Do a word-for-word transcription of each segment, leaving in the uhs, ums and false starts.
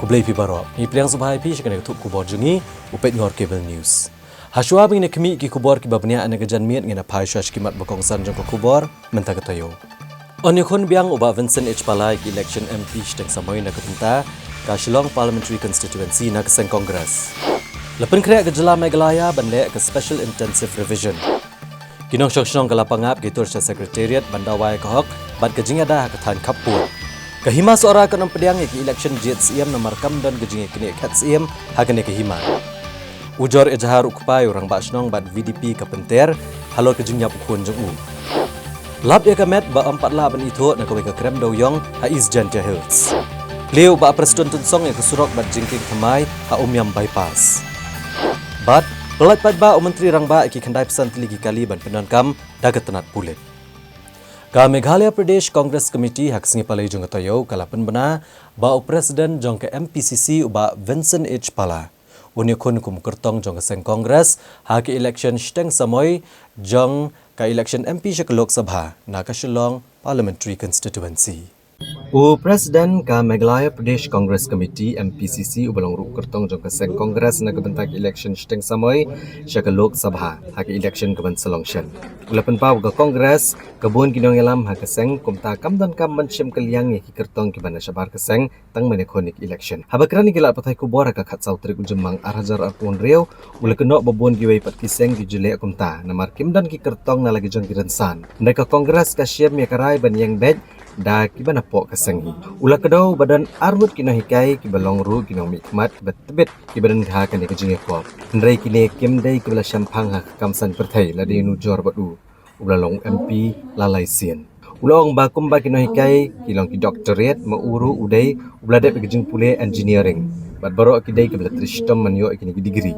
Khublei phi baroh. Ngi pdiang sngewbha ïa phi sha kane ka thup khubor jong ngi, u Peit Ngor Cable News. Hashuwa ba ngin ïa khmih ki khubor kiba bniah na ka janmiet, ngin ïa phai sha ki mat ba kongsan jong ka khubor mynta ka taïew. Yn ïakhun biang u Bah Vincent H Pala ïa ka election M P shiteng samoi na ka bynta ka Shillong Parliamentary Constituency na ka seng Congress. La pynkhreh ka jylla Meghalaya ban leh ka Special Intensive Revision. Ki nongshong shnong ka Lapangap ki tur sha Secretariat ban dawa ïa ka hok bad ka jingïada ha ka thaiñ khappud. Ka Hima Sohra kan ym pdiang ïa ka election jied Syiem namar kam don ka jingïaknieh khet Syiem ha kane ka hima. Ujor Ejahar u kpa ïa u rangbah shnong bad V D P ka pynter halor ka jingïap u khun jong u. Lap ïa ka met ba ym pat lah ban ithuh na kawei ka krem dewïong ha East Jaintia Hills. Plie u Bah Prestone Tynsong ïa ka surok bad jingkieng thymmai ha Umiam Bypass. Bad pyllait paidbah u Myntri Rangbah ïa ki khyndai phew san tylli ki kali ban pyndonkam da ka tnat pulit. Ka Meghalaya Pradesh Congress Committee ha ka sngi Palei jong ka taïew ka la pynbna ba u President jong ka M P C C u Bah Vincent H Pala un ïakhun kum u kyrtong jong ka seng Congress ha ka election shiteng samoi jong ka election M P sha ka Lok Sabha na ka Shillong Parliamentary Constituency. U President ka Meghalaya Pradesh Congress Committee, M P C C, uba long ruh u kyrtong jong ka seng Congress na ka bynta ka election shiteng samoi sha ka Lok Sabha ha ka election kaban sa long shen, u la pynpaw ba ka Congress, ka bun ki nongïalam ha ka seng, kumta kam donkam ban shim kylliang ïa ki kyrtong kiba na shabar ka seng tang ban ïakhun ïa ka election. Haba kren ïa ki lad pathai khubor ha ka khatsaw tarik u Jymmang ar hajar arphew hynriew, u la kynnoh ba bun kiwei pat ki seng ki ju leh kumta namar kim don ki kyrtong na la ki jong ki rynsan. Hynrei ka Congress ka shim ïa ka rai ban ïeng beit da kiba napoh ka seng hi. U la kdew ba don arngut ki nonghikai kiba long ruh ki nongmihkhmat kiba tbit kiba don ha kane ka jingïakop. Hynrei kine kim dei kiba la shemphang ha ka kam saiñ pyrthei, la dei u Nujor bad u, uba la long u M P la lai sien. U la ong ba kumba ki nonghikai ki long ki doctorate, ma u ruh u dei uba la dep ïa ka jingpule engineering. Bad baroh ki dei kiba la trei shitom ban ïoh ïa kine ki degree.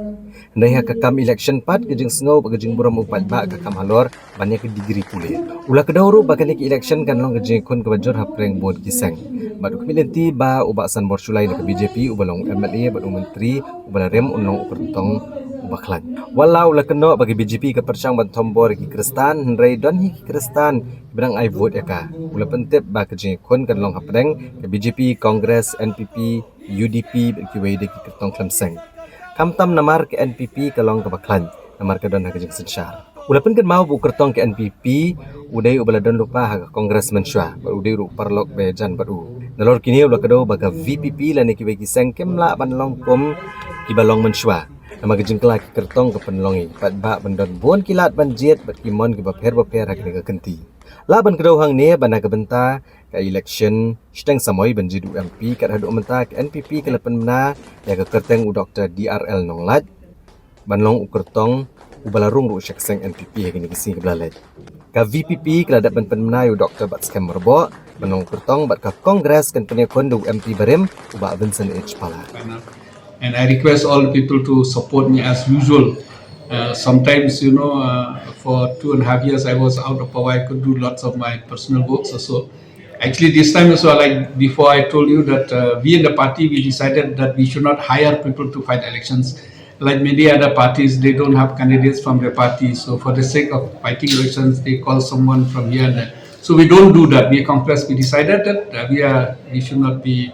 Hynrei ha ka kam election pat ka jingsngew bad ka jingburom u paidbah ka kam halor ban ïa ka degree pule. U la kdew ruh ba kane ka election kan long ka jingïakhun kaba jur hapdeng bun ki seng. Bad u khmih lynti ba u Bah Sanbor Shullai na ka B J P, uba long u M L A bad u Myntri uba la rim, un long u kyrtong uba khlaiñ. Wat la u la kynnoh ba ka B J P ka pyrshang ban thombor ïa ki Khristan, hynrei don hi ki Khristan kiba dang ai vote ïa ka. U la pyntip ba ka jingïakhun kan long hapdeng ka B J P, Congress, N P P, U D P bad kiwei de ki kyrtong khlem seng. Khamtam namar ka N P P ka long kaba khlaiñ namar ka don ha ka jingsynshar. U la pynkynmaw ba u kyrtong ka N P P u dei uba la don lypa ha ka Congress mynshuwa bad u dei ruh u paralok ba ïajan bad u. Nalor kine u la kdew ba ka V P P lane kiwei ki seng kim lah ban long kum kiba long mynshuwa. Namar ka jingkylla ki kyrtong ka pynlong ïa ki paidbah ban don bun ki lad ban jied bad ki mon kiba pher bapher ha kane ka kynti. Lah ban kdew hangne ba na ka bynta ka election shiteng samoi ban jied u M P, kat haduh mynta ka N P P ka la pynbna ïa ka kyrteng u Doktor D R L Nonglait ban long u kyrtong uba la rung ruh sha ka seng N P P ha kine ki sngi kiba la leit. Ka V P P ka la dep ban pynbna ïa u Doktor Batskhem Myrboh ban long u kyrtong, bad ka Congress kan pynïakhun da u M P barim u Bah Vincent H Pala. And I request all the people to support me as usual. Uh, sometimes, you know, uh, for two and a half years I was out of power. I could do lots of my personal works also. Actually, this time also, like before, I told you that uh, we in the party, we decided that we should not hire people to fight elections. Like many other parties, they don't have candidates from their party. So for the sake of fighting elections, they call someone from here and there. So we don't do that. We Congress, we decided that uh, we are we should not be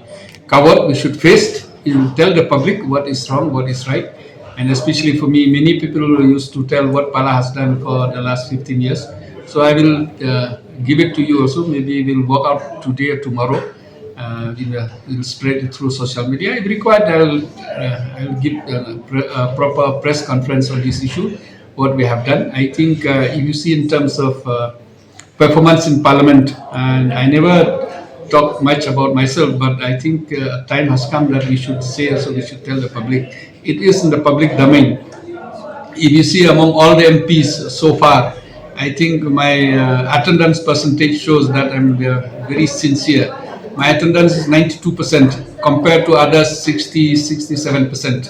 coward. We should face and tell the public what is wrong, what is right. And especially for me, many people used to tell what Pala has done for the last fifteen years. So I will uh, give it to you also. Maybe we'll work out today or tomorrow. Uh, we'll, uh, we'll spread it through social media. If required, I'll, uh, I'll give a, pre- a proper press conference on this issue, what we have done. I think uh, if you see in terms of uh, performance in Parliament, and I never talk much about myself, but I think uh, time has come that we should say also, we should tell the public. It is in the public domain. If you see among all the M Ps so far, I think my uh, attendance percentage shows that I'm uh, very sincere. My attendance is ninety-two percent compared to others sixty, sixty-seven percent.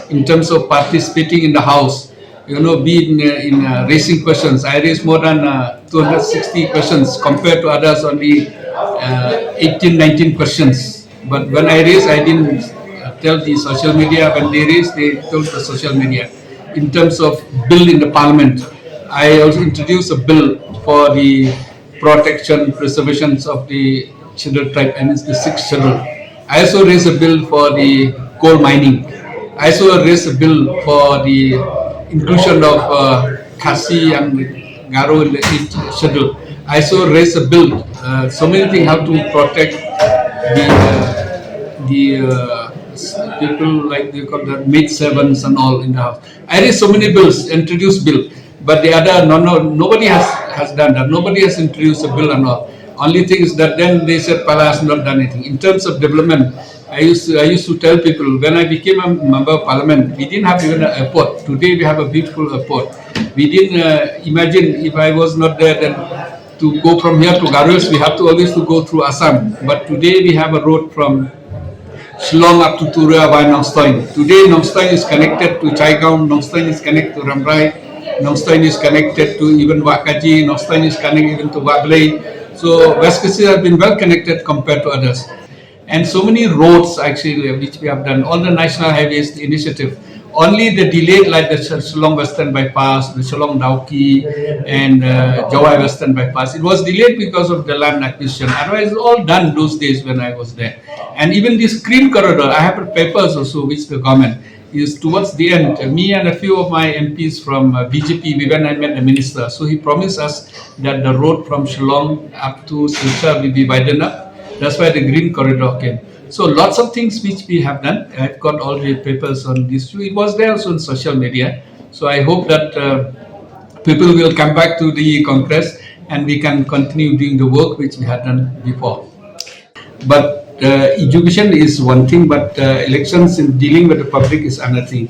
In terms of participating in the House, you know, be in, uh, in uh, raising questions, I raised more than uh, two hundred sixty questions compared to others only uh, eighteen, nineteen questions. But when I raised, I didn't uh, tell the social media. When they raised, they told the social media. In terms of bill in the parliament, I also introduced a bill for the protection, preservations of the scheduled tribe, and it's the sixth schedule. I also raised a bill for the coal mining. I also raised a bill for the inclusion of uh, Khasi and Garo in the eighth schedule. I also raised a bill. Uh, so many things, how to protect the uh, the uh, people, like they call the maid servants and all in the house. I raised so many bills, introduced bill, but the other, no, no, nobody has has done that. Nobody has introduced a bill and all. Only thing is that then they said Pala has not done anything in terms of development. I used to, I used to tell people, when I became a member of parliament, we didn't have even an airport. Today we have a beautiful airport. We didn't uh, imagine, if I was not there, then to go from here to Garo Hills, we have to always to go through Assam. But today we have a road from Shillong up to Tura by Nongstoin. Today Nongstoin is connected to Chaigaon, Nongstoin is connected to Rambrai, Nongstoin is connected to even Wahkaji, Nongstoin is connected even to Wahblei. So West Khasi has been well connected compared to others. And so many roads actually which we have done, all the national highways, the initiative. Only the delayed, like the Shillong Western Bypass, the Shillong Dawki, and uh, Jowai Western Bypass. It was delayed because of the land acquisition. Otherwise, it's all done those days when I was there. And even this green corridor, I have papers also which the government is towards the end. Me and a few of my M Ps from uh, B J P, we when I met the minister, so he promised us that the road from Shillong up to Silchar will be widened up. That's why the green corridor came. So lots of things which we have done. I've got all the papers on this too. It was there also on social media. So I hope that uh, people will come back to the Congress and we can continue doing the work which we had done before. But uh, education is one thing, but uh, elections in dealing with the public is another thing.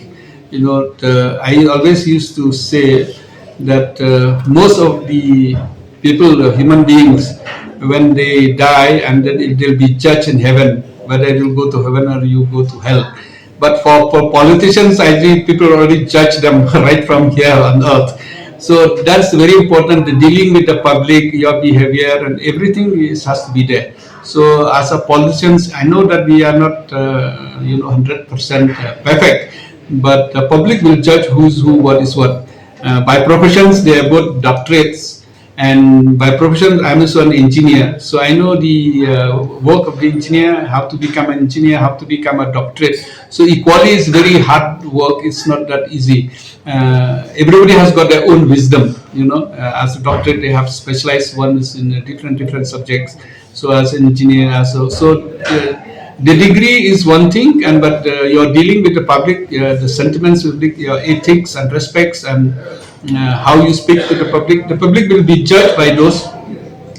You know, the, I always used to say that uh, most of the people, uh, human beings, when they die and then it, they'll be judged in heaven, whether you'll go to heaven or you go to hell. But for, for politicians, I think people already judge them right from here on earth. So that's very important. The dealing with the public, your behavior, and everything is, has to be there. So as a politicians, I know that we are not, uh, you know, hundred percent uh, perfect, but the public will judge who's who, what is what. Uh, by professions, they are both doctorates, and by profession, I'm also an engineer. So I know the uh, work of the engineer, how to become an engineer, how to become a doctorate. So equally, it's very hard work. It's not that easy. Uh, everybody has got their own wisdom. You know, uh, as a doctorate, they have specialized ones in uh, different different subjects. So as an engineer, as so, so uh, the degree is one thing, and but uh, you're dealing with the public, uh, the sentiments, with the, your ethics and respects, and uh, how you speak to the public. The public will be judged by those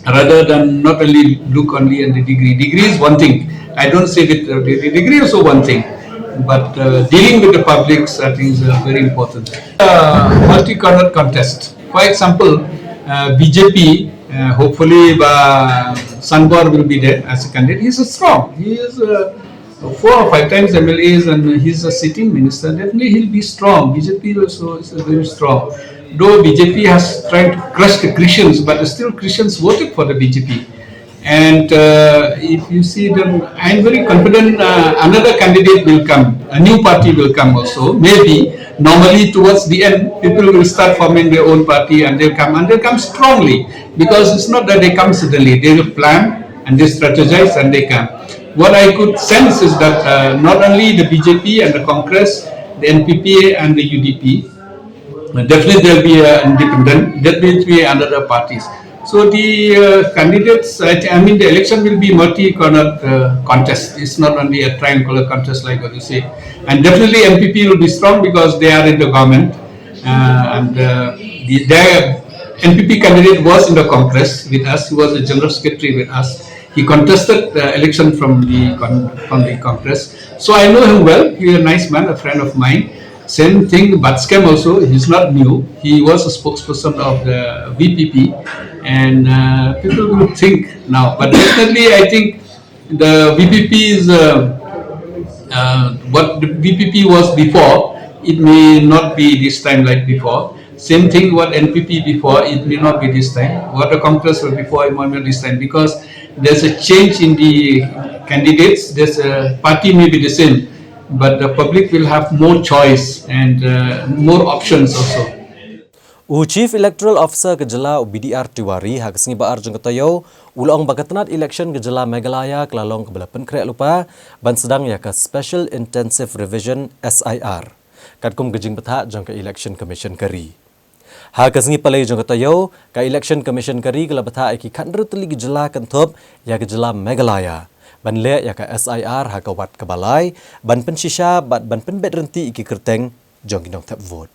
rather than not only look only at the degree. Degree is one thing. I don't say that uh, the the degree is also one thing, but uh, dealing with the public, I think, is uh, very important. Uh, multi-corner contest. For example, uh, B J P, uh, hopefully, uh, Sangbor will be there as a candidate. He's a strong. He is uh, four or five times M L As, and he's a sitting minister. Definitely, he'll be strong. B J P also is very strong. Though B J P has tried to crush the Christians, but still Christians voted for the B J P. And uh, if you see them, I'm very confident uh, another candidate will come, a new party will come also. Maybe normally towards the end, people will start forming their own party and they'll come and they'll come strongly because it's not that they come suddenly. They will plan and they strategize and they come. What I could sense is that uh, not only the B J P and the Congress, the N P P and the U D P, definitely there'll be an independent, there will be another parties. So the uh, candidates, I, th- I mean, the election will be multi-corner uh, contest. It's not only a triangular contest like what you say. And definitely N P P will be strong because they are in the government. Uh, and uh, the, their N P P candidate was in the Congress with us. He was a general secretary with us. He contested the election from the con- from the Congress. So I know him well. He's a nice man, a friend of mine. Same thing, Batskhem also, he's not new. He was a spokesperson of the V P P, and uh, people will think now. But definitely, I think the V P P is uh, uh, what the V P P was before. It may not be this time like before. Same thing what N P P before. It may not be this time. What the Congress was before, it might not this time because there's a change in the candidates. There's a party may be the same, but the public will have more choice and uh, more options also. U Chief Electoral Officer ka jylla u B D R Tiwari ha ka sngi ba ar jong ka taïew u la ong ba ka tnat election ka jylla Meghalaya ka la long kaba la pynkhreh lypa ban sdang ïa ka Special Intensive Revision S I R katkum ka jingbthah jong ka Election Commission ka ri. Ha ka sngi palei jong ka taïew, ka Election Commission ka ri ka la bthah ïa ki khathynriew tylli ki jylla kynthup ïa ka jylla Meghalaya ban leh ïa ka S I R ha ka wat kaba lai ban pynshisha bad ban pynbeit ryntih ïa ki kyrteng jong ki nongthep vote.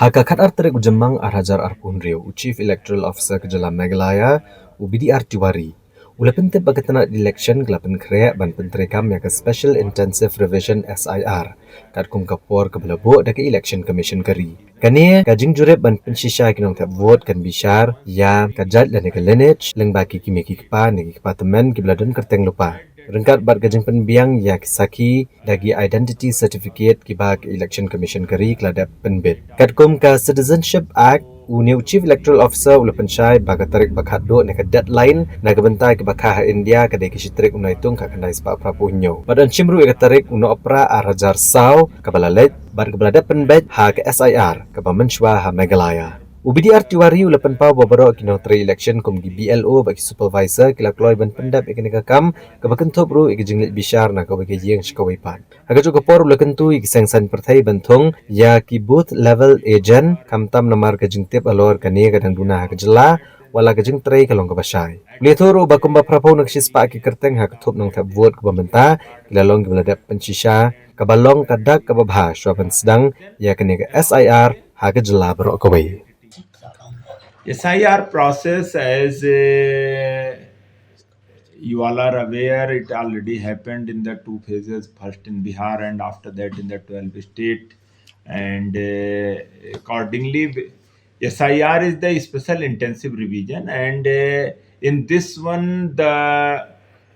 Ha ka khatar tarik u Jymmang ar hajar arphew hynriew, u Chief Electoral Officer ka jylla Meghalaya, u B D R Tiwari, u la pyntip ba ka tnat election ka la pynkhreh ban pyntreikam ïa ka Special Intensive Revision S I R katkum ka por kaba la buh da ka Election Commission ka ri. Kane ka jingjurip ban pynshisha ki nongthep vote kan bishar ïa ka jait lane ka lineage lyngba ki kmie ki kpa ne ki kpa tymmen kiba la don kyrteng lypa, ryngkat bad ka jingpynbiang ïa ki sakhi da ki identity certificate kiba ka Election Commission ka ri ka la dep pynbit. Katkum ka Citizenship Act, une u Chief Electoral Officer u la pynshai ba ka tarik ba khatduh ne ka deadline na ka bynta kiba kha ha India ka dei ka shi tarik u Naitung khatkhyndai spah phraphew hynñiew. Bad yn shim ruh ïa ka tarik u Nohprah ar hajar saw kaba la leit bad kaba la dep pynbeit ha ka S I R kaba mynshuwa ha Meghalaya. U B D R Tiwari u la pynpaw ba baroh ki nongtrei election kum ki B L O bad ki supervisor ki la kloi ban pyndep ïa kane ka kam, kaba kynthup ruh ïa ka jingleit bishar na kawei ka ïing sha kawei pat. Ha kajuh ka por u la kyntu ïa ki seng saiñ pyrthei ban thung ïa ki booth level agent, khamtam namar ka jingtip halor kane ka dang duna ha ka jylla, wat la ka jingtrei ka long kaba shai. U la ïathuh ruh ba kumba phraphew na ka shispah ki kyrteng ha ka thup nongthep vote kaba mynta ki la long kiba la dep pynshisha, kaba long ka dak kaba bha shuwa ban sdang ïa kane ka S I R ha ka jylla baroh kawei. S I R process, as uh, you all are aware, it already happened in the two phases, first in Bihar and after that in the twelve state. And uh, accordingly, S I R is the special intensive revision, and uh, in this one, the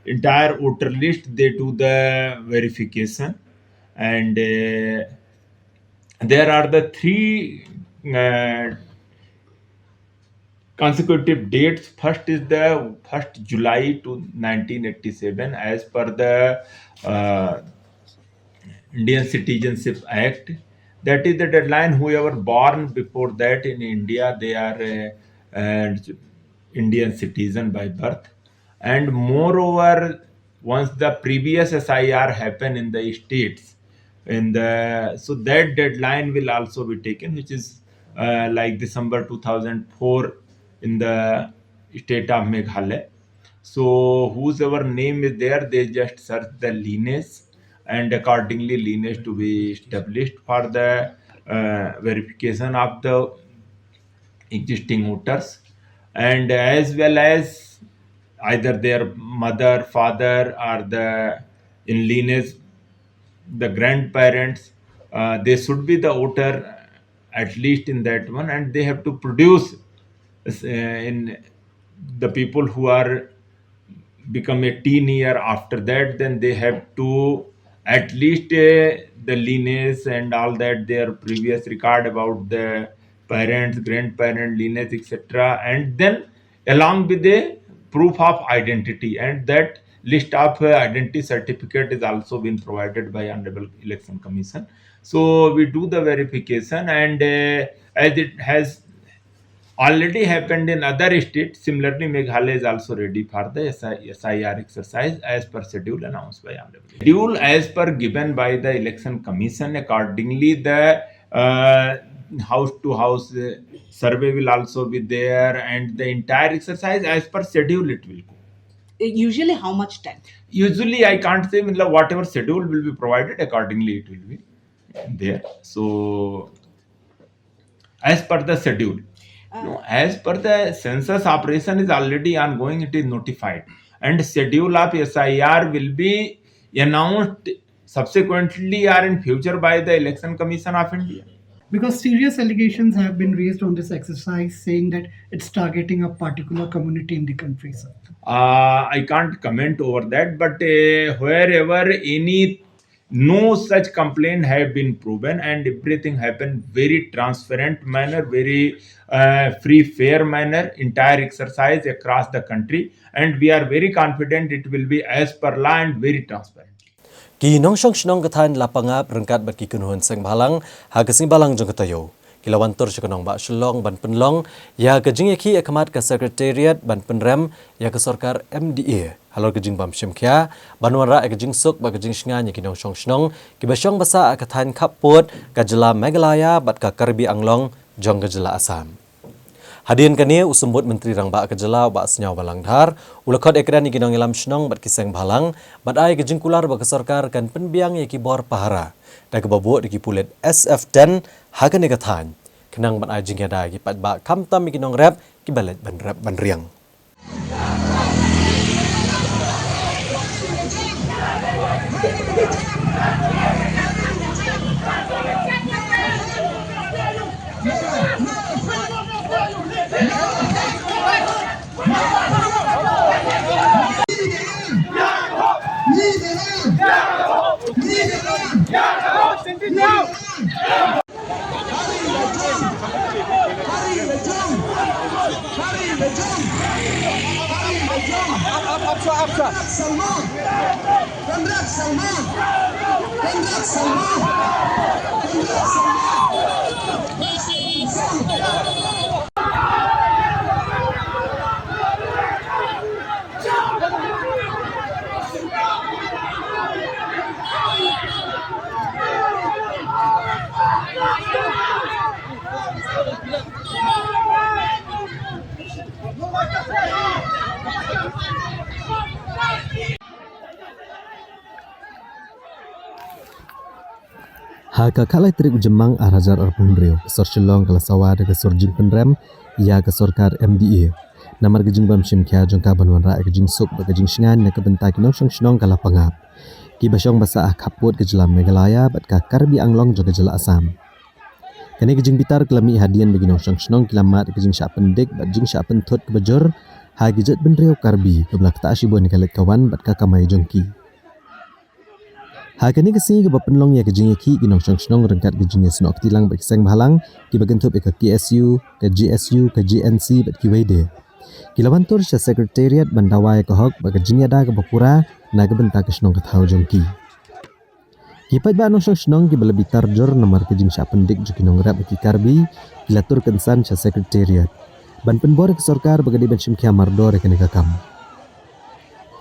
entire voter list, they do the verification, and uh, there are the three uh, consecutive dates. First is the first July to nineteen eighty-seven, as per the uh, Indian Citizenship Act. That is the deadline. Whoever born before that in India, they are uh, uh, Indian citizen by birth. And moreover, once the previous S I R happen in the states, in the so that deadline will also be taken, which is uh, like December two thousand four in the state of Meghalaya. So whosoever name is there, they just search the lineage, and accordingly lineage to be established for the uh, verification of the existing voters, and as well as either their mother, father, or the in lineage, the grandparents, uh, they should be the voter at least in that one, and they have to produce uh, in the people who are become a teen year. After that, then they have to at least uh, the lineage and all that, their previous record about the parents, grandparents, lineage, etc., and then along with the proof of identity, and that list of uh, identity certificate is also been provided by Honorable Election Commission. So we do the verification, and uh, as it has already happened in other states, similarly Meghalaya is also ready for the S I, S I R exercise as per schedule announced by Honorable. Schedule as per given by the Election Commission. Accordingly, the uh, house to house uh, survey will also be there, and the entire exercise as per schedule it will go. Usually, how much time? Usually, I can't say, matlab, whatever schedule will be provided, accordingly it will be there. So, as per the schedule. No, as per the census operation is already ongoing, it is notified. And schedule of S I R will be announced subsequently or in future by the Election Commission of India. Because serious allegations have been raised on this exercise, saying that it's targeting a particular community in the country, sir. Uh, I can't comment over that, but uh, wherever any no such complaint have been proven, and everything happened very transparent manner, very uh, free fair manner, entire exercise across the country, and we are very confident it will be as per law and very transparent. Ki nongshong shnong ka thaiñ Lapangap ryngkat bad ki kynhun seng bhalang ha ka sngi balang jong ka taïew ki la wan tur sha ka nongbah Shillong ban pynlong ïa ka jingïakhih ïa khmat ka Secretariat ban pynrem ïa ka sorkar M D A halor ka jingbym shim khia ban wanrah ïa ka jingsuk bad ka jingshngaiñ ïa ki nongshong shnong kiba shong ba sah ha ka thaiñ khappud ka jylla Meghalaya bad ka Karbi Anglong jong ka jylla Assam. Hadien kane, u Symbud Myntri Rangbah ka jylla, u Bah Sniawbhalang Dhar, u la khot ïakren ïa ki nongïalam shnong bad ki seng bhalang bad ai ka jingkular ba ka sorkar kan pynbiang ïa ki bor pahara da kaba buh da ki pulit S F ten ha kane ka thaiñ, khnang ban ai jingïada ïa ki paidbah, khamtam ïa ki nongrep kiba leit ban rep ban riang. Ha ka khatlai tarik u Jymmang arhajar arphew hynriew, ka sor Shillong ka la sawa da ka sor jingpynrem ïa ka sorkar M D A. Namar ka jingbym shim khia jong ka ban wanrah ïa ka jingsuk bad ka jingshngaiñ na ka bynta ki nongshong shnong ka la pangap, kiba shong ba sah ha khappud ka jylla Meghalaya bad ka Karbi Anglong jong ka jylla Assam. Kane ka jingbitar ka la mih hadien ba ki nongshong shnong ki la mad ïa ka jingshah pyndik bad jingshah pynthut kaba jur ha ki jaitbynriew Karbi kaba la ktah shibun ïa ka leit ka wan bad ka kamai jong ki. Ha kane ka sngi kaba pynlong ïa ka jingïakhih, ki nongshong shnong ryngkat ka jingïasnoh kti lang bad ki seng bhalang kiba kynthup ïa ka K S U, ka G S U, ka G N C bad kiwei de, ki la wan tur sha Secretariat ban dawa ïa ka hok bad ka jingïada kaba pura na ka bynta ka shnong ka thaw jong ki. Ki paidbah nongshong shnong kiba la bitar jur namar ka jingshah pyndik jong ki nongrep bad ki Karbi, ki la tur kynsan sha Secretariat ban pynbor ïa ka sorkar ba ka dei ban shim khia mardor ïa kane ka kam.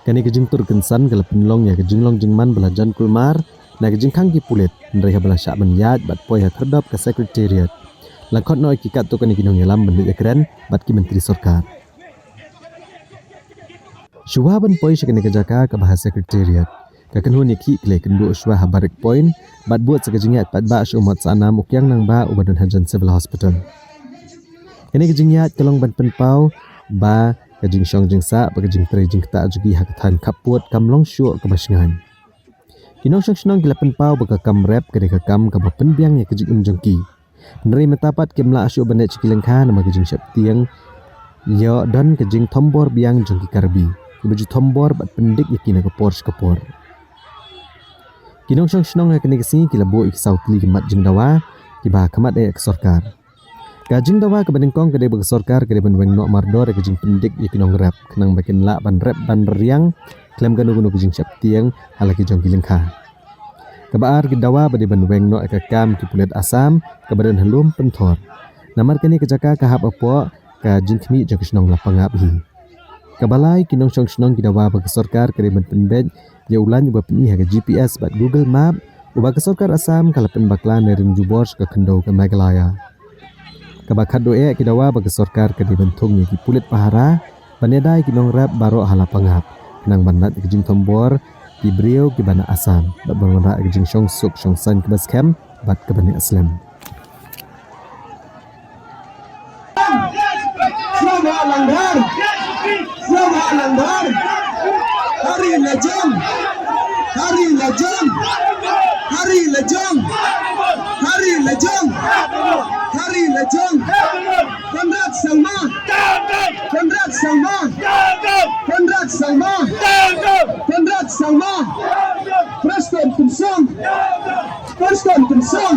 Kane ka jingtur kynsan ka la pynlong ïa ka jinglong jingman ba la jan kulmar na ka jingkhang ki pulit, hynrei haba la shah ban ïaid bad poi ha khyrdop ka Secretariat, la khot noh ïa ki katto katne ki nongïalam ban leit ïakren bad ki myntri sorkar. Shuwa ban poi sha kane ka jaka kaba ha Secretariat, ka kynhun ïakhih ki la ïakynduh shuwa ha Barrack Point bad bud sa ka jingïaid paidbah sha u Mot Sahnam, u Kiang Nangbah uba don hajan Civil Hospital. Kane ka jingïaid ka long ban pynpaw ba ka jingshong jingsah bad ka jingtrei jingktah jong ki ha ka thaiñ khappud kam long shuh kaba shngaiñ. Ki nongshong shnong ki la pynpaw ba ka kam rep ka dei ka kam kaba pynbiang ïa ka jingim jong ki. Hynrei mynta pat kim lah shuh ban leit sha ki lyngkha namar ka jingsheptieng ïoh don ka jingthombor biang jong ki Karbi, kiba ju thombor bad pyndik ïa ki na ka por sha ka por. Ki nongshong shnong ha kane ka sngi ki la buh ïa ki saw tylli ki mat jingdawa kiba ha khmat eh ka sorkar. Ka jingdawa kaba nyngkong ka dei ba ka sorkar ka dei ban weng noh mardor ïa ka jingpyndik ïa ki nongrep, khnang ba kin lah ban rep ban riang khlem kano kano ka jingsheptieng ha la ki jong ki lyngkha. Kaba ar, ki dawa ba dei ban weng noh ïa ka kam ki pulit Assam kaba don ha Lum Pynthor. Namar kane ka jaka ka hap hapoh ka jingkhmih jong ka shnong Lapangap hi. Kaba lai, ki nongshong shnong ki dawa ba ka sorkar ka dei ban pynbeit ïa u lain uba pyni ha ka G P S bad Google Map, uba ka sorkar Assam ka la pynbakla na Ring Jubor sha ka khyndew ka Meghalaya. Kaba khatduh eh, ki dawa ba ka sorkar ka dei ban thung ïa ki pulit pahara ban ïada ïa ki nongrep baroh ha Lapangap, khnang ban lait ïa ka jingthombor ki briew kiba na Assam bad ban wanrah ïa ka jingshong suk shong saiñ kaba skhem bad kaba neh slem. Sniawbhalang Dhar, Sniawbhalang Dhar. Hari Lajong, Hari Lajong, Hari Lajong, Hari Lajong, Hari Lajong. Conrad Sangma, Conrad Sangma, Conrad Sangma, Conrad Sangma. Prestone Tynsong, Prestone Tynsong.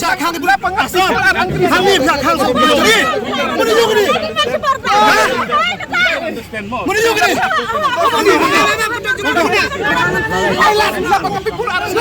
Sha khang ki bla pang asam. Hangne phi khang sha. Muni, muni yung ni. Muni yung ni. Ai la, la pang ki pur aras.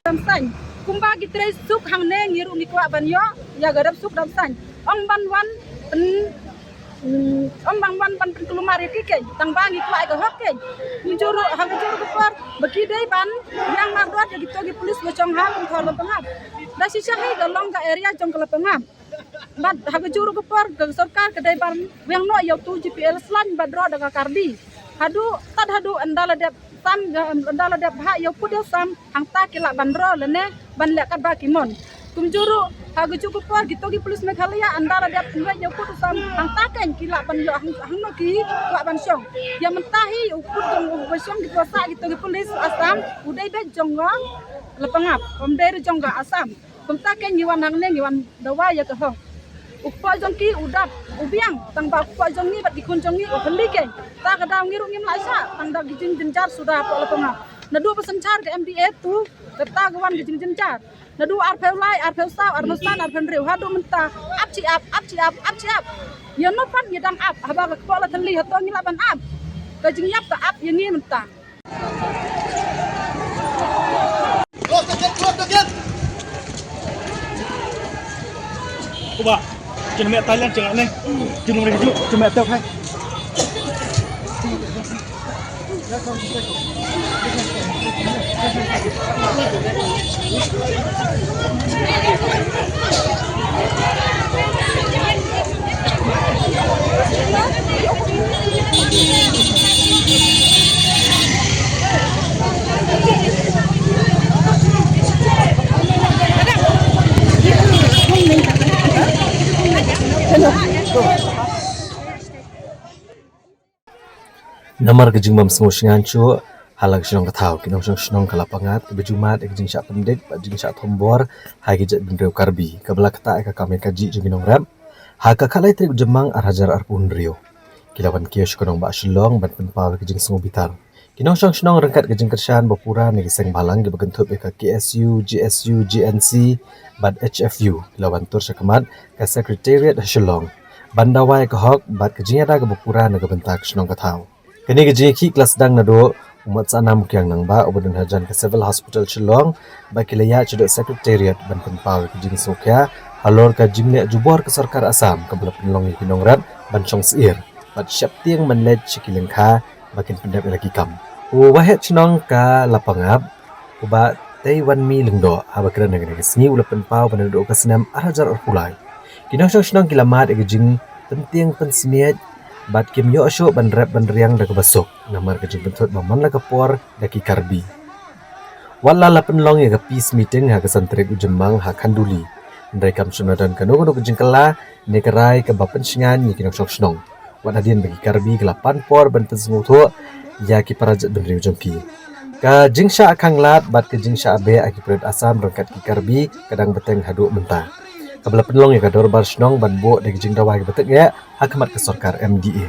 Dam saiñ. Kumba ki trei suk hangne ngi ruh ngi kwah ban ïoh ïa ka dap suk dam saiñ. Ong ban wan pyn, mm, ong ban wan ban pynkulmar ïa ki keiñ. Tang ba ngi kwah ïa ka hok keiñ. Ngi jur ruh ha ka jur ka por ba ki dei ban ïang mardor ïa kito ki pulit ba shong ha Umthor Lapangap. Da shisha hi ka long ka area jong ka Lapangap. Bad ha ka jur ka por ka sorkar ka dei ban weng noh ïa utu G P L slaiñ bad ro da ka Karbi. Haduh tad haduh ynda la dep sam, ynda la dep bha ïa u pud ïa u sam hangta ki lah ban ro lane ban leh katba ki mon. Kumjuh ruh ha ka jur ka por kito ki pulit Meghalaya ynda la dep pynwait ïa u pud u sam hangta keiñ ki lah ban ïoh hang, hangno ki kwah ban shong. Ïa mynta hi u pud jong u ba shong kito sah kito ki pulit Assam u dei beit jong ka Lapangap, um dei ruh jong ka Assam. Kumta keiñ ngi wan hangne ngi wan dawa ïa ka hok. U kpoh jong ki u dap u biang tang ba u kpoh jong ngi bad ki khun jong ngi u hynli keiñ. Ta ka daw ngi ruh ngim lah shah tang da ki jingjynjar suda hapoh Lapangap. Naduh ba synshar ka M D A tu kata ka wan ka jingjynjar. Naduh arphew lai, arphew saw, arphew san, arphew hynriew haduh mynta ap shi ap, ap shi ap, ap shi ap. Ïa no pat ngi dang ap haba ka kpoh la thylli hato ngi lah ban ap. Ka jingïap ka ap ïa ngi mynta. Uba, kin me Thailand kin ne, kin me ju, kin me tep hai. Namar ka jingbym sngewsyngan shuh, ha la ka shnong ka thaw, ki nongshong shnong ka la pyngngad, kiba ju mad ïa ka jingshah pyndik bad jingshah thombor ha ki jaitbynriew Karbi, kaba la ktah ïa ka kam ïa ka jih jong ki nongrep. Ha ka khatlai tarik u Jymmang ar hajar arphew hynriew, ki la wan kiew sha ka nongbah Shillong ban pynpaw ïa ka jingsngewbitar. Ki nongshong shnong ryngkat ka jingkyrshan ba pura na ki seng bhalang kiba kynthup ïa ka K S U, G S U, G N C bad H F U ki la wan tur sha khmat ka Secretariat ha Shillong ban dawa ïa ka hok bad ka jingïada kaba pura na ka bynta ka shnong ka thaw. Kane ka jingïakhih ka la sdang naduh U Mat Sahnam Kiang Nangbah uba don hajan ka Civil Hospital Shillong, ba ki la ïaid sha Secretariat ban pynpaw ïa ka jingsngewkhia halor ka jingleh jubor ka sorkar Assam kaba la pynlong ïa ki nongrep ban shong syier bad sheptieng ban leit sha ki lyngkha ba kin pyndep ïa la ki kam. U Waheh Shnong ka Lapangap, u Bah Teiwanmi Lyngdoh, haba kren ha kane ka sngi u la pynpaw ba naduh ka snem ar hajar arphew lai, ki nongshong shnong ki la mad ïa ka jingpyntieng pynsmiej bad kim ïoh shuh ban rep ban riang da kaba suk namar ka jingpynthut ba man la ka por da ki Karbi. Wat la la pynlong ïa ka peace meeting ha ka san tarik u Jymmang ha Khanduli, hynrei kam shym la don kano kano ka jingkylla ne ka rai kaba pynshngaiñ ïa ki nongshong shnong, wat hadien ba ki Karbi ki la pan por ban pynsngewthuh ïa ki para jaitbynriew jong ki. Ka jingshah khanglad bad ka jingshah beh ha ki pulit Assam ryngkat ki Karbi ka dang bteng haduh mynta, kaba la pynlong ïa ka dorbar shnong ban buh da ki jingdawa kiba tyngeh ha khmat ka sorkar M D A.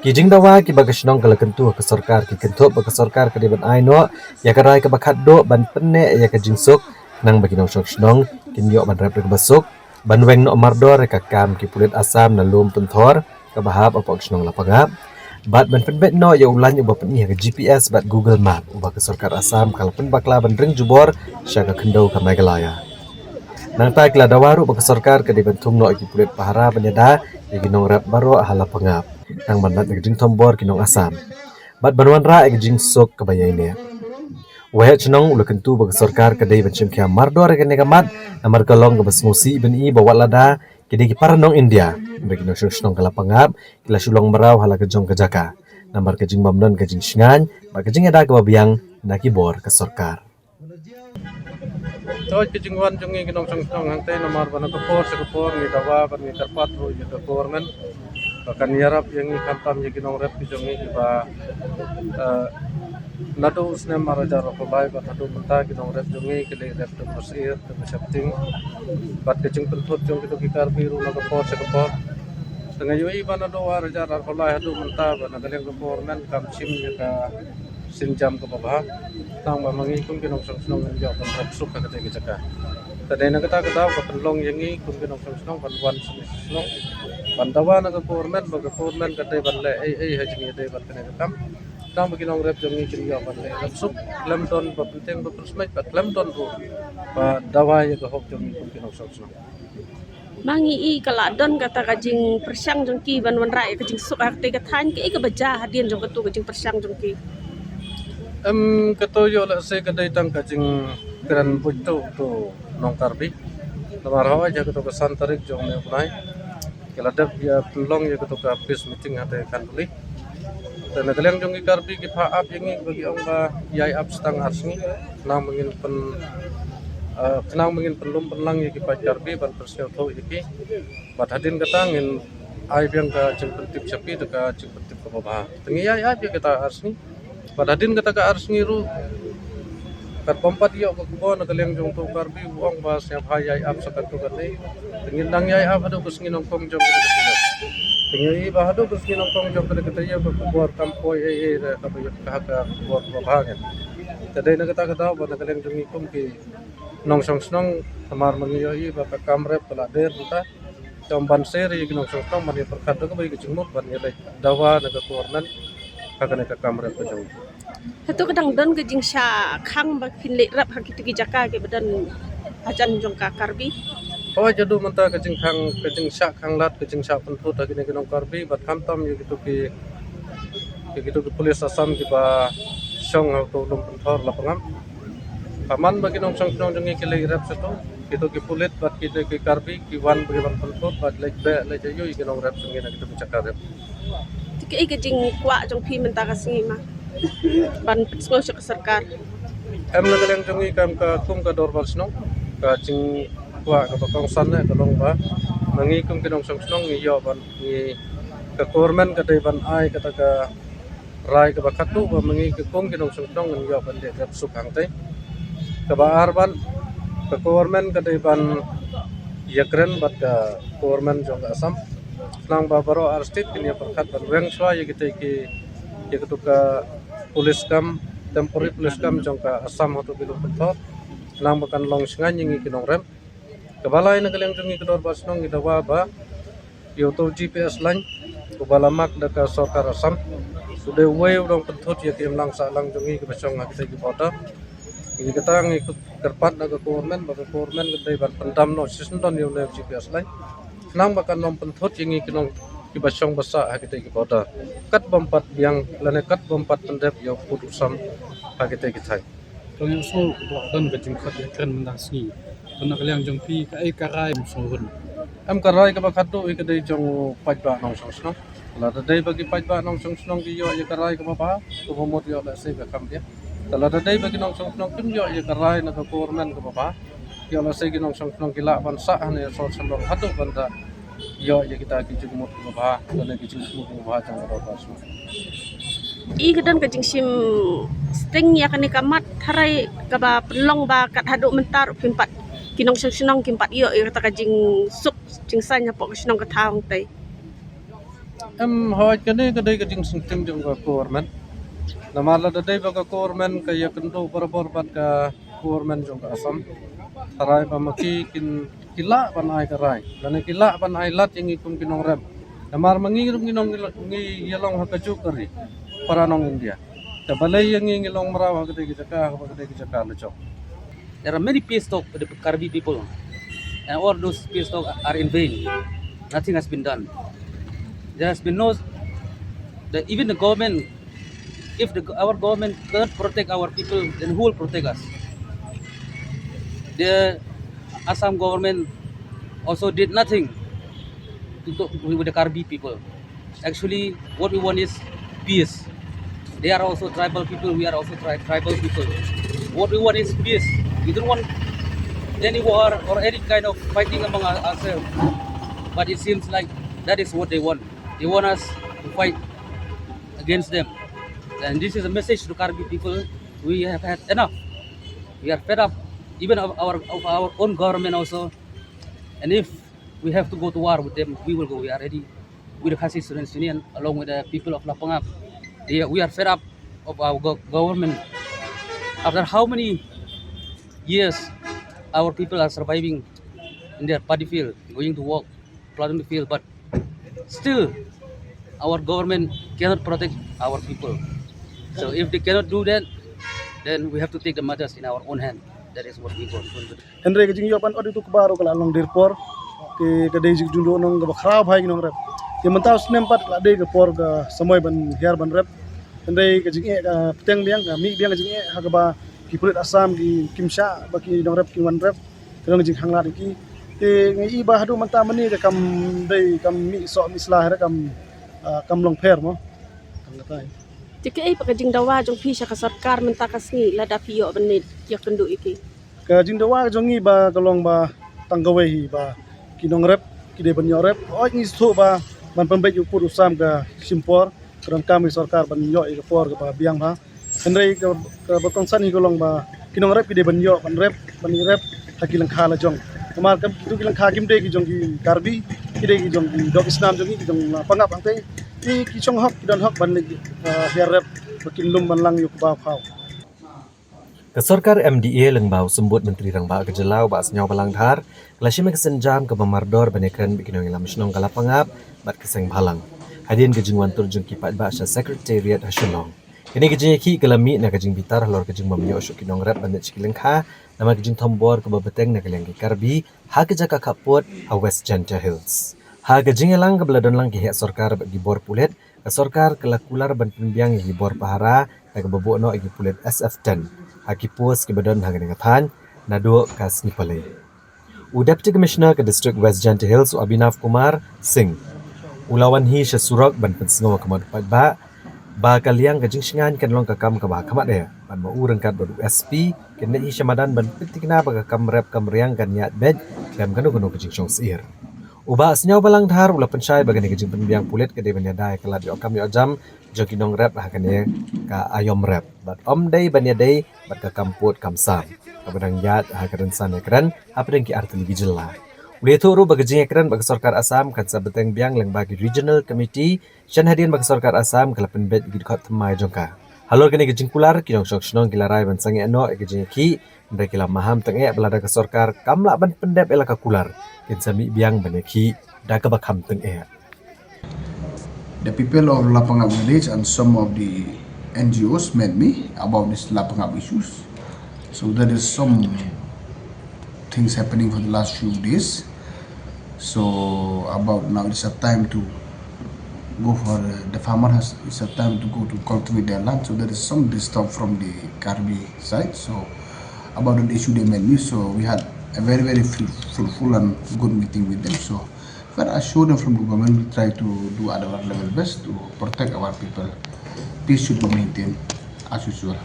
Ki jingdawa kiba ka shnong ka la kyntu ha ka sorkar ki kynthup ba ka sorkar ka dei ban ai noh ïa ka rai kaba khatduh ban pynneh ïa ka jingsuk, khnang ba ki nongshong shnong kin ïoh ban rep da kaba suk, ban weng noh mardor ïa ka kam ki pulit Assam na lum pynthor kaba hap hapoh ka shnong Lapangap, bad ban pynbeit noh ïa u lain uba pyni ha ka G P S bad Google Map uba ka sorkar Assam ka la pynbakla ban ring jubor sha ka khyndew ka Meghalaya. Nangta ki la dawa ruh ba ka sorkar ka dei ban thung noh ïa ki pulit pahara ban ïada ïa ki nongrep baroh ha Lapangap, tang ban lait na ka jingthombor ki nong Assam bad ban wanrah ïa ka jingsuk kaba ïaineh. U Waheh Shnong u la kyntu ba ka sorkar ka dei ban shim khia mardor ïa kane ka mat namar ka long kaba sngewsih ban i ba wat lada ki dei ki para nong India, hynrei ki nongshong shnong ka Lapangap ki la shu long mraw ha la ka jong ka jaka namar ka jingbym don ka jingshngaiñ bad ka jingïada kaba biang na ki bor ka sorkar. Toh ka jingwan jong ngi ki nongshong shnong hangtei namar ba na ka por sha ka por ngi dawa bad ngi kyrpad ruh ïa ka government ba kan ïarap ïa ngi khamtam ïa ki nongrep ki jong ngi kiba, eh, naduh u snem ar hajar arphew lai bad haduh mynta ki nongrep jong ngi ki leit rep da kaba syier da kaba sheptieng bad ka jingpynthut jong kito ki Karbi ruh na ka por sha ka por. Te nga ïohi ba naduh ar hajar arphew lai haduh mynta ba na ka liang ka government kam shim ïa ka sienjam kaba bha, tang ba ma ngi kum ki nongshong shnong ngin ïoh ban rep suk ha katei ka jaka. Te dei na kata ka daw ka pynlong ïa ngi kum ki nongshong shnong ban wan shnong shnong ban dawa na ka government ba ka government ka dei ban leh ei ei ha jingïadei bad kane ka kam, tang ba ki nongrep jong ngi kin ïoh ban leh rep suk khlem don ba pyntieng ba pynsmit ba khlem don ruh ba dawa ïa ka hok jong ngi kum ki nongshong shnong. Ma ngi i ka la don kata ka jingpyrshang jong ki ban wanrah ïa ka jingsuk ha katei ka thaiñ, kaei kaba jia hadien jong kato ka jingpyrshang jong ki? Em, kato ïoh lehse ka dei tang ka jingkren buit to to nong Karbi. Namar hawai jia kato ka san tarik jong ne u bnai ki la dep ïa pynlong ïa kato ka peace meeting hate Khanduli. Te na ka liang jong ki Karbi ki pha ap ïa ngi ba ki ong ba ïai ap stang ar sngi khnang ba ngin pyn, eh, khnang ba ngin pynlum pynlang ïa ki paid Karbi ban pynsngewthuh ïa ki. Bad hadien kata ngin ai biang ka jingpyntip sha phi da ka jingpyntip kaba bha. Te ngi ïai ap ïa kata ar sngi. Bad hadien kata ka ar sngi ruh kat bym pat ïoh ka khubor na ka liang jong uto u Karbi u ong ba sngewbha ïai ap sa katto katne. Te ngin dang ïai ap haduh ka sngi nyngkong jong kane ka taïew. Te ngi ïohi ba haduh ka sngi nyngkong jong kane ka taïew ka khubor kam poi ei ei re kaba ïoh ka ha ka khubor kaba bha ngi. Te dei na kata ka daw ba na ka liang jong ngi kum ki nongshong shnong, namar ma ngi ïohi ba ka kam rep ka la der mynta. Te ym ban sher ïa ki nongshong shnong ban ïa pyrkhat da kaba ïa ka jingmut ban ïa leit dawa na ka government ha kane ka kam rep ka jong ngi. Hato ka dang don ka jingshah khang ba phin leit rep ha kito ki jaka kiba don hajan jong ka Karbi? Hawai, haduh mynta ka jingkhang, ka jingshah khanglad, ka jingshah pynthut ha kine ki nong Karbi bad khamtam ïa kito ki, ïa kito ki pulit Assam kiba shong ha uto u lum pynthor Lapangap. Ka man ba ki nongshong shnong jong ngi ki leit rep shato, kito ki pulit bad kito ki Karbi ki wan ba ki wan pynthut bad leit beh leit ïa ïa ki nongrep jong ngi na kito ki jaka rep. Te kaei ka jingkwah jong phi mynta ka sngi ma ban pynsngew sha ka sorkar? Em, na ka liang jong ngi kam ka kum ka dorbar shnong, ka jingkwah kaba kongsan ne ka long ba ma ngi kum ki nongshong shnong ngi ïoh ban ngi, ka government ka dei ban ai kata ka rai kaba khatduh ba ma ngi ka kum ki nongshong shnong ngin ïoh ban leit rep suk hangtei. Kaba ar bad ka government ka dei ban ïakren bad ka government jong ka Assam khnang ba baroh ar state kin ïa pyrkhat ban weng shuwa ïa kitei ki, ïa kito ka police camp, temporary police camp jong ka Assam hato ki lum pynthor khnang ba kan long shngaiñ ïa ngi ki nongrep. Kaba lai, na ka liang jong ngi ka dorbar shnong ngi dawa ba ïa uto u G P S line Uba la mak da ka sorkar Assam, u dei uwei u nongpynthut ïa ki imlang sahlang jong ngi kiba shong ha kitei ki border. Ïa kata ngi kyrpad na ka government ba ka government ka dei ban pyndam noh shisyndon ïa une u Chief Vias Laing, khnang ba kan ym pynthut ïa ngi ki nong kiba shong ba sah ha kitei ki border, kat bym pat biang lane kat bym pat pyndep ïa u pud u sam ha kitei ki thaiñ. Tang ïa u sngew ba don ka jingkhot ïa kren mynta sngi. Tang na ka liang jong phi, kaei ka rai em sngew hun? Em, ka rai kaba khatduh ïa ka dei jong u paidbah nongshong shnong. Lada dei ba ki paidbah nongshong shnong ki ïoh ïa ka rai kaba bha, kaba mut ïoh lehse ka kam biang. Te lada dei ba ki nongshong shnong kim ïoh ïa ka rai na ka government kaba bha, ïoh lehse ki nongshong shnong ki lah ban sah hangne ha sor Shillong haduh ban da ïoh ïa kita ki jingmut kiba bha lane ki jingsngewbha jong ka dorbar shnong. I ka don ka jingshim sting ïa kane ka mat tharai kaba pynlong ba kat haduh mynta ruh kim pat, ki nongshong shnong kim pat ïoh ïa kata ka jingsuk jingsaiñ hapoh ka shnong ka thaw hangtei. Em, hooid, kane ka dei ka jingsngewsting jong ka government. Namar lada dei ba ka government ka ïakynduh barabor bad ka government jong ka Assam, tharai ba ma ki kin, ki lah ban ai ka rai lane ki lah ban ai lad ïa ngi kum ki nongrep. Namar ma ngi ruh ngi nong, ngi ïalong ha kajuh ka ri para nong India. Te balei ïa ngi ngi long mraw ha katei ka jaka, ha katei ka jaka la jong. There are many peace talk with the Karbi people, and all those peace talk are in vain. Nothing has been done. There has been no, the, even the government, if the, our government cannot protect our people, then who will protect us? The Assam government also did nothing to talk with the Karbi people. Actually, what we want is peace. They are also tribal people, we are also tri-, tribal people. What we want is peace. We don't want any war or any kind of fighting among our- ourselves. But it seems like that is what they want. They want us to fight against them. And this is a message to Karbi people. We have had enough. We are fed up, even of our, of our own government also. And if we have to go to war with them, we will go. We are ready with the Khasi Students Union, along with the people of Lapangap. They, we are fed up of our go- government. After how many years our people are surviving in their paddy field, going to work, plowing the field, but still our government cannot protect our people. So if they cannot do that, then we have to take the matters in our own hand. That is what we want. Hynrei ka jingïoh ban ot ïa uto u kba ruh ka la long der por. Te ka dei jingduh nong kaba khraw bha ïa ki nongrep. Te mynta u snem pat ka la dei ka por ka samoi ban hiar ban rep. Hynrei ka jingeh ka bteng biang, ka mih biang ka jingeh ha kaba ki pulit Assam ki kim shah ba ki nongrep kin wan rep. Ka long ka jinghanglad ïa ki. Te ngi i ba haduh mynta mynne ka kam dei kam mih soh mih sla, ha ka kam, ah, kam long pher mo. Kam kata. Te kaei pat ka jingdawa jong phi sha ka sorkar mynta ka sngi lada phi ïoh ban ïakynduh ïa ki? Ka jingdawa jong ngi ba ka long ba tang kawei hi ba ki nongrep ki dei ban ïoh rep. Hooid, ngi sngewthuh ba ban pynbeit ïa u pud u sam ka shim por, ka donkam ïa sorkar ban ïoh ïa ka por kaba biang bha. Hynrei ka, kaba kongsan hi ka long ba ki nongrep ki dei ban ïoh ban rep, ban ïarep ha ki lyngkha la jong. Namar kam kito ki lyngkha kim dei ki jong ki Karbi, ki dei ki jong ki doh ki snam jong ngi, ki jong la Pangap hangtei. Ki, ki shong hok, ki don hok ban leit, eh, hiar rep ba kin lum ban lang ïa u kba u khaw. Ka sorkar M D A lyngba u Symbud Myntri Rangbah ka jylla u Bah Sniawbhalang Dhar ka la shim ïa ka sienjam kaba mardor ban ïakren bad ki nongïalam shnong ka Lapangap bad ka Sengbhalang hadien ka jingwan tur jong ki paidbah sha Secretariat ha Shillong. Kane ka jingïakhih ka la mih na ka jingbitar halor ka jingbym ïoh shuh ki nongrep ban leit sha ki lyngkha namar ka jingthombor kaba bteng na ka liang ki Karbi ha ka jaka khappud ha West Jaintia Hills. Ha ka jingïalang kaba la don lang ki heh sorkar bad ki bor pulit, ka sorkar ka la kular ban pynbiang ïa ki bor pahara da kaba buh noh ïa ki pulit S F ten ha ki post kiba don ha kane ka thaiñ naduh ka sngi Palei. U Deputy Commissioner ka District West Jaintia Hills, u Abhinav Kumar Singh, u la wan hi sha surok ban pynsngew ha khmat u paidbah ba ka liang ka jingshngaiñ kan long ka kam kaba ha khmat eh bad ma u ryngkat bad u S P kin leit hi sha madan ban pynthikna ba ka kam rep kam riang kan ïaid beit khlem kano kano ka jingshong syier. U Bah Sniawbhalang Dhar u la pynshai ba kane ka jingpynbiang pulit ka dei ban ïada ïa ka lad ïoh kam ïoh jam jong ki nongrep ha kane ka aïom rep bad ym dei ban ïadei bad ka kam pud kam sam kaba dang ïaid ha ka rynsan ïakren hapdeng ki artylli ki jylla. U la ïathuh ruh ba ka jingïakren bad ka sorkar Assam kan sa bteng biang lyngba ki Regional Committee shen hadien ba ka sorkar Assam ka la pynbeit ïa ki dkhot thymmai jong ka. Halor kane ka jingkular, ki nongshong shnong ki la rai ban sangeh noh ïa ka jingïakhih, hynrei ki la maham tyngeh ba lada ka sorkar kam lah ban pyndep ïa la ka kular, kin sa mih biang ban ïakhih da kaba kham tyngeh. The people of Lapangap village and some of the N G Os met me about this Lapangap issues. So there is some things happening for the last few days. So about now it's a time to go for uh, the farmer has it's a time to go to cultivate their land. So there is some disturb from the Karbi side. So about the issue they met me. So we had a very very fruit- fruitful and good meeting with them. So but I assure them from the government, we'll try to do at our level best to protect our people. Peace should be maintained as usual.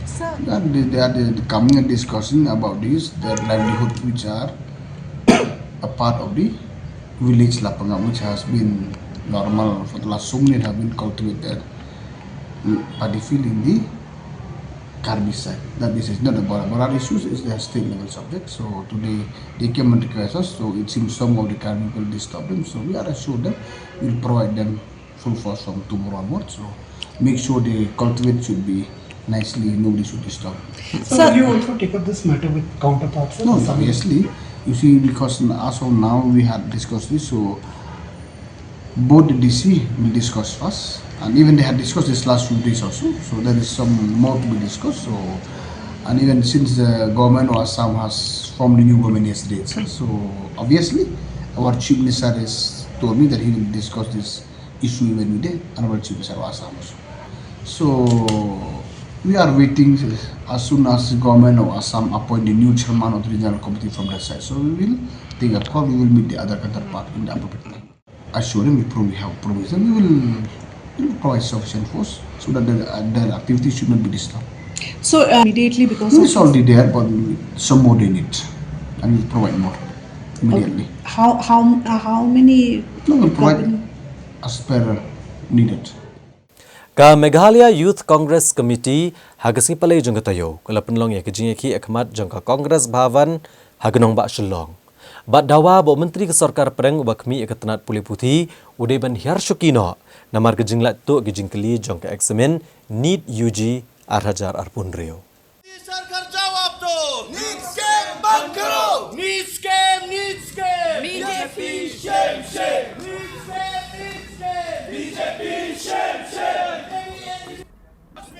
Sir. And they, they are the, the coming and discussing about this, their livelihood, which are a part of the village Lapangap, which has been normal for the last so many have been cultivated paddy field in the Karbi side. That this is not a Bora Bora issues, it's a state level subject. So today they came and request us. So it seems some of the Karbi people disturb them. So we are assured that we'll provide them full force from tomorrow onwards. So make sure they cultivate should be nicely, nobody should disturb. So Sir, will you also take up this matter with counterparts? No, no, obviously. You see, because as of now we had discussed this, so both the D C will discuss first, and even they had discussed this last few days also. So there is some more to be discussed. So, and even since the government of Assam has formed a new government yesterday itself, so obviously our chief minister has told me that he will discuss this issue even with the honorable chief minister of Assam also. So we are waiting as soon as the government of Assam appoint the new chairman of the regional committee from that side. So we will take a call. We will meet the other counterpart in the appropriate time. Assuring we probably have provision, we will, we will provide sufficient force so that the, uh, the activity should not be disturbed. So uh, immediately because It's of already there, but some more they need, and we'll provide more immediately. How how uh, how many? No, we'll provide as per needed. Ka Meghalaya Youth Congress Committee ha ka sngi palei jong ka taïew ka la pynlong ïa ka jingïakhih ïa khmat jong ka Congress Bhavan ha ka nongbah Shillong. Bad dawa ba u Myntri ka Sorkar Pdeng uba khmih ïa ka tnat pule puthi u dei ban hiar shuki noh namar ka jinglait tuh ka jingkylli jong ka eksamin NEET U G ar hajar arphew hynriew. Modi सरकार जवाब दो। NEET scam बंद करो। NEET scam, NEET scam. BJP shame, shame. NEET scam, NEET scam. BJP shame, shame.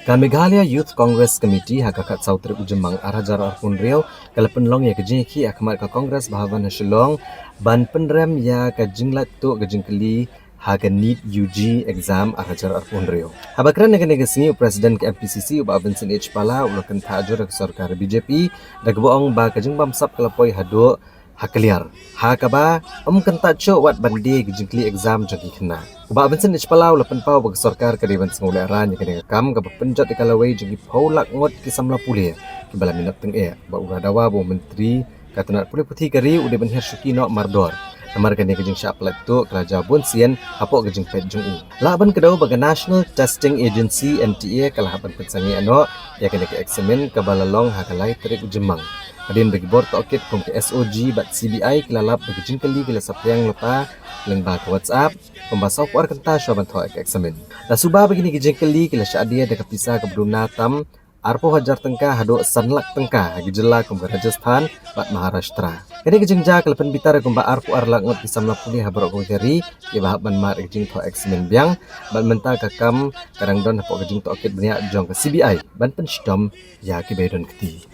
Ka Meghalaya Youth Congress Committee ha ka khatsaw tarik u Jymmang ar hajar arphew hynriew ka la pynlong ïa ka jingïakhih ha khmat ka Congress Bhavan ha Shillong ban pynrem ïa ka jinglait tuh ka jingkylli ha ka NEET U G exam ar hajar arphew hynriew. Haba kren ha kane ka sngi u President ka M P C C u Bah Vincent H Pala u la kynthah jur ïa ka sorkar B J P da kaba ong ba ka jingbamsap ka la poi haduh ha kliar, ha kaba ym kynthah shuh wat ban die ka jingkylli exam jong ki khynnah. U Bah Vincent H Pala u la pynpaw ba ka sorkar ka dei ban sngewlehrain ïa kane ka kam kaba pynjot ïa ka lawei jong ki phew lak ngut ki samla pule kiba la minot tyngeh, bad u la dawa ba u Myntri ka tnat pule puthi ka ri u dei ban hiar shuki noh mardor namar kane ka jingshah pyllait tuh ka la jaw bun sien hapoh ka jingpeit jong u. Lah ban kdew ba ka National Testing Agency, N T A, ka la hap ban pynsangeh noh ïa kane ka eksamin kaba la long ha ka lai tarik u Jymmang. Hadien ba ki bor tohkit kum ka S O G bad C B I ki la lap ba ki jingkylli ki la saphriang lypa lyngba ka WhatsApp kumba sawphew ar kynta shwa ban thoh ïa ka eksamin. La suba ba kine ki jingkylli ki la shah die da ka pisa kaba duna tam arphew hajar tyngka haduh san lak tyngka ha ki jylla kum ka Rajasthan bad Maharashtra. Kane ka jingjia ka la pynbitar ïa kumba arphew ar lak ngut ki samla pule ha baroh kawei ka ri kiba hap ban mad ïa ka jingthoh eksamin biang, bad mynta ka kam ka dang don hapoh ka jingtohkit bniah jong ka C B I ban pynshitom ïa kiba ïadon kti.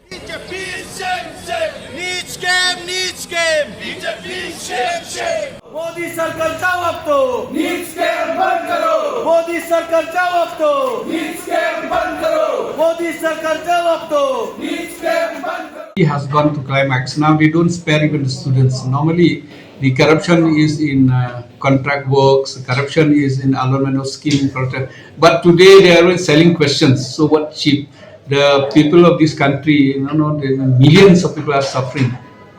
BJP shame shame. NEET scam, NEET scam. BJP shame shame. Modi सरकार जवाब दो। NEET scam बंद करो। मोदी सरकार जवाब दो। NEET scam बंद करो। मोदी सरकार जवाब दो। नीट स्कैम बंद करो। He has gone to climax. Now they don't spare even the students. Normally, the corruption is in uh, contract works, corruption is in allotment of scheme, corruption. But today they are selling questions. So what cheap? The people of this country, you know, the millions of people are suffering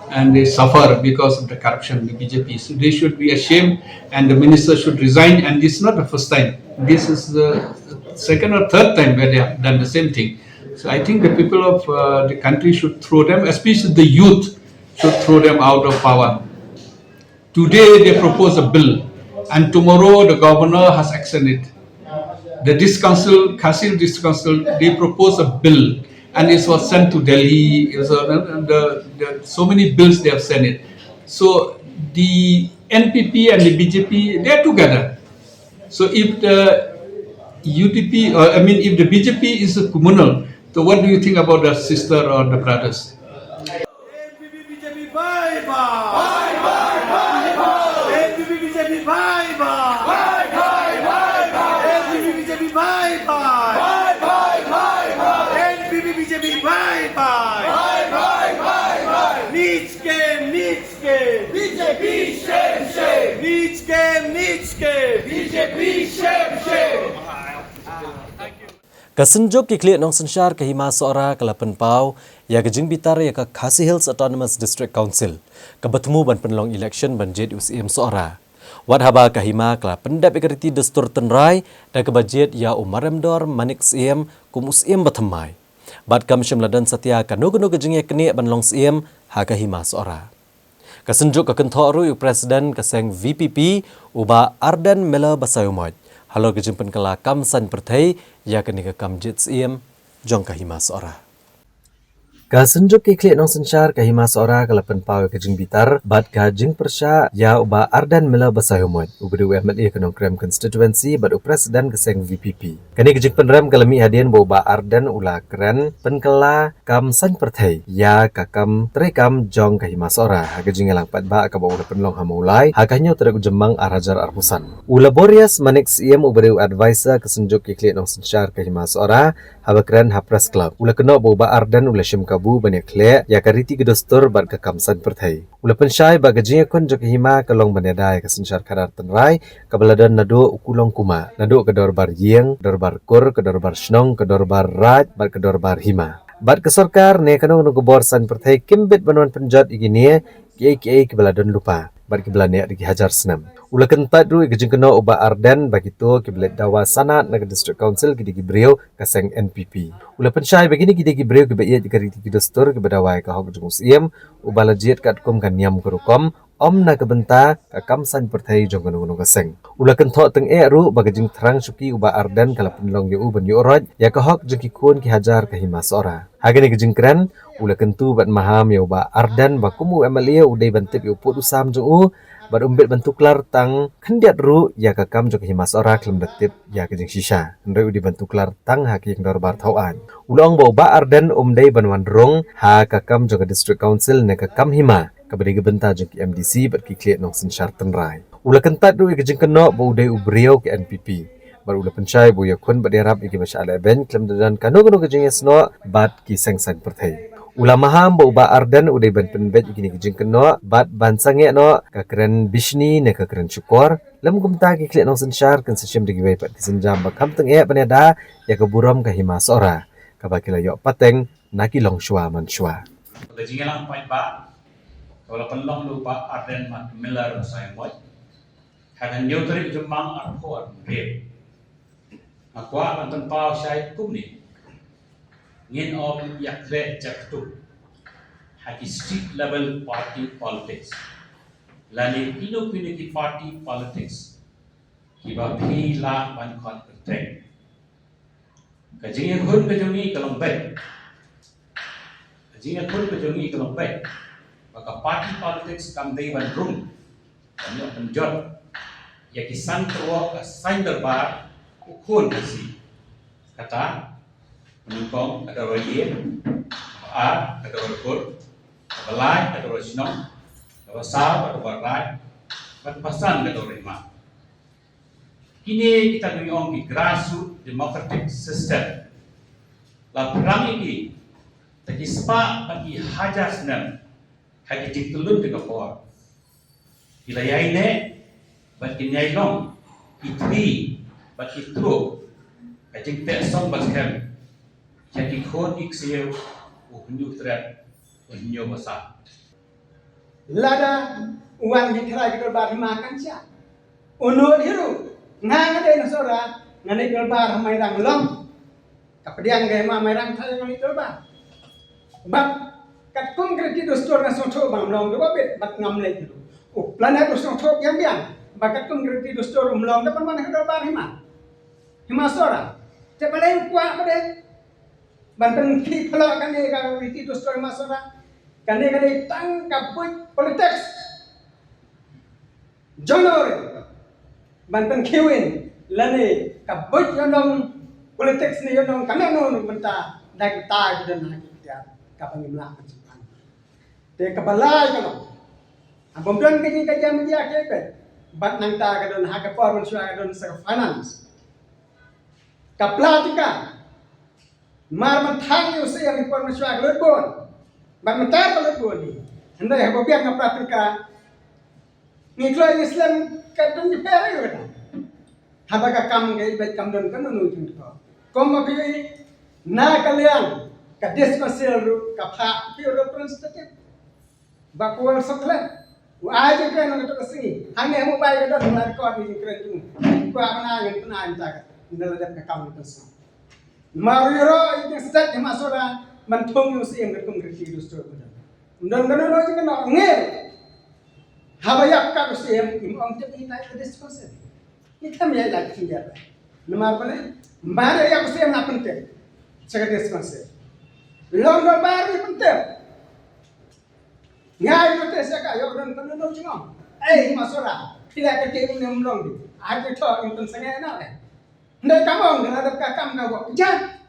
and they suffer because of the corruption in the B J P. So they should be ashamed and the minister should resign. And this is not the first time. This is the second or third time where they have done the same thing. So I think the people of uh, the country should throw them, especially the youth, should throw them out of power. Today they propose a bill, and tomorrow the governor has actioned it. The district council, Khasi district council, they propose a bill, and it was sent to Delhi. It was, uh, the, the, so many bills they have sent it. So the N P P and the B J P, they are together. So if the U D P, uh, I mean, if the B J P is communal, so what do you think about the sister or the brothers? N P P B J P bye bye. Bye bye bye bye. N P P B J P bye bye. Bye bye bye bye. N P P B J P bye bye. Bye bye bye bye. N P P B J P bye bye. Bye bye bye bye. Nij ke nij ke. B J P shame shame. Nij ke nij ke. B J P shame shame. Ka Synjuk ki Khlieh Nongsynshar ka Hima Sohra ka la pynpaw ïa ka jingbitar ïa ka Khasi Hills Autonomous District Council kaba thmu ban pynlong election ban jied ïa u Syiem Sohra. Wat haba ka hima ka la pyndep ïa ka riti dustur tynrai da kaba jied ïa u Maremdor Manik Syiem kum u Syiem ba thymmai. Bad kam shym la don satia kano kano ka jingïaknieh ban long Syiem ha ka Hima Sohra. Ka Synjuk ka kynthoh ruh ïa u President ka seng V P P, u Bah Ardent Miller Basaiawmoit, halor ka jingpynkylla kam saiñ pyrthei ïa kane ka kam jied Syiem jong ka Hima Sohra. Ka Synjuk ki Khlieh Nongsynshar ka Hima Sohra ka la pynpaw ïa ka jingbitar bad ka jingpyrshah ïa u Bah Ardent Miller Basaiawmoit, uba dei u M L A ka Nongkrem constituency bad u President ka seng V P P. Kane ka jingpynrem ka la mih hadien ba u Bah Ardent u la kren pynkylla kam saiñ pyrthei ïa ka kam treikam jong ka Hima Sohra ha ka jingïalang paidbah kaba u la pynlong ha Mawlai ha ka hynñiew tarik u Jymmang ar hajar arphew san. U Laborious Manik Syiem, uba dei u advisor ka Synjuk ki Khlieh Nongsynshar ka Hima Sohra, haba kren ha Press Club, u la kynnoh ba u Bah Ardent u la shim kabu ban ïakhleh ïa ka riti ka dustur bad ka kam saiñ pyrthei. U la pynshai ba ka jingïakhun jong ka hima ka long ban ïada ïa ka synshar khadar tynrai kaba la don naduh u kulong kumah, naduh ka dorbar ïing, dorbar kur, ka dorbar shnong, ka dorbar raid bad ka dorbar hima. Bad ka sorkar ne kano kano ka bor saiñ pyrthei kim bit ban wan pynjot ïa kine kiei kiei kiba la don lypa bad kiba la neh da ki hajar snem. U la kyntait ruh ïa ka jingkynnoh u Bah Ardent ba kito kiba leit dawa sanad na ka District Council ki dei ki briew ka seng N P P. U la pynshai ba kine ki dei ki briew kiba ïeit ïa ka riti ki dustur, kiba dawa ïa ka hok jong u Syiem uba la jied katkum ka niam ka rukom, ym na ka bynta ka kam saiñ pyrthei jong kano kano ka seng. U la kynthoh tyngeh ruh ba ka jingthrang shuki u Bah Ardent ka la pynlong ïa u ban ïuh roit ïa ka hok jong ki khun ki hajar ka Hima Sohra. Ha kane ka jingkren, u la kyntu bad maham ïa u Bah Ardent ba kum u M L A u dei ban tip ïa u pud u sam jong u bad um bit ban tuklar tang khyndiat ruh ïa ka kam jong ka Hima Sohra khlem da tip ïa ka jingshisha, hynrei u dei ban tuklar tang ha ka ïing dorbar thaw aiñ. U la ong ba u Bah Ardent um dei ban wan rung ha ka kam jong ka District Council ne ka kam hima kaba dei ka bynta jong ki M D C bad ki Khlieh Nongsynshar tynrai. U la kyntait ruh ïa ka jingkynnoh ba u dei u briew ka N P P bad u la pynshai ba u ïakhun bad ïarap ïa kiba shah lehbeiñ khlem da don kano kano ka jingïasnoh bad ki seng saiñ pyrthei. U la maham ba u Bah Ardent u dei ban pynbeit ïa kine ki jingkynnoh bad ban sangeh noh ka kren bishni ne ka kren shukor, lym kumta ki Khlieh Nongsynshar kin sa shim da kiwei pat ki sienjam ba kham tyngeh ban ïada ïa ka burom ka Hima Sohra kaba ki la ïoh pateng na ki longshuwa manshuwa. Ka jingïalang paidbah kaba la pynlong da u Bah Ardent Miller Basaiawmoit ha ka hynñiew tarik Jymmang arphew arphew hynriew. Nga kwah ban pynpaw shai kumne. Ngin ym ïakhleh jaktu ha ki street level party politics lane kino kino ki party politics kiba phi lah ban khot kyrteng. Ka jingïakhun ka jong ngi ka long beit. Ka jingïakhun ka jong ngi ka long beit ba ka party politics kam dei ban rung ban ïoh pynjot ïa ki san tyrwa ka saiñ dorbar u khun Khasi. Kata, nyngkong ka dorbar ïing, kaba ar ka dorbar kur, kaba lai ka dorbar shnong, kaba saw ka dorbar raid, bad kaba san ka dorbar hima. Kine kita ki ong ki grassroots democratic system. La pyrshang ïa ki da ki spah bad ki hajar snem ha ki jingtlun jong ka por. Ki la ïaineh bad kin ïai long ki thri bad ki truk, ka jingteh song ba skhem ïa ki khun ki ksiew, u hynñiew tret, u hynñiew basa. Lada u wan ki trai ki dorbar hima kan sha. U nud hi ruh, nga nga dei na Sohra, nga dei dorbar ha Mairang long. Ka pdiang ka hima Mairang trai nga dei dorbar. Bad katkum ka riti dustur nga sngewthuh ba ngam long kaba bit bad ngam leit hi ruh. U Planet u sngewthuh biang biang ba katkum ka riti dustur um long da ban wan ha dorbar hima. Hima Sohra. Te balei u kwah ba dei ban pynkhih phylla kane ka riti dustur Hima Sohra. Kane ka dei tang ka buit politics. Jong ngi ban pynkhih win Lane ka buit ïa nong politics ne ïa nong ka nano nong mynta da kita ki don ha ki tiar kaba ngim lah ban sumar. Te kaba lai ka long, ha bym don ka jingkajia mijia kiei pat, bad nangta ka don ha ka por mynshuwa ka don sa ka finance. Ka pla tika mar ban thang ïa u siem ïa ka por mynshuwa ka lut bun. Bad mynta ka lut bun hi. Hynrei haba biang ka pla tika, ngi kloi ngi slem ka don ki per ïa kata. Haba ka kam ka ibet kam don ka nunu jingthoh. Kum ma phi na ka liang ka District Council ruh ka phah phi representative. Ba kwah soklet. Wa ai jingkren nang ka tok ka sngi. Hangne mo bai ka don na record ni jingkren tu. Kwah mana ngan pynai mynta ka. Nda la dep ka kam ka sngi. Ma ru ro i jingstad ni ma sora man thong yu siem ka kum ka ti du sto ka don. Don ka nunu jingkren ngi. Haba ïap ka siem im ong tip ni tai ka District Council. Ni kam ïa la ki ïa. Namar ba ne, mare ïa ka siem na pyntip. Sa ka District Council. Long do bar ni pyntip. Ngai no te sa ka ïoh don ka nunu jingong. Ei ma sora, phi la ka te um ne um long di. Ai te tho im pynsangeh na le. Ndai ka mong ka la dap ka kam ka wok. Jan.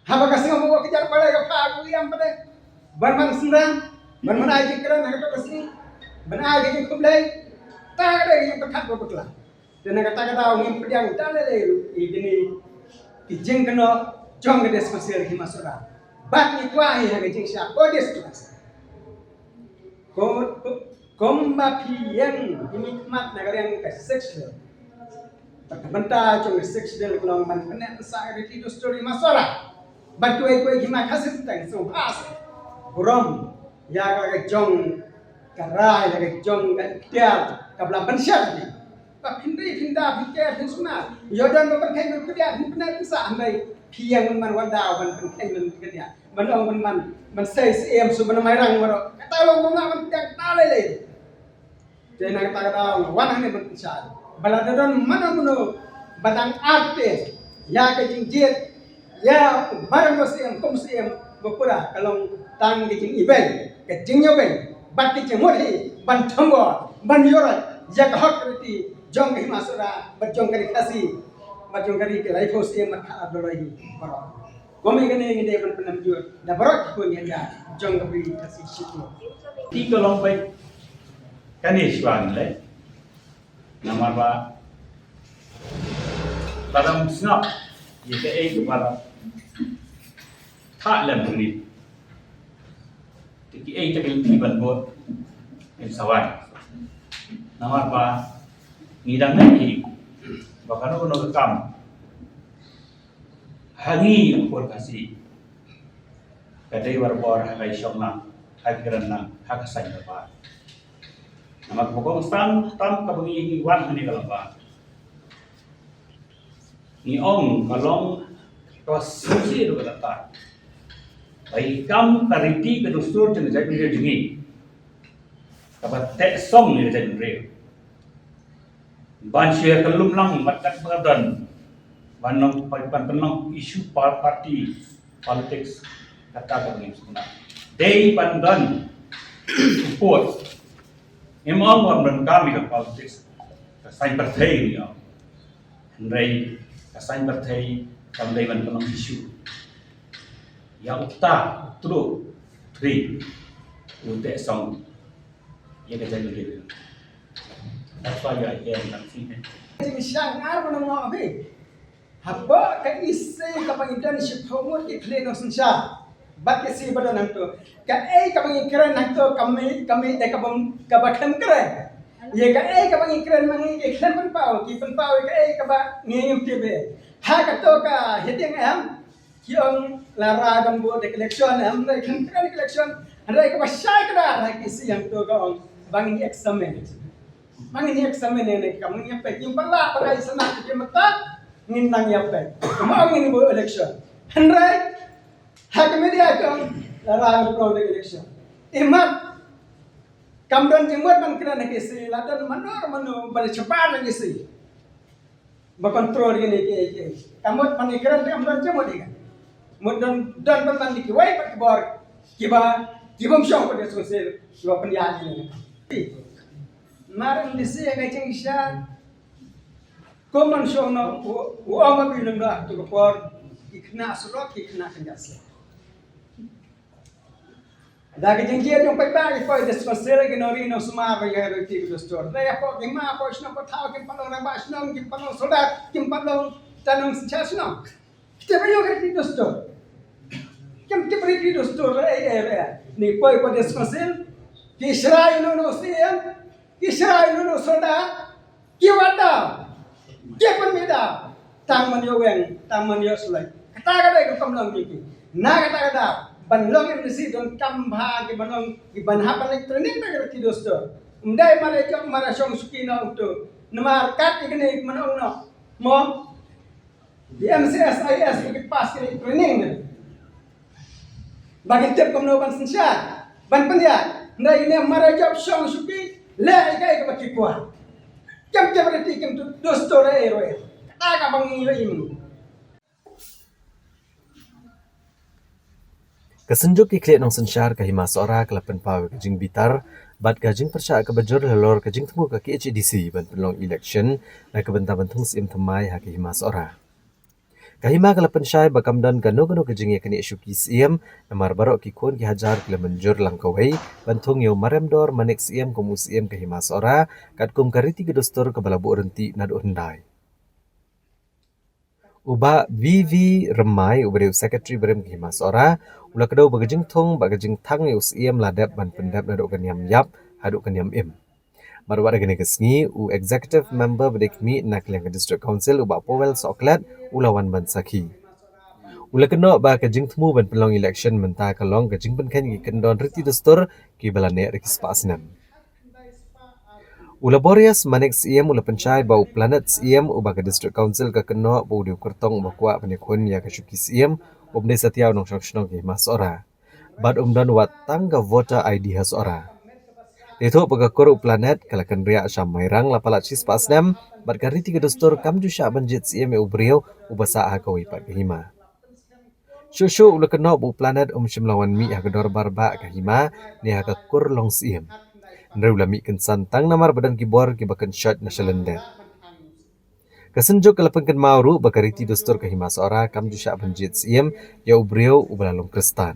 Haba ka sngew mo ka jar pale ka pha ka ïam pale. Ban man sendang, ban man ai jingkren ha ka tok ka sngi. Ban ai ka jingkhublei. Ta ka dei ka jingpyrkhat ba bakla. Te na kata ka daw ngim pdiang ta lei lei ruh ïa kine ki jingkynnoh jong ka District Council ki ma sora. Bad ngi kwah hi ha ka jingshisha ko District Council. Ko, ko, kumba phi ïeng ïa ngi khmat na ka liang ka Sixth Schedule. Bad ka bynta jong ka Sixth Schedule ka long ban pynneh pynsah ïa ka riti dustur i ma sora. Bad kiwei kiwei ki ma Khasi Synteng sngewbha seh burom ïa ka jong ka rai, ïa ka jong ka iktiar kaba la pynshai. Ba phin dei phin da phin ker phin sumar. Ïoh don ba pynkheiñ ban pyndiah phin pynneh pynsah, hynrei phi ïeng ban man wad daw ban pynkheiñ ban pyndiah. Ban ong ban man ban sei siem shu ban mairang baroh. Kata long ba ma ban pyndiah kata lei lei. Te na kata ka daw nga wan hangne ban pynshai ba lada don mano mano ba dang arte ïa ka jingjied ïa u Baran ba siem kum siem ba pura ka long tang ka jingibeiñ, ka jingïabeiñ bad ka jingmut hi ban thonggor ban ïoh rai ïa ka hok ka riti jong ka hima sura bad jong ka ri Khasi bad jong ka ri ki laiphew siem bad ka ar doloi hi baroh. Kum ïa kane ngi dei ban pynnam jur da baroh ki khun ïa ka jong ka ri Khasi shiteng. Ti ka long bai kane shwa ngi lei. Namar ba lada ym sngap ïa kaei kaba la thah lem hangne, te kiei te ki lynti ban bud ngim sa wan. Namar ba ngi dang ngai hi ba kano kano ka kam ha ngi u khun Khasi ka dei barabor ha ka shong lang, ha ka kren lang, ha ka saiñ kyrpad. Namar kaba kongsan tam kaba ngi wan hangne ka lypa, ngi ong ka long kaba sngewsih ruh kata ba i kam ka riti ka dustur jong ka jaitbynriew jong ngi kaba teh song ïa ka jaitbynriew. Ban shu ïa ka lum lang bad kat ba ka don ban long, ban pynlong issue par-, party politics, kata ka ngim sngewbha. Dei ban don support. Ngim ong ban don kam ïa ka politics, ka saiñ pyrthei ngi ong. Hynrei ka saiñ pyrthei kam dei ban pynlong issue. Ïa uta u truk tri u teh song ïa ka jaitbynriew. That's why we are here in Langsing. Jingsngewsih ar ba nang mo phi. Haba ka isi kaba ngi don shiphew ngut ki khlieh nongsynshar bad ki isi ba don hangto. Kaei kaba ngi kren hangto ka mih, ka mih da kaba, kaba khlem kren. Ïa kaei kaba ngi kren ma ngi ki khlem pynpaw, ki pynpaw ïa kaei kaba ngi ngim tip. Ha kato ka heading em ki ong la rai ban bud election, em rai kren election, rai kaba shai kdar ha ki isi hangto ka ong ba ngin examine. Ba ngin examine ne kam ngin peit, ngin pala ba ngai sana ki mata ngin nang ïa peit. Ba ngin bud election. Hynrei ha ka media ka ong la rai ban bud election. Imat kam don jingmut ban kren ha ki isi, la don mano mano ban shabar ha ki isi. Ba control ïa kine kiei kiei. Ka mut ban ïakren te kam don jingmut ïa ka. Mut don, don ban ban ïa kiwei pat ki bor kiba, kibym shong pat ïa sngewsih kiba pynïaid ïa kine. Mar ym dei shisha ka jingshisha Kum ban shong noh u, u ong ma byneng da tu ka por ki khynnah surok, ki khynnah kynjah slem. Da ka jingjied jong paidbah ki poi District Council ki nongri nongsumar ba ïa riti ki dustur. Da ïa poi ki ma poi shnong poi thaw, kim pat long rangbah shnong, kim pat long soldar, kim pat long tang nongsynshar shnong. Kita ba ïa riti dustur. Kim tip riti dustur, eh, eh, eh. Ni poi poi District Council ki shrai noh noh siem. Ki shrai noh noh soldar, ki wad daw, ki pynmih daw, tang ban ïoh weng, tang ban ïoh slem. Kata ka dei ka kam long jong ki. Na kata ka daw, ban long M D C donkam bha ki ban long, ki ban hap ban leit training bad ki dustur. Ym dei mar ïa jop mar ïa shong shuki noh uto. Namar kat ïa kine ki ban ong noh. Mo, Di M C S I S ki pass ki training ne. Ba kin tip kumno ban synshar, ban pynïaid. Hynrei ne mar ïa jop shong shuki, leh ïa kaei kaba ki kwah. Kim tip riti, kim tip dustur ei ruh ei. Kata kaba ngi ïohi mynta. Ka Synjuk ki Khlieh Nongsynshar ka Hima Sohra ka la pynpaw ïa ka jingbitar bad ka jingpyrshah kaba jur halor ka jingthmu ka K H A D C ban pynlong election na ka bynta ban thung Syiem thymmai ha ka Hima Sohra. Ka Hima ka la pynshai ba kam don kano kano ka jingïaknieh shuki Syiem, namar baroh ki khun ki hajar ki la mynjur lang kawei ban thung ïa u Maremdor Manik Syiem kum u Syiem ka Hima Sohra, katkum ka riti ka dustur kaba la buh ryntih naduh hyndai. U Bah V V Rymmai, uba dei u Secretary barim ka Hima Sohra, u la kdew ba ka jingthung bad ka jingthang ïa u Syiem la dep ban pyndep naduh ka niam ïap haduh ka niam im. Bad wat ha kane ka sngi, u Executive Member ba dei khmih na ka liang ka District Council, u Bah Powell Sohkhlet, u la wan ban sakhi. U la kynnoh ba ka jingthmu ban pynlong election mynta ka long ka jingpynkheiñ ïa ki kyndon riti dustur kiba la neh da ki spah snem. U Laborious Manik Syiem u la pynshai ba u Planet Syiem, uba ka District Council ka kynnoh ba u dei u kyrtong uba kwah ban ïakhun ïa ka shuki Syiem, um dei satia u nongshong shnong ka Hima Sohra. Bad um don wat tang ka voter I D ha Sohra. Te thoh ba ka kur u Planet ka la kynriah sha Mairang la palat shispah snem, bad ka riti ka dustur kam ju shah ban jied Syiem ïa u briew uba sah ha kawei pat ka hima. Shuh shuh u la kynnoh ba u Planet um shym la wan mih ha ka dorbar bah ka hima ne ha ka kur long Syiem. Hynrei u la mih kynsan tang namar ba don ki bor kiba kynshoit na shalyndet. Ka Synjuk ka la pynkynmaw ruh ba ka riti dustur ka Hima Sohra kam ju shah ban jied Syiem ïa u briew uba la long Khristan.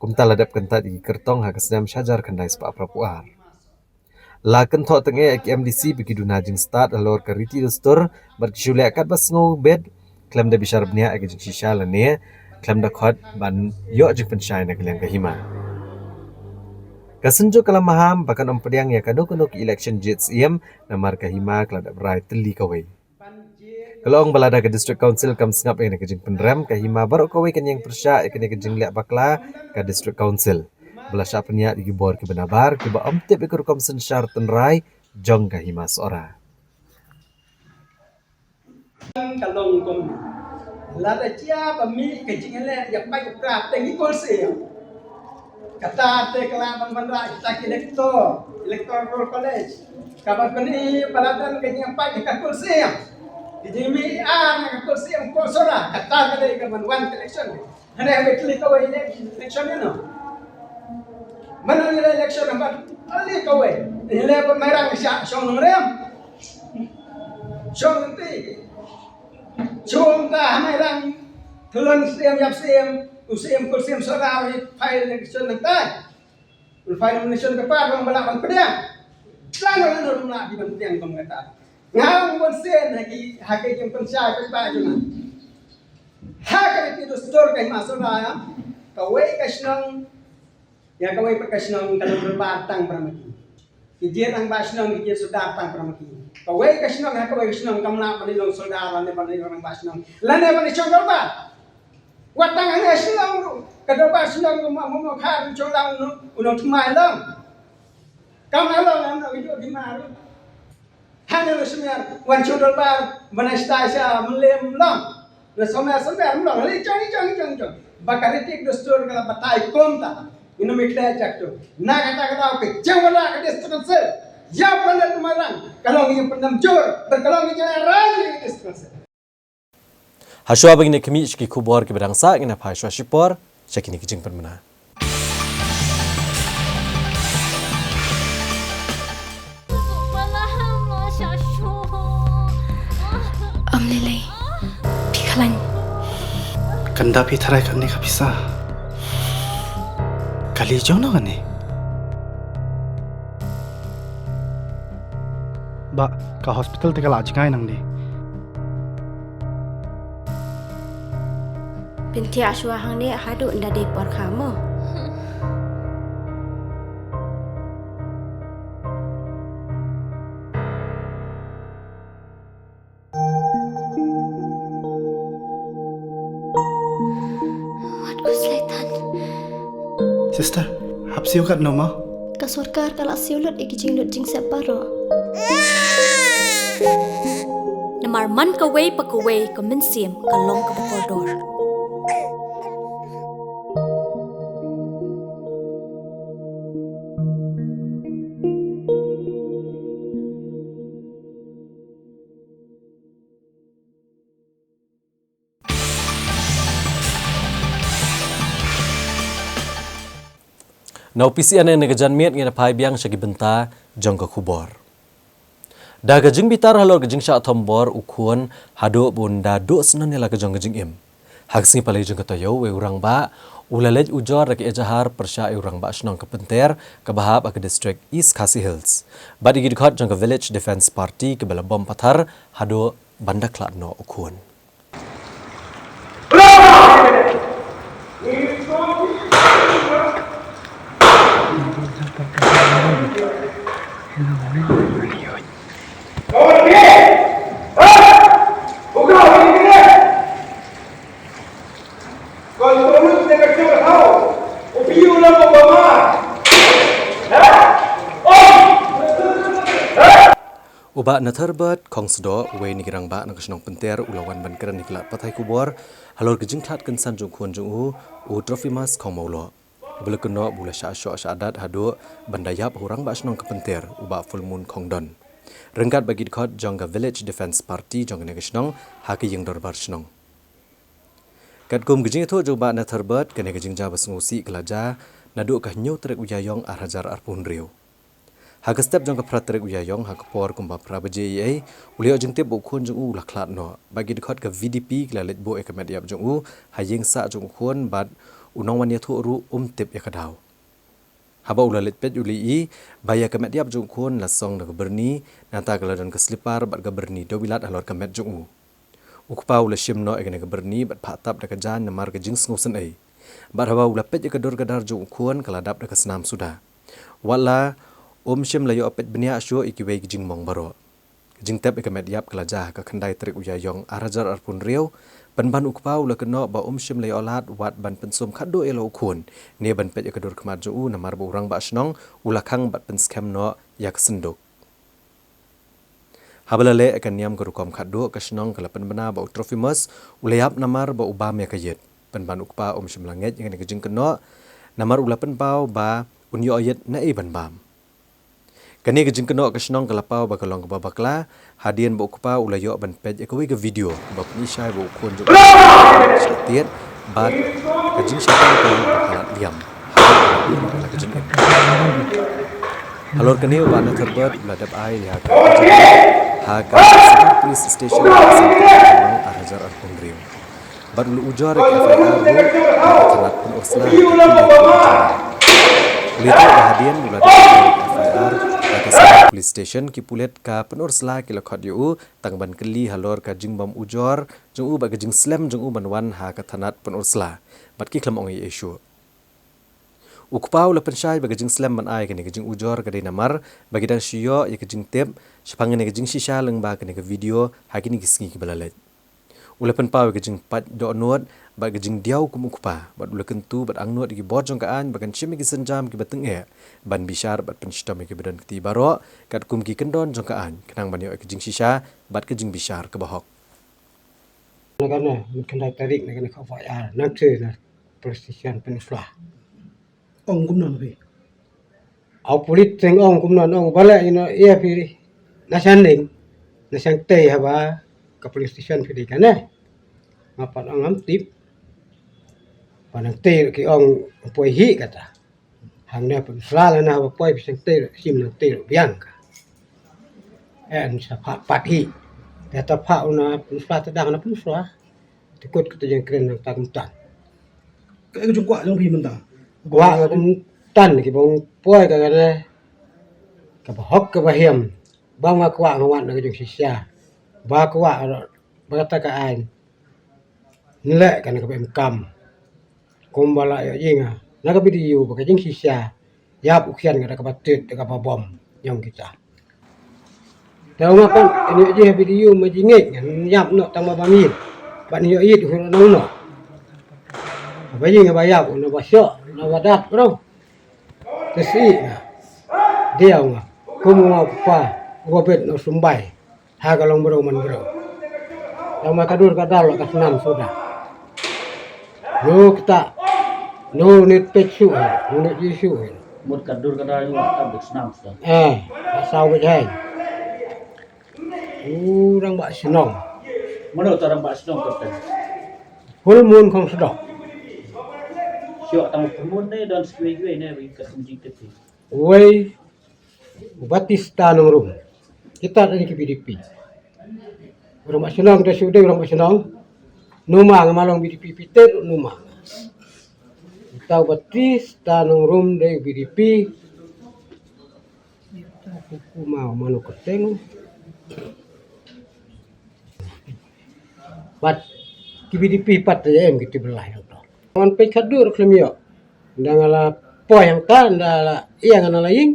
Kumta la dep kyntait ïa ki kyrtong ha ka snem shihajar khyndai spah phra phew ar. La kynthoh tyngeh ïa ki M D C ba ki duna jingstad halor ka riti dustur bad ki shu leh katba sngewbit khlem da bishar bniah ïa ka jingshisha lane khlem da khot ban ïoh jingpynshai na ka liang ka hima. Ka Synjuk ka la maham ba kan ym pdiang ïa kano kano ki election jied Syiem namar ka hima ka la dep rai tylli kawei. Ka la ong ba lada ka District Council kam sngap ïa kane ka jingpynrem, ka hima baroh kawei kan ïeng pyrshah ïa kane ka jingleh bakla ka District Council ba la shah pynïaid ïa ki bor kiba nabar kiba ym tip ïa ka rukom synshar tynrai jong ka Hima Sohra. Ka long kum lada jia ba mih ka jingleh ïa pait ïa pra teng ïa kur Syiem. Kata te ka lah ban wanrah kita ki elector, electoral college. Kaba pyni ba la don ka jingpait ïa ka kur Syiem. Ki jingmih ar na ka kur Syiem, kur Sohra. Kata ka dei ka ban wan ka election. Hynrei haba ïa tylli kawei election ïa no. Mano ïa election haba ïa tylli kawei. Ïa leh ba Mairang shah shong nongrim. Shong nongti. Shong ka ha Mairang. Tylli Syiem ïap Syiem. U Syiem kur Syiem Sohra ïa phai election nangta. Ul phai nomination paper long ba lah ban pdiang. Lano lano ruh lah ki ban pdiang kum kata. Nga ong bun sien ha ki, ha ki jingpynshai pynbha jong nga. Ha ka riti dustur ka Hima Sohra ïa kawei ka shnong, ïa kawei pat ka shnong ka long dorbar tang para ma ki. Ki jied rangbah shnong, ki jied sordar tang para ma ki. Kawei ka shnong ha kawei ka shnong kam lah ban ïalong sordar lane ban ïalong rangbah shnong lane ban ïashong dorbar. Wat tang hangne shnong ruh, ka dorbar shnong ruh ma, ma, ma, kha ruh shnong lang ruh, u nongthymmai long. Kam long, kam long, ïoh dima ruh. Hangne ruh shnong, wan shu dorbar, ban ai stai sha Mylliem long. Na Sohmer, Sohmer long, li jong, li jong, li jong, li jong. Ba ka riti dustur ka la batai kumta. Ngin ym ïa khleh jak tu. Na kata ka daw ka jingwanrah ka District Council ïa u Planet Mairang ka long ïa u pyndem jur, bad ka long ïa u jingïarai ïa ka District Council. Hashwa ba ngin ïa khmih sha ki khubor kiba dang sah, ngin ïa phai shuwa shipor sha kine ki jingpynbna. Nda phi tharai kane ka pisa. Kali jong no kane. Ba ka hospital te ka la jngai nang di. Pynthia shwa hangne haduh nda dei por kha mo. Wat ku slaitan. Sister, hap siew katno mo? Ka sorkar ka la siew lut ïa ki jinglut jingsep baroh. Namar man kawei pa kawei ka mynsiem ka long kaba kordor. Na u P C N N ka janmiet ngin phai biang sha ki bynta jong ka khubor. Da ka jingbitar halor ka jingshah thombor u khun haduh ba un da duh snon ïa la ka jong ka jingim. Ha ka sngi Palei jong ka taïew, u rangbah u la leit ujor da ka ejahar pyrshah ïa u rangbah shnong ka Pynter kaba hap ha ka district East Khasi Hills. Bad ïa ki dkhot jong ka Village Defence Party kiba la bom pathar haduh ban da khlad noh u khun. U Bah Nathurbert Khongsdoh, uwei na ki rangbah na ka shnong Pynter, u la wan ban kren ha ki lad pathai khubor halor ka jingkhlad kynsan jong u khun jong u, u Trophimus Khongmawloh. Ba la kynnoh ba u la shah shoh shah dat haduh ban da ïap ha u rangbah shnong ka Pynter, u Bah Fullmoon Khongdon, ryngkat bad ki dkhot jong ka Village Defence Party jong kane ka shnong ha ka ïing dorbar shnong. Katkum ka jingïathuh jong u Bah Nathurbert, kane ka jingjia ba sngewsih ka la jia naduh ka hynñiew tarik u Ïaïong ar hajar arphew hynriew. Ha ka step jong ka phra tarik u Ïaïong, ha ka por kumba phra baje eiei, u la ïoh jingtip ba u khun jong u u la khlad noh. Bad ki dkhot ka V D P ki la leit buh ïa ka met ïap jong u ha ïing sah jong u khun, bad u nongwan ïathuh ruh um tip ïa ka daw. Haba u la leit peit u la ïohi ba ïa ka met ïap jong u khun la song da ka byrni, nangta ka la don ka slipar bad ka byrni dewbilat halor ka met jong u. U kpa u la shim noh ïa kane ka byrni bad phah tap da ka jaiñ namar ka jingsngewsynei. Bad haba u la peit ïa ka dur ka dar jong u khun, ka la dap da ka snam suda. Watla um shym la ïoh peit bniah shuh ïa kiwei ki jingmong baroh. Ka jingtep ïa ka met ïap ka la jia ha ka khyndai tarik u Ïaïong ar hajar arphew hynriew. Pynban u kpa u la kynnoh ba um shym la ïoh lad wat ban pynsum khatduh ïa la u khun, ne ban peit ïa ka dur khmat jong u namar ba u rangbah shnong u la khang bad pynskhem noh ïa ka synduk. Haba la leh ïa ka niam ka rukom khatduh, ka shnong ka la pynbna ba u Trophimus u la ïap namar ba u bam ïa ka ïit. Pynban u kpa um shym la ngeit ïa kane ka jingkynnoh namar u la pynpaw ba un ïoh ïit naei ban bam. Kane ka jingkynnoh ka shnong ka la paw ba ka long kaba bakla hadien ba u kpa u la ïoh ban peit ïa kawei ka video kaba pyni shai ba u khun jong u shah tied bad ka jingshah tang ka long kaba palat liam. Halor kane u Bah Nathurbert u la dep ai ïa ka jingkynnoh ha ka Civil Police Station ha ka seng ar hajar arphew hynriew. Bad u la ujor ïa ka F I R ruh ha ka thanat Pynursla. U la ïathuh ba hadien u la dep ujor ïa ka F I R ha ka Civil Police Station, ki pulit ka Pynursla ki la khot ïa u tang ban kylli halor ka jingbym ujor jong u bad ka jingslem jong u ban wan ha ka thanat Pynursla. Bad ki khlem ong ei ei shuh. U kpa u la pynshai ba ka jingslem ban ai kane ka jingujor ka dei namar ba ki dang shu ïoh ïa ka jingtip shaphang kane ka jingshisha lyngba kane ka video ha kine ki sngi kiba la leit. U la pynpaw ïa ka jingpait dohnud bad ka jingdiaw kum u kpa, bad u la kyntu bad angnud ïa ki bor jong ka aiñ ba kan shim ïa ki sienjam kiba tyngeh ban bishar bad pynshitom ïa kiba don kti baroh katkum ki kyndon jong ka aiñ, khnang ban ïoh ïa ka jingshisha bad ka jingbishar kaba hok. Na kane, mynta khyndai tarik na kane ka F I R nangta na police station Pynursla. Ong kumno phi? Au, pulit teng ong kumno, ong ba leh ïa phi na shanding, na shangtei haba ka police station phi dei kane. Nga pat ong ngam tip. Ba nangtei ki ong poi hi kata. Hangne Pynursla lane haba poi phi shangtei, shim nangtei biang ka. Eh, sa pha pat hi. Kata pha u na Pynursla, ta dang na Pynursla. Kut kata jingkren nangta kumta. Ka jingkwah jong phi mynta. Kwah kumta ki bang poi ka kane. Kaba hok kaba hiam. Ba nga kwah nga wan na ka jingshisha. Ba kwah ba kata ka aiñ. Nleh kane kaba em kam. Kumba la ïohi nga na ka video ba ka jingshisha. Ïap u khian nga da kaba tit da kaba bom jong kita. Te nga pang ïohi ha video ma jingit nga ïap noh tang ba bam ïit. Ban ïohi hu nang noh. Ba jing ba ïap na ba shoh na ba dat bro. Te si nga. Dia nga kum nga pa ngo bet no sumbai. Ha ka long bro man bro. Yang ma ka dur ka dal ka snam suda. No kita. No nit pet shu. No nit ji shu. Mut ka dur ka dal yu ka bik snam suda. Eh, ka saw bik hai. Urang ba shnong. Mano ta rang ba shnong ka ten. Full moon khong sdok. Shu ta mo full moon ne don shu yu ne wi ka sum jing te. Wei Batista Nongrum. Kita tadi ke B D P. Orang mak senang dah sudah orang mak senang. Numa ngemalong B D P Peter numa. Kita Batista Nongrum dari B D P. Kita kuku mau manu keteng. Pat ki B D P pat te em ki te belai dang to. Ngan pe khadur khlem ïoh. Nda nga la poi hangta nda la ïa nga na la ïing.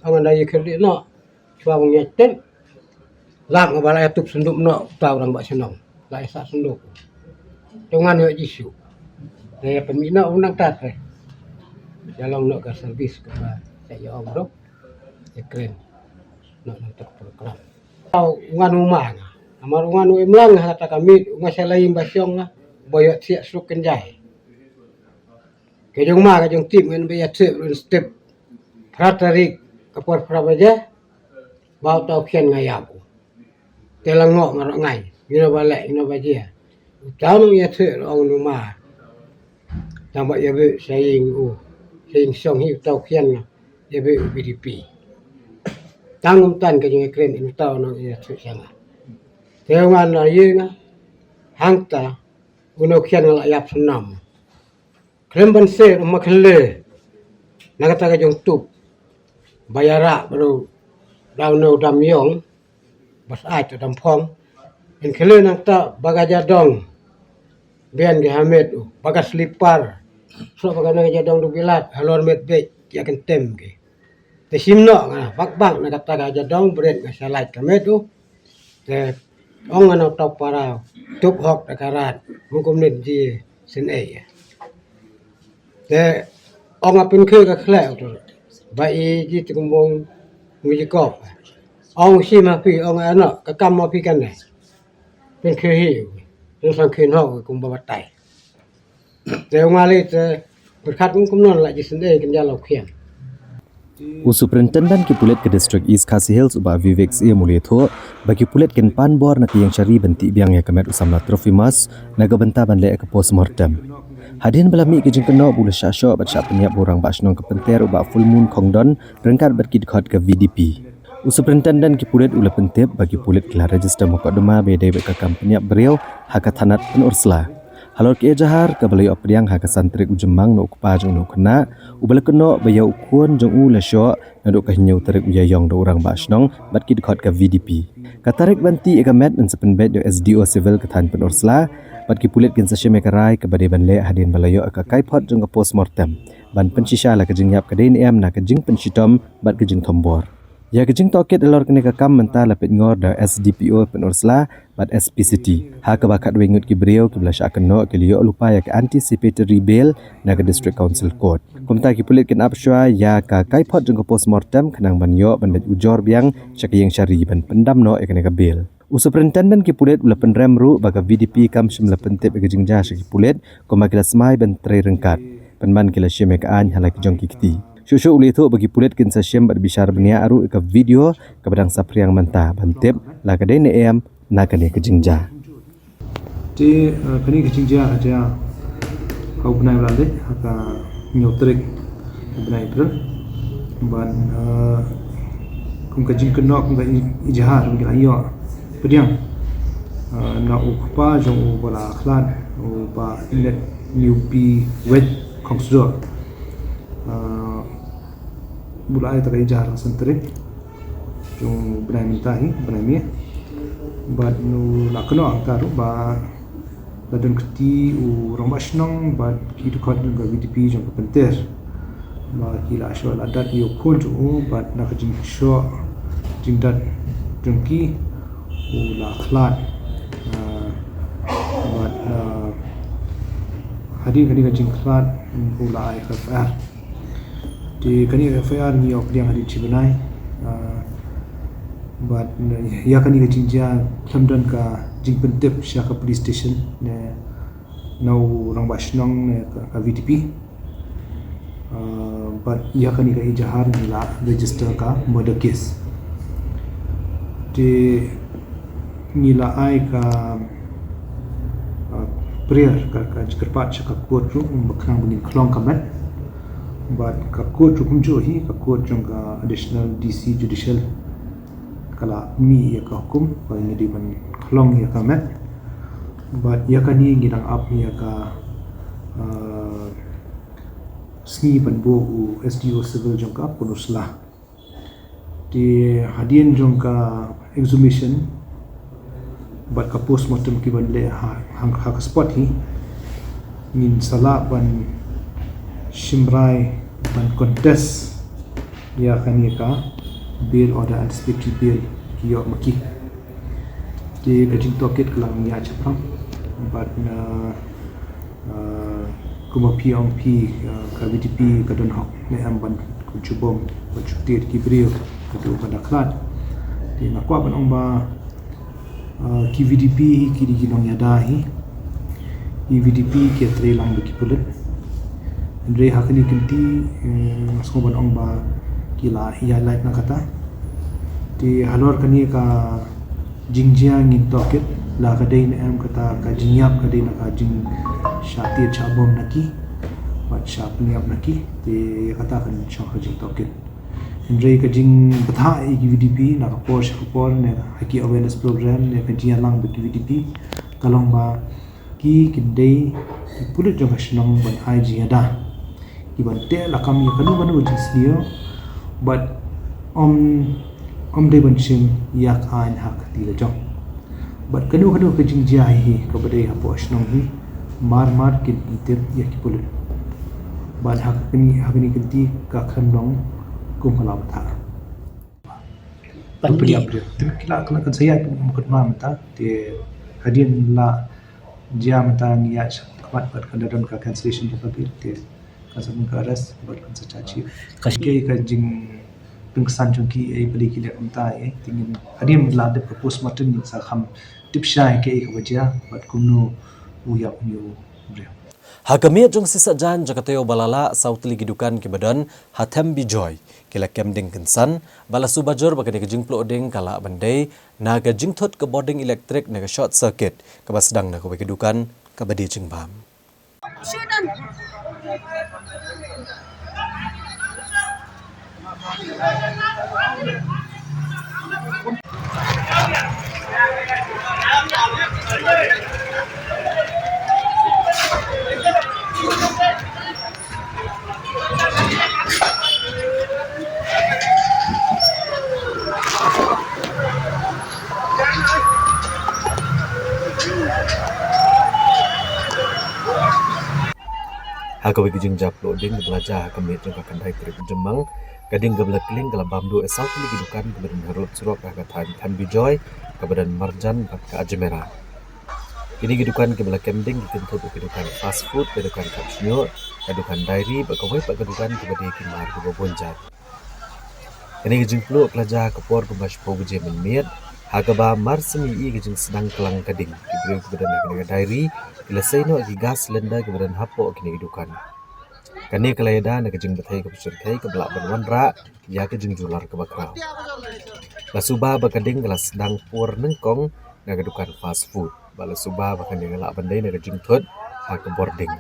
Ong nda ïa khadur noh. Chwa bang ïa ten. Lak nga ba la ïa tup senduk noh uta u rang ba shnong. La ïa sah senduk. Te ngan ïoh Jisu. Te ïa pynmih noh u nang tat te. Ïa long noh ka service kaba ïa ong dok. Ïa kren. Noh nang tat program. Tau ngan u ma nga. Namar u ngan u imlang ha kata ka miet u nga sha la ïing ba shong nga ba ïoh thiah suk kynjai. Ka jong ma ka jong tip ngan ba ïa thiah run step. Phra tarik ka por phra baje. Ba u tau khian nga ïap u. Te la ngoh nga roh ngai. Ngino ba leh ngino ba jia. U tau nang ïa thiah run u ma. Tang ba ïa beh sha ïing u. Sha ïing shong hi u tau khian nga. Ïa beh u B D P. Tang um tan ka jingkren in u tau nang ïa thiah sha nga. Te u ngan na ïing nga. Hangta u nau khian nga la ïap snam. Khlem ban ser ma khle na kata ka jong tup ba ïa rah ba dau dau nau dam yong ba sa ai ta dam phong. In khle nang ta ba ka jadong bian ki ha met u ba ka slipar. So ba ka na ka jadong du bilat halor met bek ïa kan tem ki. Te shim noh nga bak bak na kata ka jadong bret nga sha lait ka met u. Te ong nga na u tau para tup hok da ka rat mungkum net ji sen ei. Te ong nga pynkhie ka khleh u tu ba i ji te kumbong ngi ji kop. Ong shi ma phi ong nga na ka kam ma phi kan ne. Pynkhie hi u. Ngi sang khin hok kumba batai. Te ong nga le te berkat kum kum non la ji sen ei kan jalo khian. U Superintendent ki pulit ka District East Khasi Hills u Bah Vivek Syiem u la ïathuh ba ki pulit kin pan bor na ka ïing shari ban tih biang ïa ka met u samla Trophimus na ka bynta ban leh ïa ka postmortem. Hadien ba la mih ka jingkynnoh ba u la shah shoh bad shah pynïap ba u rangbah shnong ka Pynter u Bah Fullmoon Khongdon ryngkat bad ki dkhot ka V D P. U Superintendent ki pulit u la pyntip ba ki pulit ki la register mukotduma ba ïadei bad ka kam pynïap briew ha ka thanat Pynursla. Halor ka ejahar kaba la ïoh pdiang ha ka san tarik u Jymmang na u kpa jong u khynnah uba la kynnoh ba ïa u khun jong u la shoh naduh ka hynñiew tarik u Ïaïong da u rangbah shnong bad ki dkhot ka V D P. Ka tarik ban tih ïa ka met yn sa pynbeit da u S D O Civil ka thaiñ Pynursla bad ki pulit kin sa shim ïa ka rai kaba dei ban leh hadien ba la ïoh ïa ka kaiphod jong ka postmortem ban pynshisha la ka jingïap ka dei ne em na ka jingpynshitom bad ka jingthombor. Ïa ka jingtohkit halor kane ka kam mynta la peit ngor da S D P O Pynursla bad S P City ha kaba khatwei ngut ki briew kiba la shah kynnoh ki la ïoh lypa ïa ka anticipatory bail na ka District Council Court. Kumta ki pulit kin ap shuwa ïa ka kaiphod jong ka postmortem khnang ban ïoh ban leit ujor biang sha ka ïing shari ban pyndam noh ïa kane ka bail. U Superintendent ki pulit u la pynrem ruh ba ka V D P kam shym la pyntip ïa ka jingjia sha ki pulit kumba ki la smai ban trei ryngkat. Pynban ki la shim ïa ka aiñ ha la ki jong ki kti. Shuh shuh u la ïathuh ba ki pulit kin sa shim bad bishar bniah ruh ïa ka video kaba dang saphriang mynta ban tip la ka dei ne em na kane ka jingjia. Te, eh, kane ka jingjia ka jia ha u bnai ba la dep ha ka hynñiew tarik u bnai April. Bad, eh, kum ka jingkynnoh kum ka i-, ejahar ba ki la ïoh pdiang. Uh, na u kpa jong u ba la khlad, u Bah Ngetnewbi Wait Khongsdor. Uh, u la ai tang ka ijahar ha ka san tarik jong u bnai mynta hi, bnai May. Bad u la kynnoh hangta ruh ba la don kti u rangbah shnong bad ki dkhot jong ka VDP jong ka Pynter ba ki la shoh la dat ïa u khun jong u, bad na ka jingshoh jingdat jong ki u la khlad. Ah, bad, ah, hadien kane ka jingkhlad u la ai ka FIR. Te kane ka FIR ngi ïoh pdiang hadien shi bnai. Ah, bad, eh, ïa kane ka jingjia khlem don ka jingpyntip sha ka police station ne na u rangbah shnong ne ka, ka VDP. Ah, bad ïa kane ka ijahar ngi la register ka murder case. Te ngi la ai ka, ah, prayer ka, ka jingkyrpad sha ka court ruh ba khnang ba ngin khlong ka met. Bad ka court ruh kumjuh hi, ka court jong ka Additional DC Judicial ka la mih ïa ka hukum ba ngi dei ban khlong ïa ka met. Bad ïa kane ngi dang ap ïa ka, ah, sngi ban buh u SDO Civil jong ka Pynursla. Te hadien jong ka exhumation bad ka postmortem ki ban leh ha, ha, ha ka spot hi, ngin sa lah ban shim rai ban contest ïa kane ka bail order, anticipatory bail ki ïoh ma ki. Te ka jingtohkit ka la ïaid shaphrang bad na, ah, kumba phi ong phi, ah, ka VDP ka don hok ne em ban kyntiew bom ban shu tied ki briew, ka tu ka da khlad. Te nga kwah ban ong ba, ah, ki VDP hi ki dei ki nongïada hi. Ki VDP ki trei lang bad ki pulit. Hynrei ha kane ka kynti, eh, nga sngew ban ong ba ki la ïa lait na kata. Te halor kane ka jingjia ngin tohkit, la ka dei ne em kata ka jingïap ka dei na ka jingshah tied shah bom na ki bad shah pynïap na ki. Te ïa kata kan shong ha ka jingtohkit. Hynrei ka jingbthah ïa ki VDP na ka por sha ka por ne ha ki awareness program ne ka jingïalang bad ki VDP ka long ba ki kin dei ki pulit jong ka shnong ban ai jingïada, ki ban teh lakam ïa kano kano ka jingsniew bad ym, ym dei ban shim ïa ka aiñ ha ka kti la jong. Bad kano kano ka jingjia hi kaba dei hapoh shnong hi, mar mar kin pyntip ïa ki pulit. Bad ha kane, ha kane ka kynti ka khlem long kum ka la bthah. Pynïap briew. Te ki la, ki la kan sa ïaid mukotduma mynta, te hadien la jia mynta ngi ïaid sha khmat bad kan da don ka cancellation jong ka bail, te kan sa bun ka arrest bad kan sa charge. Ka, ka jingpynksan jong ki, eh, balei ki leh kumta, eh, te ngin hadien la dep ka postmortem ngin sa kham tip shai kaei kaba jia bad kumno u ïap une u briew. Ha ka miet jong ka sisat jaiñ jong ka taïew ba la lah, saw tylli ki dukan kiba don ha Them Bijoy ki la kem ding kynsan, bad la suba jur ba kane ka jingpluh ding ka lah ban dei na ka jingthut ka bording elektrik ne ka short circuit kaba sdang na kawei ka dukan kaba die jingbam. Ha kawei ka jingjia pluh ding kaba la jia ha ka miet jong ka khyndai tarik Jymmang, ka ding kaba la kling ka la bam duh ïa saw tylli ki dukan kiba don harud surok ha ka thaiñ Them Bijoy, kaba don marjan bad ka Ajmera. Kine ki dukan kiba la kem ding ki kynthup ïa ki dukan fast food, ka dukan khap shñiuh, ka dukan dairy bad kawei pat ka dukan kaba dei ki mar kiba bun jait. Kane ka jingpluh ka la jia ha ka por kumba shiphew baje mynmiet, ha kaba mar shen ïohi ka jingsdang klang ka ding, ki briew kiba don ha kane ka dairy ki la sei noh ïa ki gas cylinder kiba don hapoh kine ki dukan. Kane ka la ïada na ka jingbthei kaba shyrkhei kaba lah ban wanrah ïa ka jingjulor kaba khraw. La suba ba ka ding ka la sdang pur nyngkong na ka dukan fast food, bad la suba ba kane ka lah ban dei na ka jingthut ha ka bording.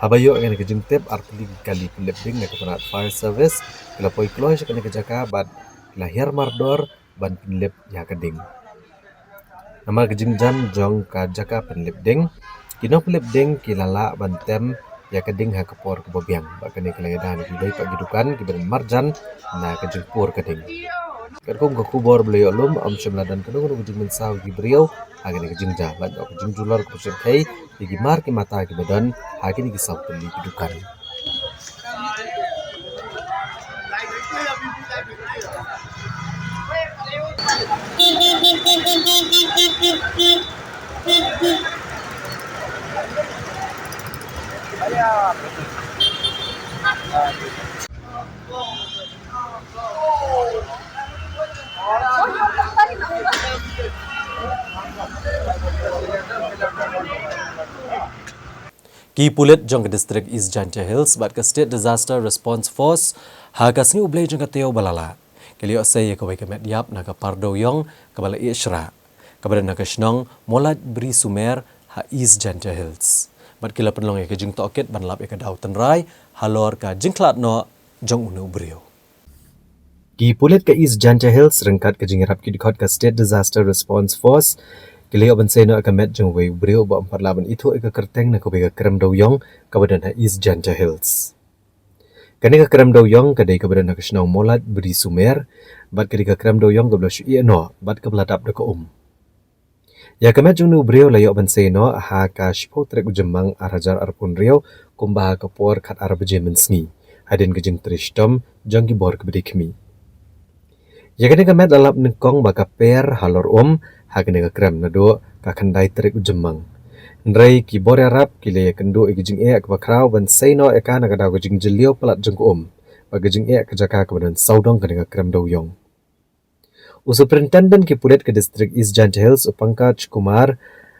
Haba ïoh ïa kane ka jingtip, artylli ki kali pynlip ding na ka tnat fire service ki la poi kloi sha kane ka jaka bad ki la hiar mardor ban pynlip ïa ka ding. Namar ka jingjam jong ka jaka pynlip ding, ki nongpynlip ding ki la lah ban tem ïa ka ding ha ka por kaba biang. Bad kane ka la ïada na kiwei pat ki dukan kiba don marjan na ka jingpur ka ding. Katkum ka khubor ba la ïoh lum, ym shym la don kano kano ka jingmynsaw ki briew ha kane ka jingjia. Lait noh ka jingjulor kaba shyrkhei ïa ki mar ki mata kiba don ha kine ki saw tylli ki dukan. Ki pulit jong ka District East Jaintia Hills bad ka State Disaster Response Force ha ka sngi U Blei jong ka taïew ba la lah ki la ïoh sei ïa kawei ka met ïap na ka par dewïong kaba la ïeh shrah, kaba don ha ka shnong Mawlait Bri Sumer ha East Jaintia Hills. Bad ki la pynlong ïa ka jingtohkit ban lap ïa ka daw tynrai halor ka jingkhlad noh jong une u briew. Ki pulit ka East Jaintia Hills ryngkat ka jingïarap ki dkhot ka State Disaster Response Force ki la ïoh ban sei noh ïa ka met jong uwei u briew uba ym pat lah ban ithuh ïa ka kyrteng na kawei ka krem dewïong kaba don ha East Jaintia Hills. Kane ka krem dewïong ka dei kaba don ha ka shnong Mawlait Bri Sumer bad ka dei ka krem dewïong kaba la shu ïeh noh bad kaba la dap da ka um. Ïa ka met jong une u briew la ïoh ban sei noh ha ka shiphew tarik u Jymmang ar hajar arphew hynriew kumba ha ka por khatar baje mynsngi hadien ka jingtrei shitom jong ki bor kiba dei khmih. Ïa kane ka met la lap nyngkong ba ka per halor um ha kane ka krem naduh ka khyndai tarik u Jymmang. Hynrei ki bor ïarap ki la ïakynduh ïa ka jingeh kaba khraw ban sei noh ïa ka na ka daw ka jingjylliew palat jong ka um bad ka jingeh ka jaka kaba don sawdong kane ka krem dewïong. U Superintendent ki pulit ka District East Jaintia Hills u Pankaj Kumar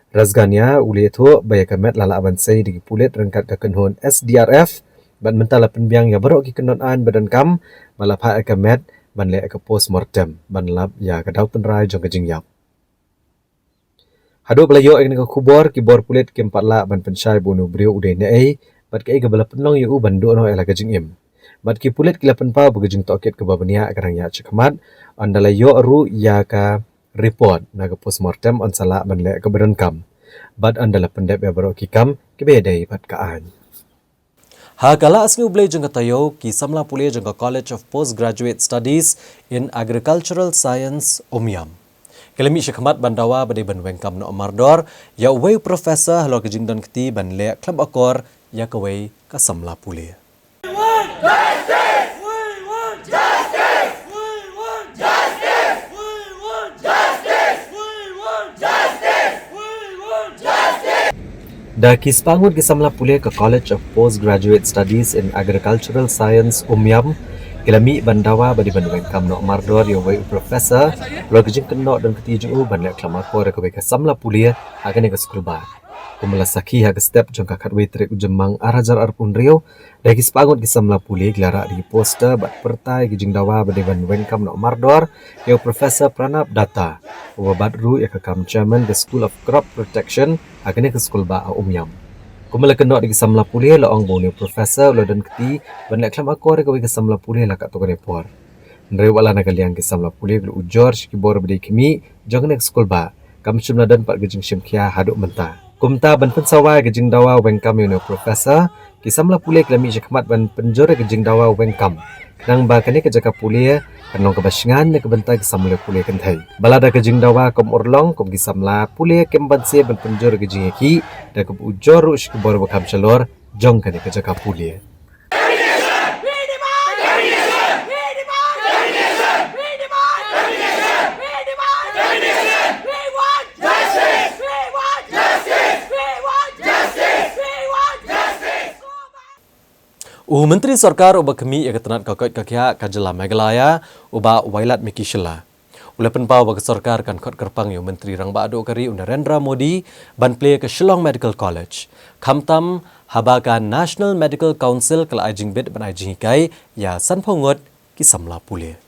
Rasgania u la ïathuh ba ïa ka met la lah ban sei da ki pulit ryngkat ka kynhun S D R F bad mynta la pynbiang ïa baroh ki kyndon aiñ ba donkam bad la phah ïa ka met ban leh ïa ka postmortem ban lap ïa ka daw tynrai jong ka jingïap. Haduh ba la ïoh ïa kane ka khubor ki bor pulit kim pat lah ban pynshai ba une u briew u dei naei bad kaei kaba la pynlong ïa u ban duh noh ïa la ka jingim. Bad ki pulit ki la pynpaw ba ka jingtohkit kaba bniah ka dang ïaid shakhmat, ynda la ïoh ruh ïa ka report na ka postmortem yn sa lah ban leh kaba donkam bad ynda la pyndep ïa baroh ki kam kiba ïadei bad ka aiñ. Ha ka la sngi U Blei jong ka taïew, ki samla pule jong ka College of Postgraduate Studies in Agricultural Science, Umiam, ki la mih shakhmat ban dawa ba dei ban weng kam noh mardor ïa uwei u professor halor ka jingdon kti ban leh khlem akor ïa kawei ka samla pule. Da ki spah ngut ki samla pule ka College of Postgraduate Studies in Agricultural Science, Umiam, ki la mih ban dawa ba dei ban weng kam noh mardor ïa uwei u professor halor ka jingkynnoh don kti jong u ban leh khlem akor ïa kawei ka samla pule ha kane ka skulbah. Kumba la sakhi ha ka step jong ka khatwei tarik u Jymmang ar hajar arphew hynriew, da ki spah ngut ki samla pule ki la rah da ki poster bad pyrta ïa ka jingdawa ba dei ban weng kam noh mardor ïa u Professor Pranab Datta, uba bat ruh ïa ka kam Chairman ka School of Crop Protection ha kane ka skulbah ha Umiam. Kumba la kynnoh da ki samla pule, la ong ba une u professor u la don kti ban leh khlem akor ïa kawei ka samla pule la katto katne por. Hynrei wat la na ka liang ki samla pule ki la ujor sha ki bor ba dei khmih jong kane ka skulbah, kam shym la don pat ka jingshim khia haduh mynta. Kumta ban pynsawa ïa ka jingdawa weng kam ïa une u professor, ki samla pule ki la mih shakhmat ban pynjur ïa ka jingdawa weng kam, khnang ba kane ka jaka pule kan long kaba shngaiñ na ka bynta ki samla pule kynthei. Ba la da ka jingdawa kam urlong, kum ki samla pule kim banse ban pynjur ïa ka jingïakhih da kaba ujor ruh sha ki bor ba kham shalor jong kane ka jaka pule. U Myntri Sorkar uba khmih ïa ka tnat ka koit ka khiah ka jylla Meghalaya, u Bah Wailadmiki Shylla, u la pynpaw ba ka sorkar kan khot kyrpang ïa u Myntri Rangbah duh ka ri u Narendra Modi ban plie ïa ka Shillong Medical College, khamtam haba ka National Medical Council ka la ai jingbit ban ai jinghikai ïa sanphew ngut ki samla pule.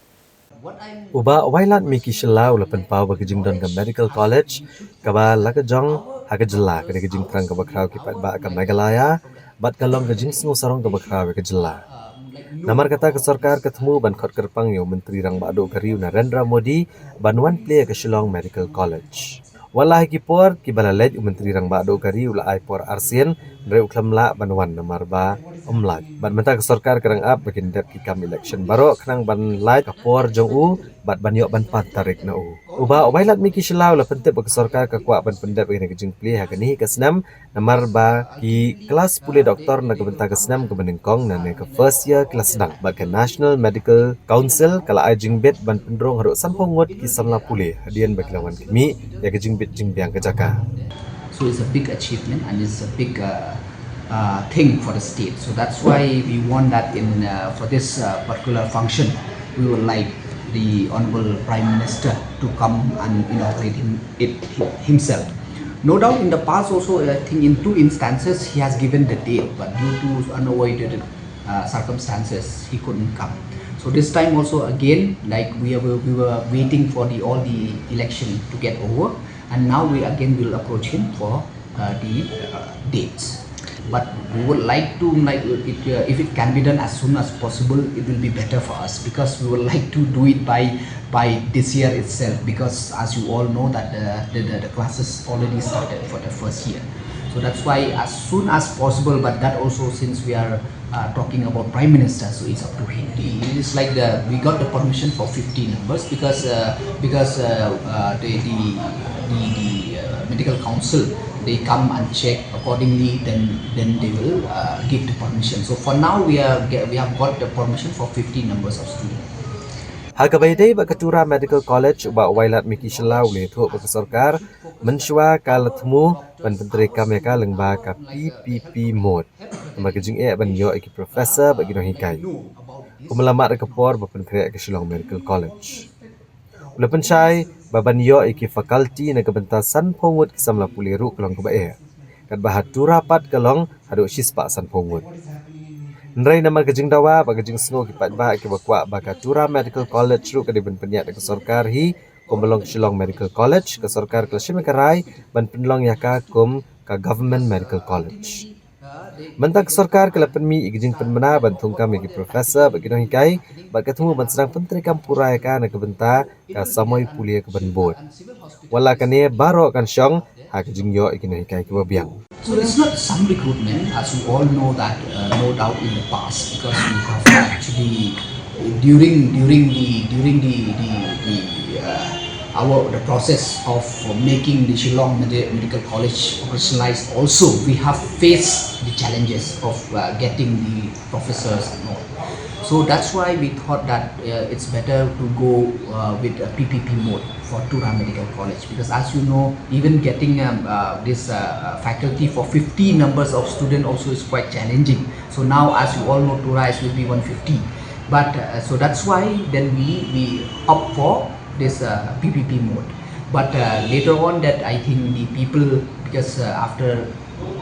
U Bah Wailadmiki Shylla u la pynpaw ba ka jingdon ka Medical College kaba la ka jong ha ka jylla ka dei ka jingthrang kaba khraw ki paidbah ka Meghalaya bad ka long ka jingsngew sarong kaba khraw ïa ka jylla. Namar kata ka sorkar ka thmu ban khot kyrpang ïa u Myntri Rangbah duh ka ri u Narendra Modi ban wan plie ïa ka Shillong Medical College. Wat la ha ki por kiba la leit, u Myntri Rangbah Duh ka ri u la ai por arsien, hynrei u khlem lah ban wan namar ba ym lait. Bad mynta ka sorkar ka dang ap ba kin dep ki kam election baroh khnang ban lait ka por jong u bad ban ïoh ban pan tarik na u. U Bah Wailadmiki Shylla u la pyntip ba ka sorkar ka kwah ban pyndep ïa kane ka jingplie ha kane ka snem, namar ba ki klas pule doktor na ka bynta ka snem kaba nyngkong, na kane ka first year, ki la sdang bad ka National Medical Council ka la ai jingbit ban pynrung haduh sanphew ngut ki samla pule hadien ba ki la wan khmih ïa ka jingbit jingbiang ka jaka. So it's a big achievement and it's a big uh, uh, thing for the state. So that's why we want that in uh, for this uh, particular function, we would like the Honorable Prime Minister to come and inaugurate him, it himself. No doubt in the past also, I think in two instances he has given the date, but due to unavoided uh, circumstances, he couldn't come. So this time also again, like we were, we were waiting for the all the election to get over, and now we again will approach him for uh, the uh, dates. But we would like to, like, it, uh, if it can be done as soon as possible, it will be better for us, because we would like to do it by by this year itself, because as you all know that the, the, the classes already started for the first year. So that's why as soon as possible, but that also, since we are uh, talking about Prime Minister, so it's up to him. It is like the we got the permission for fifty numbers because uh, because uh, uh, the, the, the, the uh, medical council, they come and check accordingly, then then they will uh, give the permission. So for now we are we have got the permission for fifty numbers of students. Ha kaba ïadei bad ka Tura Medical College, u Bah Wailadmiki Shylla u la ïathuh ba ka sorkar mynshuwa ka la thmu ban pyntreikam ïa ka lyngba ka P P P mode, namar ka jingeh ban ïoh ïa ki professor bad ki nonghikai. Kumba la mad ka por ba pynkhreh ka Shillong Medical College, u la pynshai ba ban ïoh ïa ki faculty na ka bynta sanphew ngut ki samla pule ruh ka long kaba eh, katba ha Tura pat ka long haduh shispah sanphew ngut. Hynrei namar ka jingdawa bad ka jingsngew ki paidbah kiba kwah ba ka Tura Medical College ruh ka dei ban pynïaid da ka sorkar hi kumba long ka Shillong Medical College, ka sorkar ka la shim ïa ka rai ban pynlong ïa ka kum ka Government Medical College. Mynta ka sorkar ka la pynmih ïa ka jingpynbna ban thungkam ïa ki professor bad ki nonghikai, bad ka thmu ban sdang pyntreikam pura ïa ka na ka bynta ka samoi pule kaban bud. Wat la kane, baroh kan shong ha ka jingïoh ïa ki nonghikai kiba biang. So it's not some recruitment, as you all know that uh, no doubt in the past, because we have actually during during the during the the, the uh, our the process of making the Shillong Medi- Medical College operationalized, also we have faced the challenges of uh, getting the professors and all. So that's why we thought that uh, it's better to go uh, with a P P P mode for Tura Medical College, because as you know, even getting um, uh, this uh, faculty for fifty numbers of student also is quite challenging. So now, as you all know, Tura is will be one fifty. But uh, so that's why then we we opt for this uh, P P P mode. But uh, later on, that I think the people, because uh, after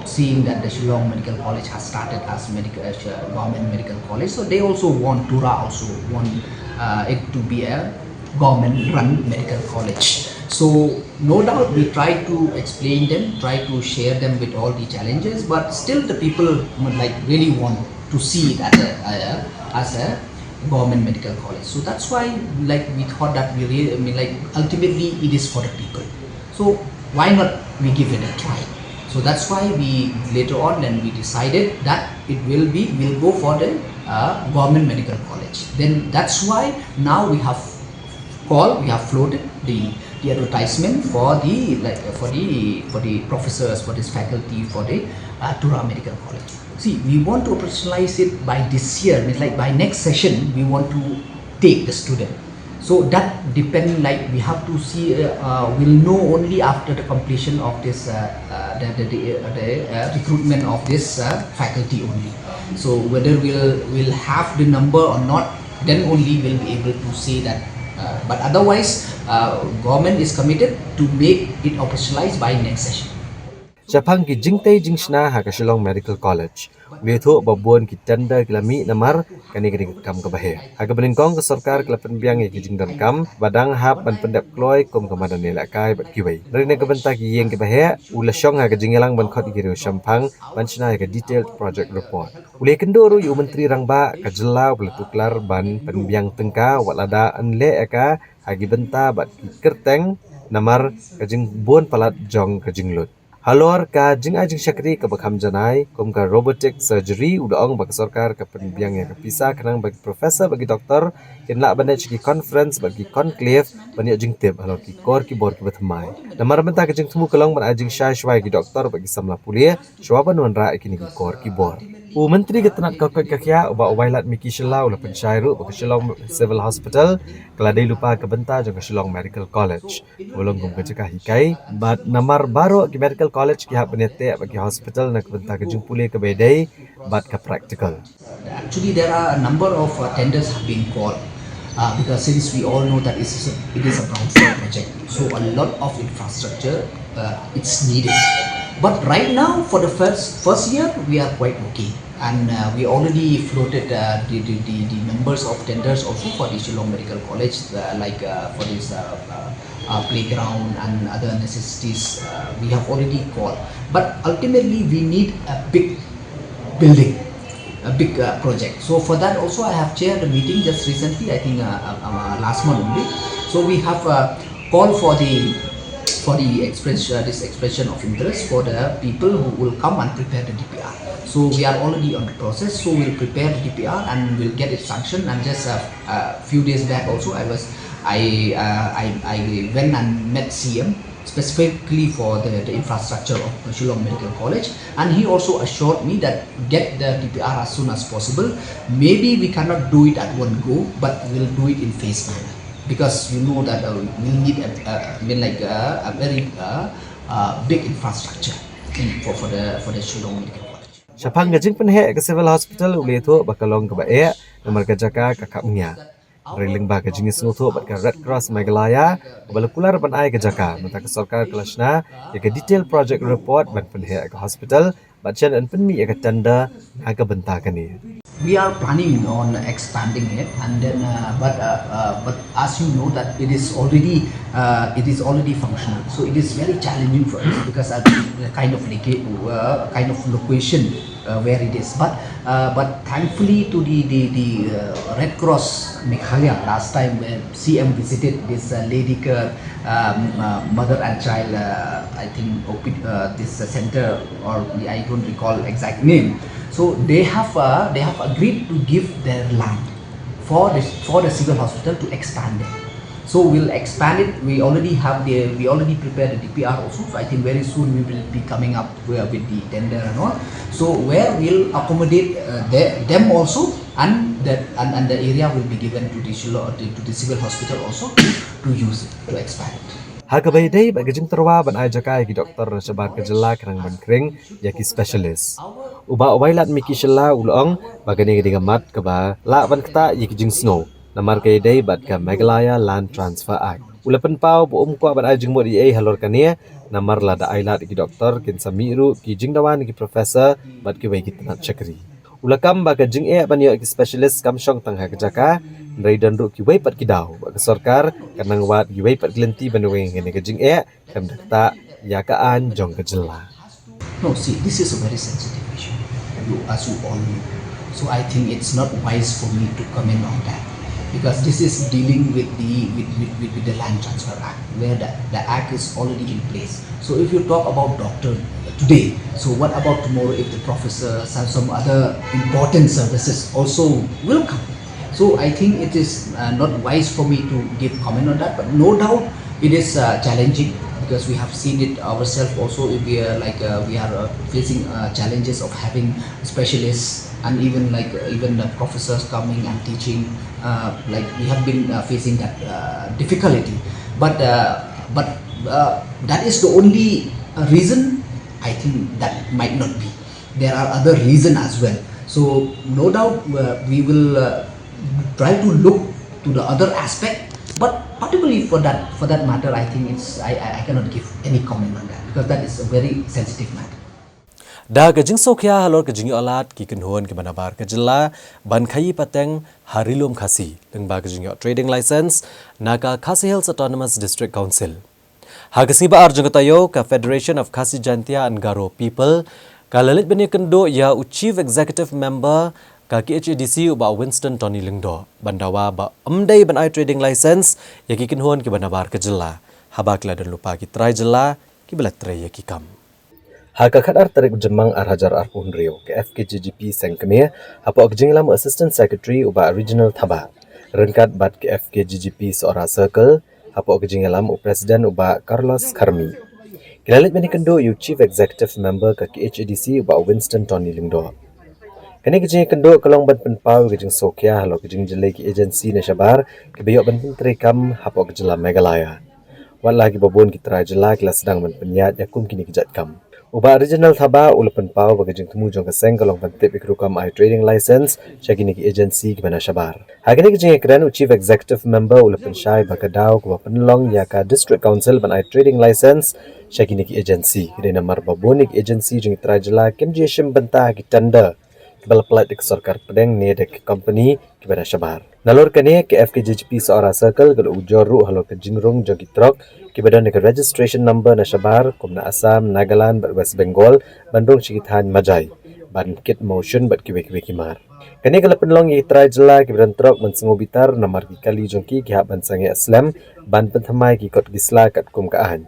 seeing that the Shillong Medical College has started as medical uh, government medical college, so they also want Tura also want uh, it to be a government-run medical college. So no doubt we try to explain them, try to share them with all the challenges, but still the people would like really want to see it as a, a as a government medical college. So that's why, like, we thought that we really, I mean, like, ultimately it is for the people. So why not we give it a try? So that's why we later on then we decided that it will be, we'll go for the uh, government medical college. Then that's why now we have called, we have floated the the advertisement for the like for the for the professors, for this faculty, for the uh, Tura Medical College. See, we want to operationalize it by this year, means like by next session we want to take the student. So that depend, like, we have to see uh, uh, we'll know only after the completion of this uh, uh, the, the, the, uh, the uh, recruitment of this uh, faculty only. So whether we'll we'll have the number or not, then only we'll be able to say that. Uh, but otherwise, uh, government is committed to make it operationalized by next session. Shaphang ki jingtei jingshna ha ka Shillong Medical College, u la ïathuh ba bun ki tender ki la mih namar kane ka dei ka kam kaba heh. Ha kaba nyngkong, ka sorkar ka la pynbiang ïa ki jingdonkam ba dang hap ban pyndep kloi kum ka madan ïalehkai bad kiwei. Hynrei na ka bynta ki ïing kiba heh, u la shong ha ka jingïalang ban khot ïa ki riew shemphang ban shna ïa ka detailed project report. U la ïakynduh ruh ïa u Myntri Rangbah ka jylla uba la tuklar ban pynbiang tyngka wat lada yn leh ïa ka ha ki bynta bad ki kyrteng namar ka jingbun palat jong ka jinglut. Halor ka jingai jingshakri kaba kham janai kum ka robotic surgery, u da ong ba ka sorkar ka pynbiang ïa ka pisa khnang ba ki professor bad ki doktor kin lah ban leit sha ki conference bad ki conclave ban ïoh jingtip halor ki kor ki bor kiba thymmai. Namar mynta ka jingthmu ka long ban ai jingshai shwai ki doktor bad ki samla pule shwa ban wanrah ïa kine ki kor ki bor. U Myntri ka tnat ka koit ka khiah, u Bah Wailadmiki Shylla, u la pynshai ruh ba ka Shillong Civil Hospital ka la dei lypa ka bynta jong ka Shillong Medical College, ka long kum ka jaka hikai bad namar baroh ki medical college ki hap ban ïateh bad ki hospital na ka bynta ka jingpule kaba ïadei bad ka practical. Actually, there are a number of uh, tenders have been called uh, because since we all know that it is a, it is a brownfield project, so a lot of infrastructure uh, it's needed. But right now, for the first first year, we are quite okay, and uh, we already floated uh, the, the, the the numbers of tenders also for the Shillong Medical College, uh, like uh, for this uh, uh, uh, playground and other necessities. Uh, we have already called, but ultimately we need a big building, a big uh, project. So for that also, I have chaired a meeting just recently, I think uh, uh, uh, last month only. So we have uh, called for the for the express uh, this expression of interest for the people who will come and prepare the D P R. So we are already on the process. So we'll prepare the D P R and we'll get it sanctioned. And just a uh, uh, few days back also, I was I, uh, I I went and met C M specifically for the, the infrastructure of Shillong Medical College, and he also assured me that get the D P R as soon as possible. Maybe we cannot do it at one go, but we'll do it in phase manner because you know that uh, we need a, a, I mean like a, a very uh, uh, big infrastructure in, for, for the for the Shillong Medical College. Shaphang ka jingpynheh ka Civil Hospital, u la ïathuh ba ka long kaba eh namar ka jaka ka khapngiah. Hynrei lyngba ka jingïasngewthuh bad ka Red Cross Meghalaya, kaba la kular ban ai ka jaka, mynta ka sorkar ka la shna ïa ka detail project report ban pynheh ka hospital bad shen yn pynmih ïa ka tender na ka bynta kane. We are planning on expanding it, and then, uh, but uh, uh, but as you know that it is already uh, it is already functional, so it is very challenging for us because of the kind of loca- uh, kind of location uh, where it is. But uh, but thankfully to the the, the uh, Red Cross Meghalaya, last time when C M visited this uh, Lady Care um, uh, mother and child, uh, I think uh, this uh, center, or I don't recall exact name. So they have uh, they have agreed to give their land for the for the civil hospital to expand it. So we'll expand it. We already have the we already prepared the D P R also. So I think very soon we will be coming up uh, with the tender and all. So where we'll accommodate uh, the, them also, and that and, and the area will be given to the Shillong, to, to the civil hospital also to use it, to expand it. Ha kaba ïadei bad ka jingtyrwa ban ai jaka ïa ki doktor na shabar ka jylla khnang ban khring ïa ki specialist, u Bah Wailadmiki Shylla u la ong ba kane ka dei ka mat kaba lah ban ktah ïa ki jingsngew namar ka ïadei bad ka Meghalaya Land Transfer Act. U la pynpaw ba um kwah ban ai jingmut ei ei halor kane namar lada ai lad ïa ki doktor, kin sa mih ruh ki jingdawa na ki professor bad kiwei ki tnat shakri. U la kam ba ka jingeh ban ïoh ki specialist kam shong tang ha ka jaka, hynrei don ruh kiwei pat ki daw ba ka sorkar kan nang wad kiwei pat ki lynti ban weng ïa kane ka jingeh, kan da ktah ïa ka aiñ jong ka jylla. No, see, this is a very sensitive issue, you, as you all know. So I think it's not wise for me to comment on that because this is dealing with the with, with, with, with the Land Transfer Act, where the, the act is already in place. So if you talk about doctor today, so what about tomorrow if the professor, some, some other important services also will come? So I think it is uh, not wise for me to give comment on that, but no doubt it is uh, challenging because we have seen it ourselves also. If we are like uh, we are uh, facing uh, challenges of having specialists and even like uh, even the professors coming and teaching, uh, like we have been uh, facing that uh, difficulty. But uh, but uh, that is the only uh, reason. I think that might not be. There are other reason as well. So no doubt uh, we will uh, try to look to the other aspect. But particularly for that for that matter, I think it's I, I, I cannot give any comment on that because that is a very sensitive matter. Da ka jingsngewkhia halor ka jingïoh lad ki kynhun kiba nabar ka jylla ban khaïi pateng ha Ri-lum Khasi lyngba ka jingïoh trading license na ka Khasi Hills Autonomous District Council. Ha ka sngi ba ar jong ka taïew, ka Federation of Khasi Jaintia and Garo People ka la leit ban ïakynduh ïa u Chief Executive Member ka K H A D C, u Bah Winston Tony Lyngdoh, ban dawa ba ym dei ban ai trading license ïa ki kynhun kiba nabar ka jylla. Haba ki la don lypa ki trai jylla kiba la trei ïa ki kam. Ha ka khatar tarik u Jymmang ar hajar arphew hynriew, ka F K J G P seng kmie hapoh ka jingïalam u Assistant Secretary u Bah Reginald Thabah, ryngkat bad ka F K J G P Sohra Circle hapoh ka jingïalam u President u Bah Carlos Kharmi, ki la leit ban ïakynduh ïa u Chief Executive Member ka K H A D C u Bah Winston Tony Lyngdoh. Kane ka jingïakynduh ka long ban pynpaw ïa ka jingsngewkhia halor ka jingjyllei ki agency na shabar kiba ïoh ban pyntreikam hapoh ka jylla Meghalaya. Wat la kiba bun ki trai jylla ki la sdang ban pynïaid ïa kum kine ki jait kam, u Bah Reginald Thabah u la pynpaw ba ka jingthmu jong ka seng ka long ban tip ïa ka rukom ai trading license sha kine ki agency kiba na shabar. Ha kane ka jingïakren, u Chief Executive Member u la pynshai ba ka daw kaba pynlong ïa ka District Council ban ai trading license sha kine ki agency ka dei namar ba bun ïa ki agency jong ki trai jylla kim ju ïashim bynta ha ki tender kiba la pynlait da ka sorkar pdeng ne da ki company kiba na shabar. Nalor kane, ka F K J G P Sohra Circle ka la ujor ruh halor ka jingrung jong ki trok kiba don da ka registration number na shabar kum na Assam, Nagaland bad West Bengal ban rung sha ki thaiñ Majai ban kit mawshun bad kiwei kiwei ki mar. Kane ka la pynlong ïa ki trai jylla kiba don trok ban sngew bitar namar ki kali jong ki ki hap ban sangeh slem ban pynthymmai ki kot ki sla katkum ka aiñ,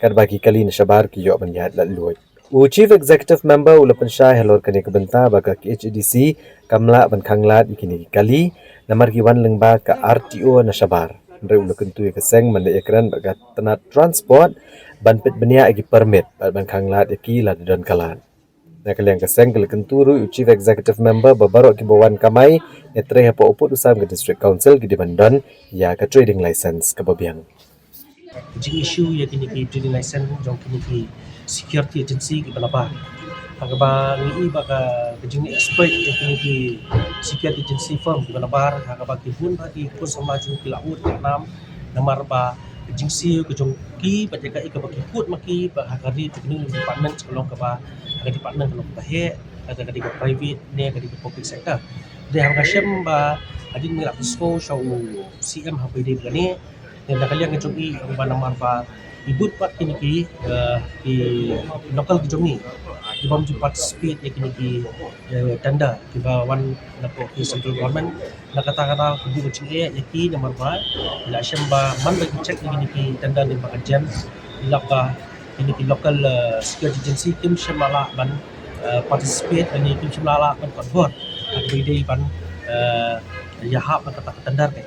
katba ki kali na shabar ki ïoh ban ïaid laitluid. U Chief Executive Member u la pynshai halor kane ka bynta ba ka K H A D C kam lah ban khanglad ïa kine ki kali namar ki wan lyngba ka R T O na shabar. Hynrei u la kyntu ïa ka seng ban leit ïakren bad ka tnat transport ban peit bniah ïa ki permit bad ban khanglad ïa ki lada don ka lad. Na ka liang ka seng ka la kyntu ruh ïa u Chief Executive Member ba baroh kiba wan kamai ne trei hapoh u pud u sam ka District Council ki dei ban don ïa ka trading license kaba biang. Jing issue ïa kine ki trading license jong kine ki security agency kiba nabar. Ha kaba ngi i ba ka, ka jing exploit jong kine ki security agency firm kiba nabar, ha kaba ki bun ba ki khun samla jong ki la ud ka nam namar ba ka jingsiew ka jong ki ba ka i kaba ki khut ma ki ba ha ka ri jong kine department ka long kaba, ha ka department ka long kaba heh, ha ka dei ka private ne ka dei ka public sector. Dei ha ka shem ba hadien ngi la pynskhem sha u C M ha ba dei ba ne Te na ka liang ka jong i, ba namar ba i bud pat kine ki, eh, ki local ki jong i ki bym ju participate ïa kine ki, eh, tender kiba wan na ko ki central government. Na kata ka daw ka bud ka jong i ïa ki namar ba i la shem ba man ba ki check ïa kine ki tender ne ba ka jem i lap ba kine ki local, eh, security agency kim shem la lah ban, eh, participate ne kim shem la lah ban kot bor. Ka dei ban, eh, ïahap na kata ka tender ka.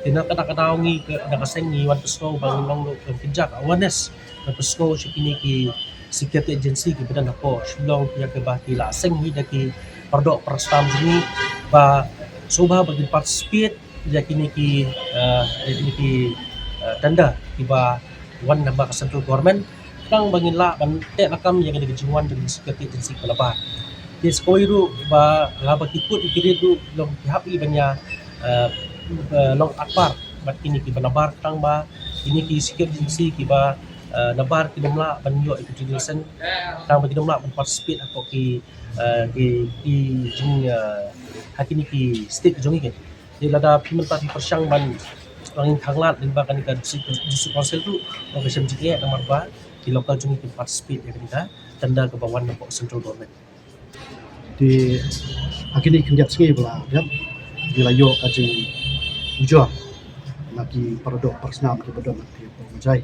Te na kata ka daw ngi ka, na ka seng ngi wan pynskhem ba ngi long ruh ka kynja ka awareness ban pynskhem sha kine ki security agency kiba don hapoh Shillong ïa kaba ki la seng hi da ki paradoh parasnam jong ngi ba shuwa ba kin participate ïa kine ki, eh, ïa kine ki, eh, tender kiba wan na ba ka central government. Khnang ba ngin lah ban teh lakam ïa kane ka jingwan jong ki security agency kiba nabar. Te sa kawei ruh ba haba ki kut ïa ki rit ruh long ki hap i ban ïa, eh, eh, long akbar bad kine kiba nabar khnang ba kine ki security agency kiba, eh, nabar kin ym lah ban ïoh ïa ki trading license khnang ba kin ym lah ban participate hapoh ki, eh, ki, ki jing, eh, ha kine ki state jong ngi. Te lada phi mynta phi pyrshang ban, ban ngin khanglad lyngba kane ka district, district council ruh, ba ka shem jingeh namar ba ki local jong ngi ki participate ïa kane ka tender kaba wan na central government. Te ha kine ki khyndiat sngi ba la dep ngi la ïoh ka jingujor na ki paradoh parasnam kiba don ha Pyrthei Pyrthei Majai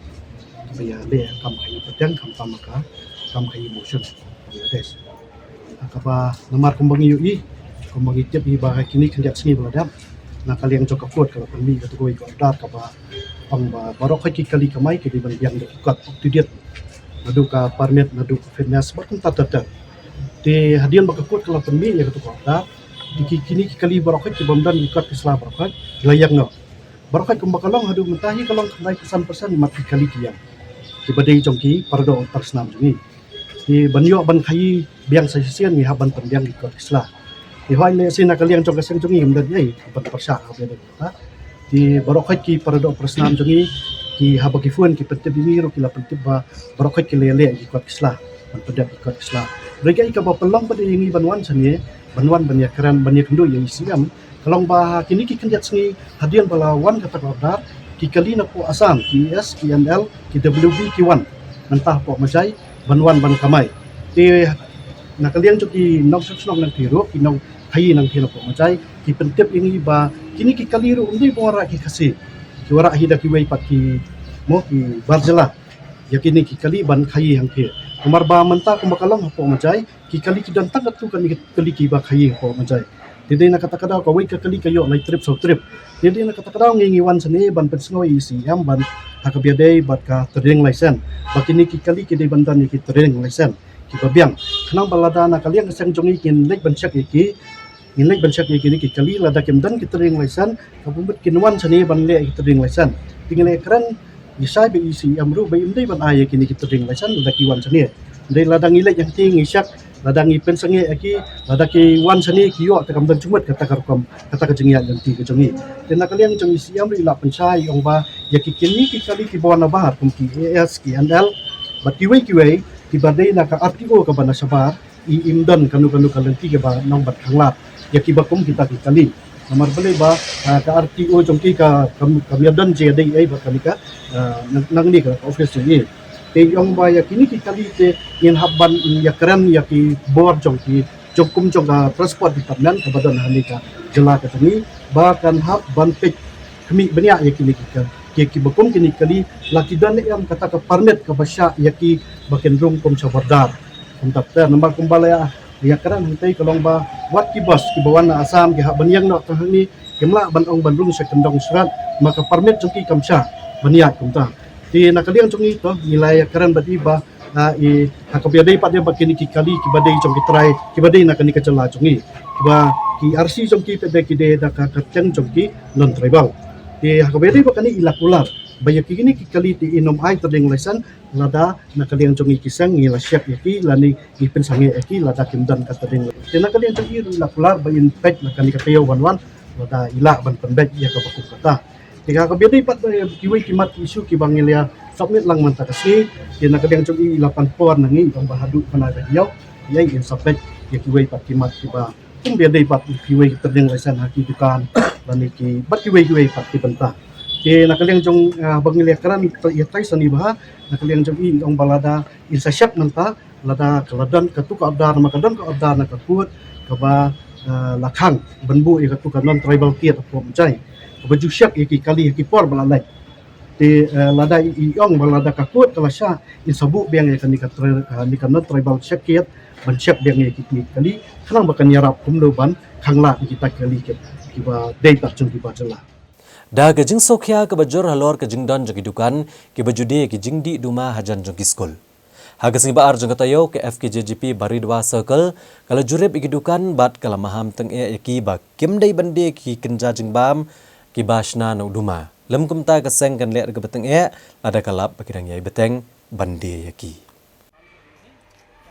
kiba ïaleh kam khaïi pateng khamtam ka kam khaïi mawshun Bangladesh. Ha kaba namar kumba ngi ïohi, kumba ngi tip hi ba ha kine ki khyndiat sngi ba la dep, na ka liang jong ka court ka la pynmih kata kawei ka order kaba ong ba baroh khoit ki kali kamai ki dei ban biang da ki kot up to date, naduh ka permit, naduh ka fitness bad kumta ter ter. Te hadien ba ka court ka la pynmih ïa kata ka order, te ki, kine ki kali baroh khoit ki bym don ki kot ki sla baroh khoit ki la ïeng noh. Baroh khoit kumba ka long haduh mynta hi ka long khyndai phew san percent mat ki kali ki ïeng, kiba dei jong ki paradoh parasnam jong ngi. Te ban ïoh ban khaïi biang sa shisien ngi hap ban pynbiang ki kot ki sla. Te hooid lehse na ka liang jong ka seng jong ngi ym don ei ban pyrshah ha ba dei kata. Te baroh khoit ki paradoh parasnam jong ngi ki haba ki phone ki pyntip ïa ngi ruh ki la pyntip ba baroh khoit ki la ïaleh ki kot ki sla, ban pyndep ki kot ki sla. Hynrei kaei kaba pynlong ba dei ïa ngi ban wan shane, ban wan ban ïakren ban ïakynduh ïa i C M, ka long ba kine ki khyndiat sngi hadien ba la wan kata ka order, ki kali na poh Assam, ki E S, ki M L, ki W B ki wan mynta hapoh Majai ban wan ban kamai. Te na ka liang jong ki nongshong shnong nangtei ruh, ki nongkhaïi nangtei na poh Majai, ki pyntip ïa ngi ba kine ki kali ruh ym dei ba wanrah ki Khasi, ki wanrah hi da kiwei pat ki mo ki bar jylla ïa kine ki kali ban khaïi hangtei. Namar ba mynta kumba ka long hapoh Majai, ki kali ki don tang katto katne ki kali kiba khaïi hapoh Majai. Te dei na kata ka daw kawei ka kali ka ïoh lai trip saw trip. Te dei na kata ka daw ngi ngi wan shane ban pynsngew ïa i C E M ban ha kaba ïadei bad ka trading license, ba kine ki kali ki dei ban don ïa ki trading license kiba biang. Khnang ba lada na ka liang ka seng jong ngi ngin leit ban check ïa ki, ngin leit ban check ïa kine ki kali, lada kim don ki trading license, ka bun bad kin wan shane ban leh ïa ki trading license. Te ngi la kren ngi shai bad i C E M ruh ba im dei ban ai ïa kine ki trading license lada ki wan shane. Dei lada ngi leit hangtei ngi check, lada ngi pynsangeh ïa ki, lada ki wan shane ki ïoh, te kam don jingmut kata ka rukom, kata ka jingïaid lynti ka jong ngi. Te na ka liang jong i C E M ruh i la pynshai, i ong ba ïa ki kine ki kali kiba wan na bar kum ki A S, ki N L bad kiwei kiwei kiba dei na ka R T O kaba na shabar, i im don kano kano ka lynti kaba nang ban khanglad ïa kiba kum kita ki kali. Namar balei ba, ah, ka R T O jong ki ka kam, kam ïadon jingïadei ei bad kane ka, ah, nang, nangne ka office jong i. Te i ong ba ïa kine ki kali te ngin hap ban ïakren ïa ki bor jong ki, jong kum jong ka Transport Department kaba don ha kane ka jylla ka jong ngi, ba kan hap ban peit khmih bniah ïa kine ki ka, ki, kiba kum kine ki kali, la ki don ne em kata ka permit kaba shah ïa ki ba kin rung kum shabar dar. Kumta te namar kumba la ïa, ïakren hangtei ka long ba wat ki bus kiba wan na Assam ki hap ban ïeng noh tang hangne, kim lah ban ong ban rung sha kyndong shrat, ma ka permit jong ki kam shah ban ïaid kumta. Te na ka liang jong ngi to ngi la ïakren bad i ba, ah, i ha kaba ïadei pat de bad kine ki kali kiba dei jong ki trai kiba dei na kane ka jylla jong ngi, kiba ki R C jong ki pat de ki dei da ka kyrteng jong ki non-tribal. Te ha kaba ïadei bad kane i la kular ba ïa kine ki kali te in ym ai trading license lada na ka liang jong ngi ki seng ngi la check ïa ki lane ngi pynsangeh ïa ki lada kim don ka trading license. Te na ka liang jong i ruh i la kular ba in peit na kane ka taïew ban wan lada i lah ban pynbeit ïa kaba kum kata. Te ha kaba ïadei pat bad kiwei ki mat ki issue kiba ngi la submit lang mynta ka sngi, te na ka liang jong i i la pan por na ngi ong ba haduh kane ka taïew ïa in submit ïa kiwei pat ki mat kiba kum ba ïadei bad kiwei ki trading license ha ki dukan lane ki bad kiwei kiwei pat ki bynta. Te na ka liang jong, ah, ba ngi la kren ïa tai sani bha, na ka liang jong i ong ba lada in sa check mynta lada ka la don katu ka order, ma ka don ka order na ka court kaba, ah, la khang ban buh ïa katu ka non-tribal gate hapoh Majai kaba ju check ïa ki kali ha ki por ba la leit. Te, eh, lada i, i ong ba lada ka court ka la shah in sa buh biang ïa kane ka tri-, kane ka non-tribal check gate ban check biang ïa ki kali khnang ba kan ïarap kumno ban khanglad ïa kita ki kali kiba dei pat jong ki bar jylla. Da ka jingsngewkhia kaba jur halor ka jingdon jong ki dukan kiba ju die ïa ki jingdih duma hajan jong ki skul. Ha ka sngi ba ar jong ka taïew ka F K J G P Baridua Circle ka la jurip ïa ki dukan bad ka la maham tyngeh ïa ki ba kim dei ban die ïa ki kynja jingbam kiba shna na u duma. Lym kumta ka seng kan leh da kaba tyngeh lada ka lap ba ki dang ïai bteng ban die ïa ki.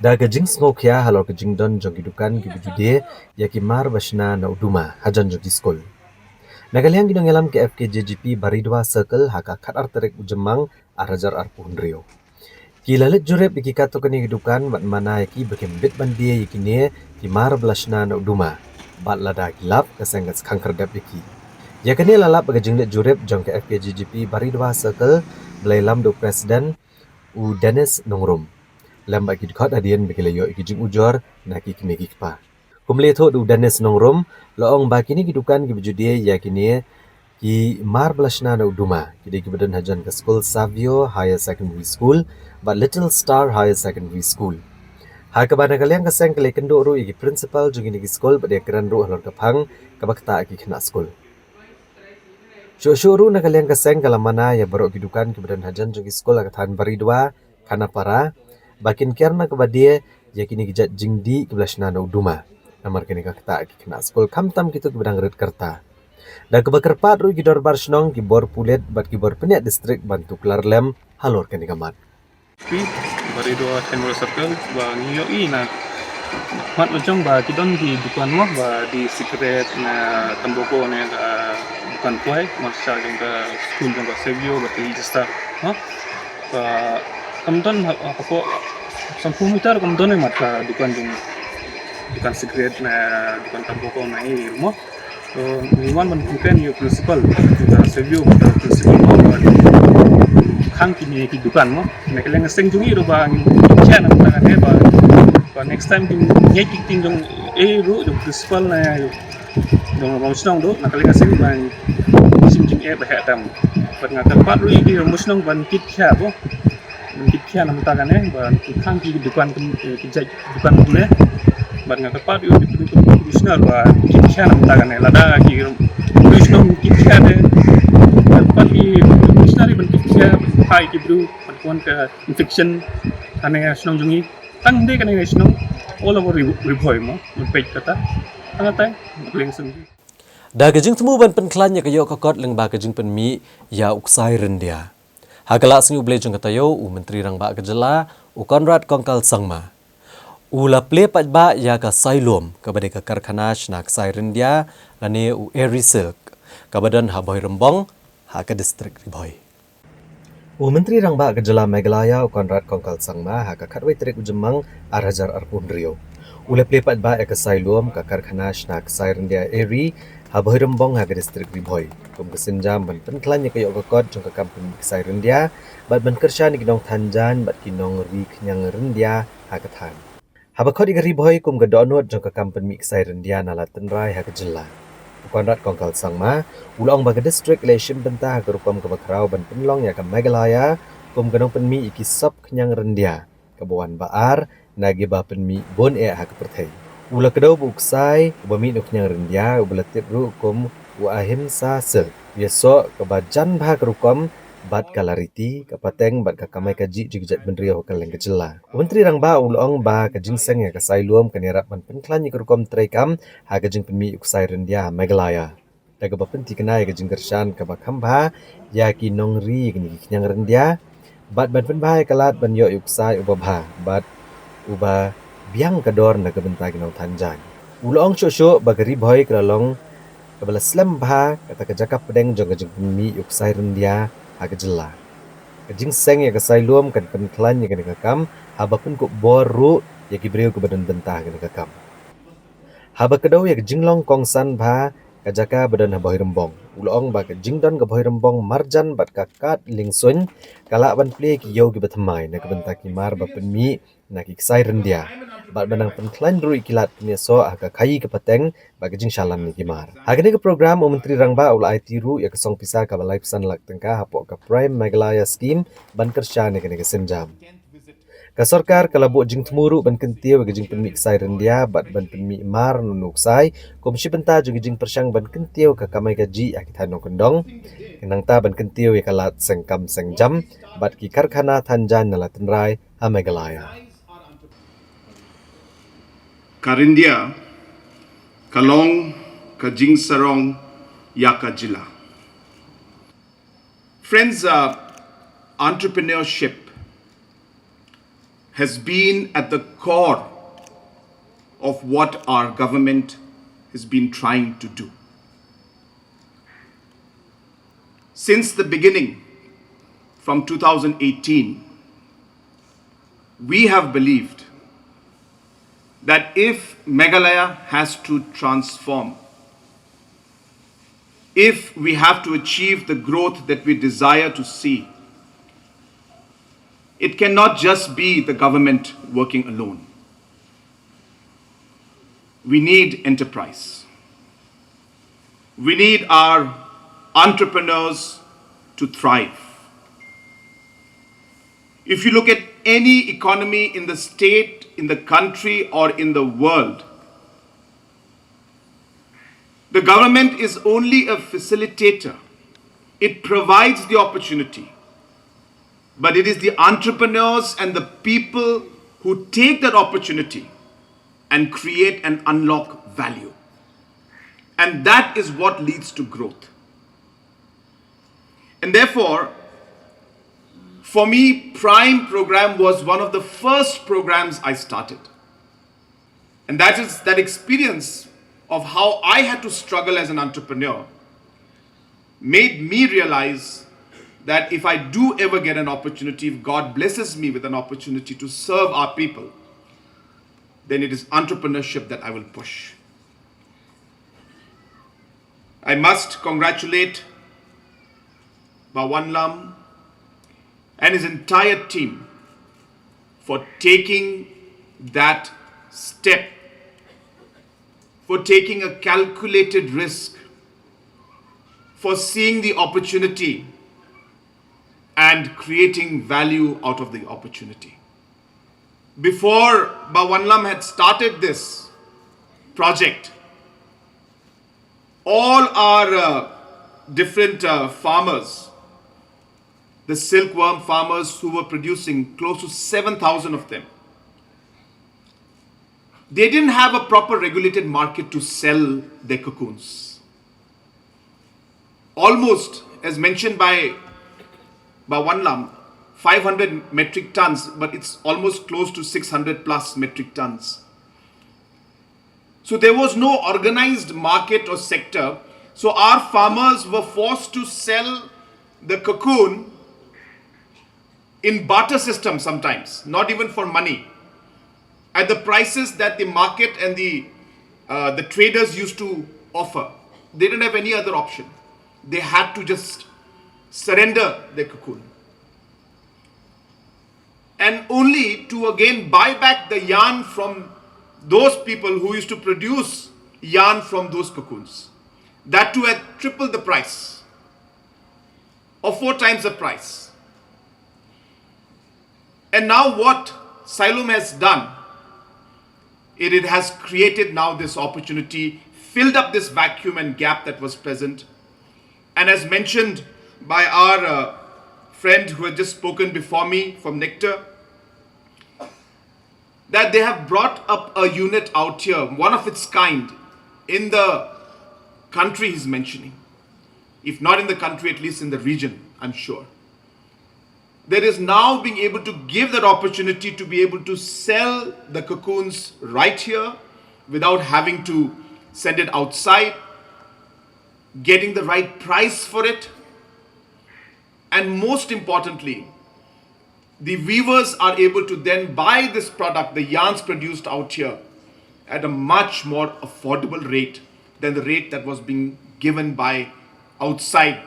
Da ka jingsngewkhia halor ka jingdon jong ki dukan kiba ju die ïa ki mar ba shna na u duma hajan jong ki skul. Na ka liang ki nongïalam ka F K J G P Baridua Circle ha ka khatar tarik u Jymmang ar hajar arphew hynriew. Ki la leit jurip ïa ki katto katne ki dukan bad mana ïa ki ba kim bit ban die ïa kine ki mar ba la shna na u duma. Bad lada ki lap ka seng kan sa khang khyrdep ïa ki. Ïa kane la lap ba ka jingleit jurip jong ka F K J G P Baridua Circle ba la ïalam da u President u Dennis Nongrum. Lem bad ki dkhot hadien ba ki la ïoh ïa ki jingujor na ki kmie ki kpa. Kum la ïathuh da u Dennis Nongrum, la ong ba kine ki dukan kiba ju die ïa kine ki mar ba la shna na u duma ki dei kiba don hajan ka skul Savio Higher Secondary School bad Little Star Higher Secondary School. Ha kaba na ka liang ka seng ka la ïakynduh ruh ïa ki principal jong kine ki skul bad ïakren ruh halor ka phang kaba ktah ïa ki khynnah skul. Shuh shuh ruh na ka liang ka seng ka la mana ïa baroh ki dukan kiba don hajan jong ki skul ha ka thaiñ Baridua, Khanapara ba kin kiar na kaba die ïa kine ki jait jingdih kiba la shna na u duma. Namar kane ka ktah ïa ki khynnah skul khamtam kito kiba dang rit ka rta. Da kaba kyrpad ruh ïa ki dorbar shnong, ki bor pulit bad ki bor pynïaid district ban tuklar lem halor kane ka mat. Pi, Baridua General Circle, ba ngi ïohi na mat la jong ba ki don ki dukan mo, ba die cigarette ne tambako ne ka dukan kwai, marsa jong ka skul jong ka Savio bad ka Little Star mo. Ka kam don ha, ha, hapoh sanphew meter kam don ïa mat ka dukan jong, dukan cigarette ne dukan tambako ne ïa mo. So ngi wan ban complain ïa u principal, ïa u Savio, ïa u principal mo, ba khang kine ki dukan mo. Na ka liang ka seng jong ngi ruh ba ngi chen na ka tang ne ba, ba next time kin ngi ki ting jong e ruh jong principal ne jong Rong Shnong ruh na ka liang ka seng ba ngi sim jing e ba heh tam. Bad nga kyrpad ruh ïa ki rangbah shnong ban kit khia, bo ban kit khia na mynta kane, ban kit khang ki dukan, ki jait dukan kumne. Bad nga kyrpad ruh ïa ki commissioner ban kit khia na mynta kane, lada ki rangbah shnong kit khia te, kyrpad ki commissioner ban kit khia, ban phai ki briew ban pon ka infection kane shnong jong ngi. Tang de kane shnong, all over Ri Bhoi mo, ban peit kata. Tang atai, Bleng Sum. Da ka jingthmu ban pynkhlaiñ ïa ka ïoh ka kot lyngba ka jingpynmih ïa u ksai ryndia, ha ka lad sngi U Blei jong ka taïew, u Myntri Rangbah ka jylla, u Conrad Kongkal Sangma, u la plie paidbah ïa ka Sailom, kaba dei ka karkhana shna ksai ryndia, lane u Eri Silk, kaba don ha Bhoirymbong, ha ka distrik Ri Bhoi. U Myntri Rangbah ka jylla Meghalaya, u Conrad Kongkal Sangma, ha ka khatwei tarik u Jymmang, ar hajar arphew hynriew, u la plie paidbah ïa ka Sailom, ka karkhana shna ksai ryndia Eri, ha Bhoirymbong, ha ka distrik Ri Bhoi, kum ka sienjam ban pynkhlaiñ ïa ka ïoh ka kot jong ka kam pynmih ksai ryndia, bad ban kyrshan ïa ki nongthan jaiñ bad ki nongri khñiang ryndia ha ka thaiñ. Haba khot ïa ka Ri Bhoi kum ka dohnud jong ka kam pynmih ksai ryndia na Lad Tynrai ha ka jylla, u Conrad Kongkal Sangma, u la ong ba ka distrik ka la shim bynta ha ka rukom kaba khraw ban pynlong ïa ka Meghalaya kum ka nongpynmih ïa ki sop khñiang ryndia kaba wan ba ar na kiba pynmih bun eh ha ka pyrthei. U la kdew ba u ksai uba mih na u khñiang ryndia, uba la tip ruh kum u Ahimsa Silk, u ïasoh kaba jan bha ka rukom bad ka la riti, ka pateng bad ka kamai kajih jong ki jaitbynriew ha kylleng ka jylla. U Myntri Rangbah u la ong ba ka jingseng ïa ka Sailom kan ïarap ban pynkhlaiñ ïa ka rukom treikam ha ka jingpynmih u ksai ryndia ha Meghalaya, da kaba pynthikna ïa ka jingkyrshan kaba kham bha ïa ki nongri ïa kine ki khñiang ryndia, bad ban pynbha ïa ka lad ban ïoh ïa u ksai uba bha bad uba biang ka dor na ka bynta ki nongthan jaiñ. U la ong shuh shuh ba ka Ri Bhoi ka la long kaba la slem bha kata ka jaka pdeng jong ka jingpynmih ïa u ksai ryndia ha ka jylla. Ka jingseng ïa ka Sailom kan pynkhlaiñ ïa kane ka kam, haba pynkup bor ruh ïa ki briew kiba don bynta ha kane ka kam. Haba kdew ïa ka jinglong kongsan bha ka jaka ba don ha Bhoirymbong, u la ong ba ka jingdon ka Bhoirymbong marjan bad ka kad liengsuiñ ka lah ban plie ki ïew kiba thymmai na ka bynta ki mar ba pynmih na ki ksai ryndia, bad ban nang pynkhlaiñ ruh ïa ki lad pynïasoh ha ka khaii ka pateng bad ka jingshalan ïa ki mar. Ha kane ka program, u Myntri Rangbah u la aiti ruh ïa ka song pisa kaba laiphew san lak tyngka hapoh ka Prime Meghalaya Scheme ban kyrshan ïa kane ka sienjam. Ka sorkar ka la buh jingthmu ruh ban kyntiew ïa ka jingpynmih ksai ryndia bad ban pynmih mar na u ksai kum shi bynta jong ka jingpyrshang ban kyntiew ka kamai kajih ha ki thaiñ nongkyndong, nangta ban kyntiew ïa ka lad seng kam seng jam bad ki karkhana than jaiñ na Lad Tynrai ha Meghalaya. Ka ryndia ka long ka jingsarong ïa ka jylla. Friends, uh, entrepreneurship has been at the core of what our government has been trying to do. Since the beginning, from two thousand eighteen, we have believed that if Meghalaya has to transform, if we have to achieve the growth that we desire to see, it cannot just be the government working alone. We need enterprise. We need our entrepreneurs to thrive. If you look at any economy in the state, in the country, or in the world, the government is only a facilitator. It provides the opportunity, but it is the entrepreneurs and the people who take that opportunity and create and unlock value. And that is what leads to growth. And therefore, for me, Prime program was one of the first programs I started. And that is that experience of how I had to struggle as an entrepreneur made me realize that if I do ever get an opportunity, if God blesses me with an opportunity to serve our people, then it is entrepreneurship that I will push. I must congratulate Bah Wanlam and his entire team for taking that step, for taking a calculated risk, for seeing the opportunity and creating value out of the opportunity. Before Ba Wanlam had started this project, all our uh, different uh, farmers, the silkworm farmers who were producing close to seven thousand of them, they didn't have a proper regulated market to sell their cocoons. Almost, as mentioned by Ba Wanlam, five hundred metric tons, but it's almost close to six hundred plus metric tons. So there was no organized market or sector. So our farmers were forced to sell the cocoon in barter system sometimes, not even for money, at the prices that the market and the uh, the traders used to offer. They didn't have any other option. They had to just surrender their cocoon, and only to again buy back the yarn from those people who used to produce yarn from those cocoons. That too at triple the price or four times the price. And now what Xylem has done, it, it has created now this opportunity, filled up this vacuum and gap that was present. And as mentioned by our uh, friend who had just spoken before me from Nectar, that they have brought up a unit out here, one of its kind in the country he's mentioning. If not in the country, at least in the region, I'm sure. That is now being able to give that opportunity to be able to sell the cocoons right here without having to send it outside, getting the right price for it, and most importantly, the weavers are able to then buy this product, the yarns produced out here, at a much more affordable rate than the rate that was being given by outside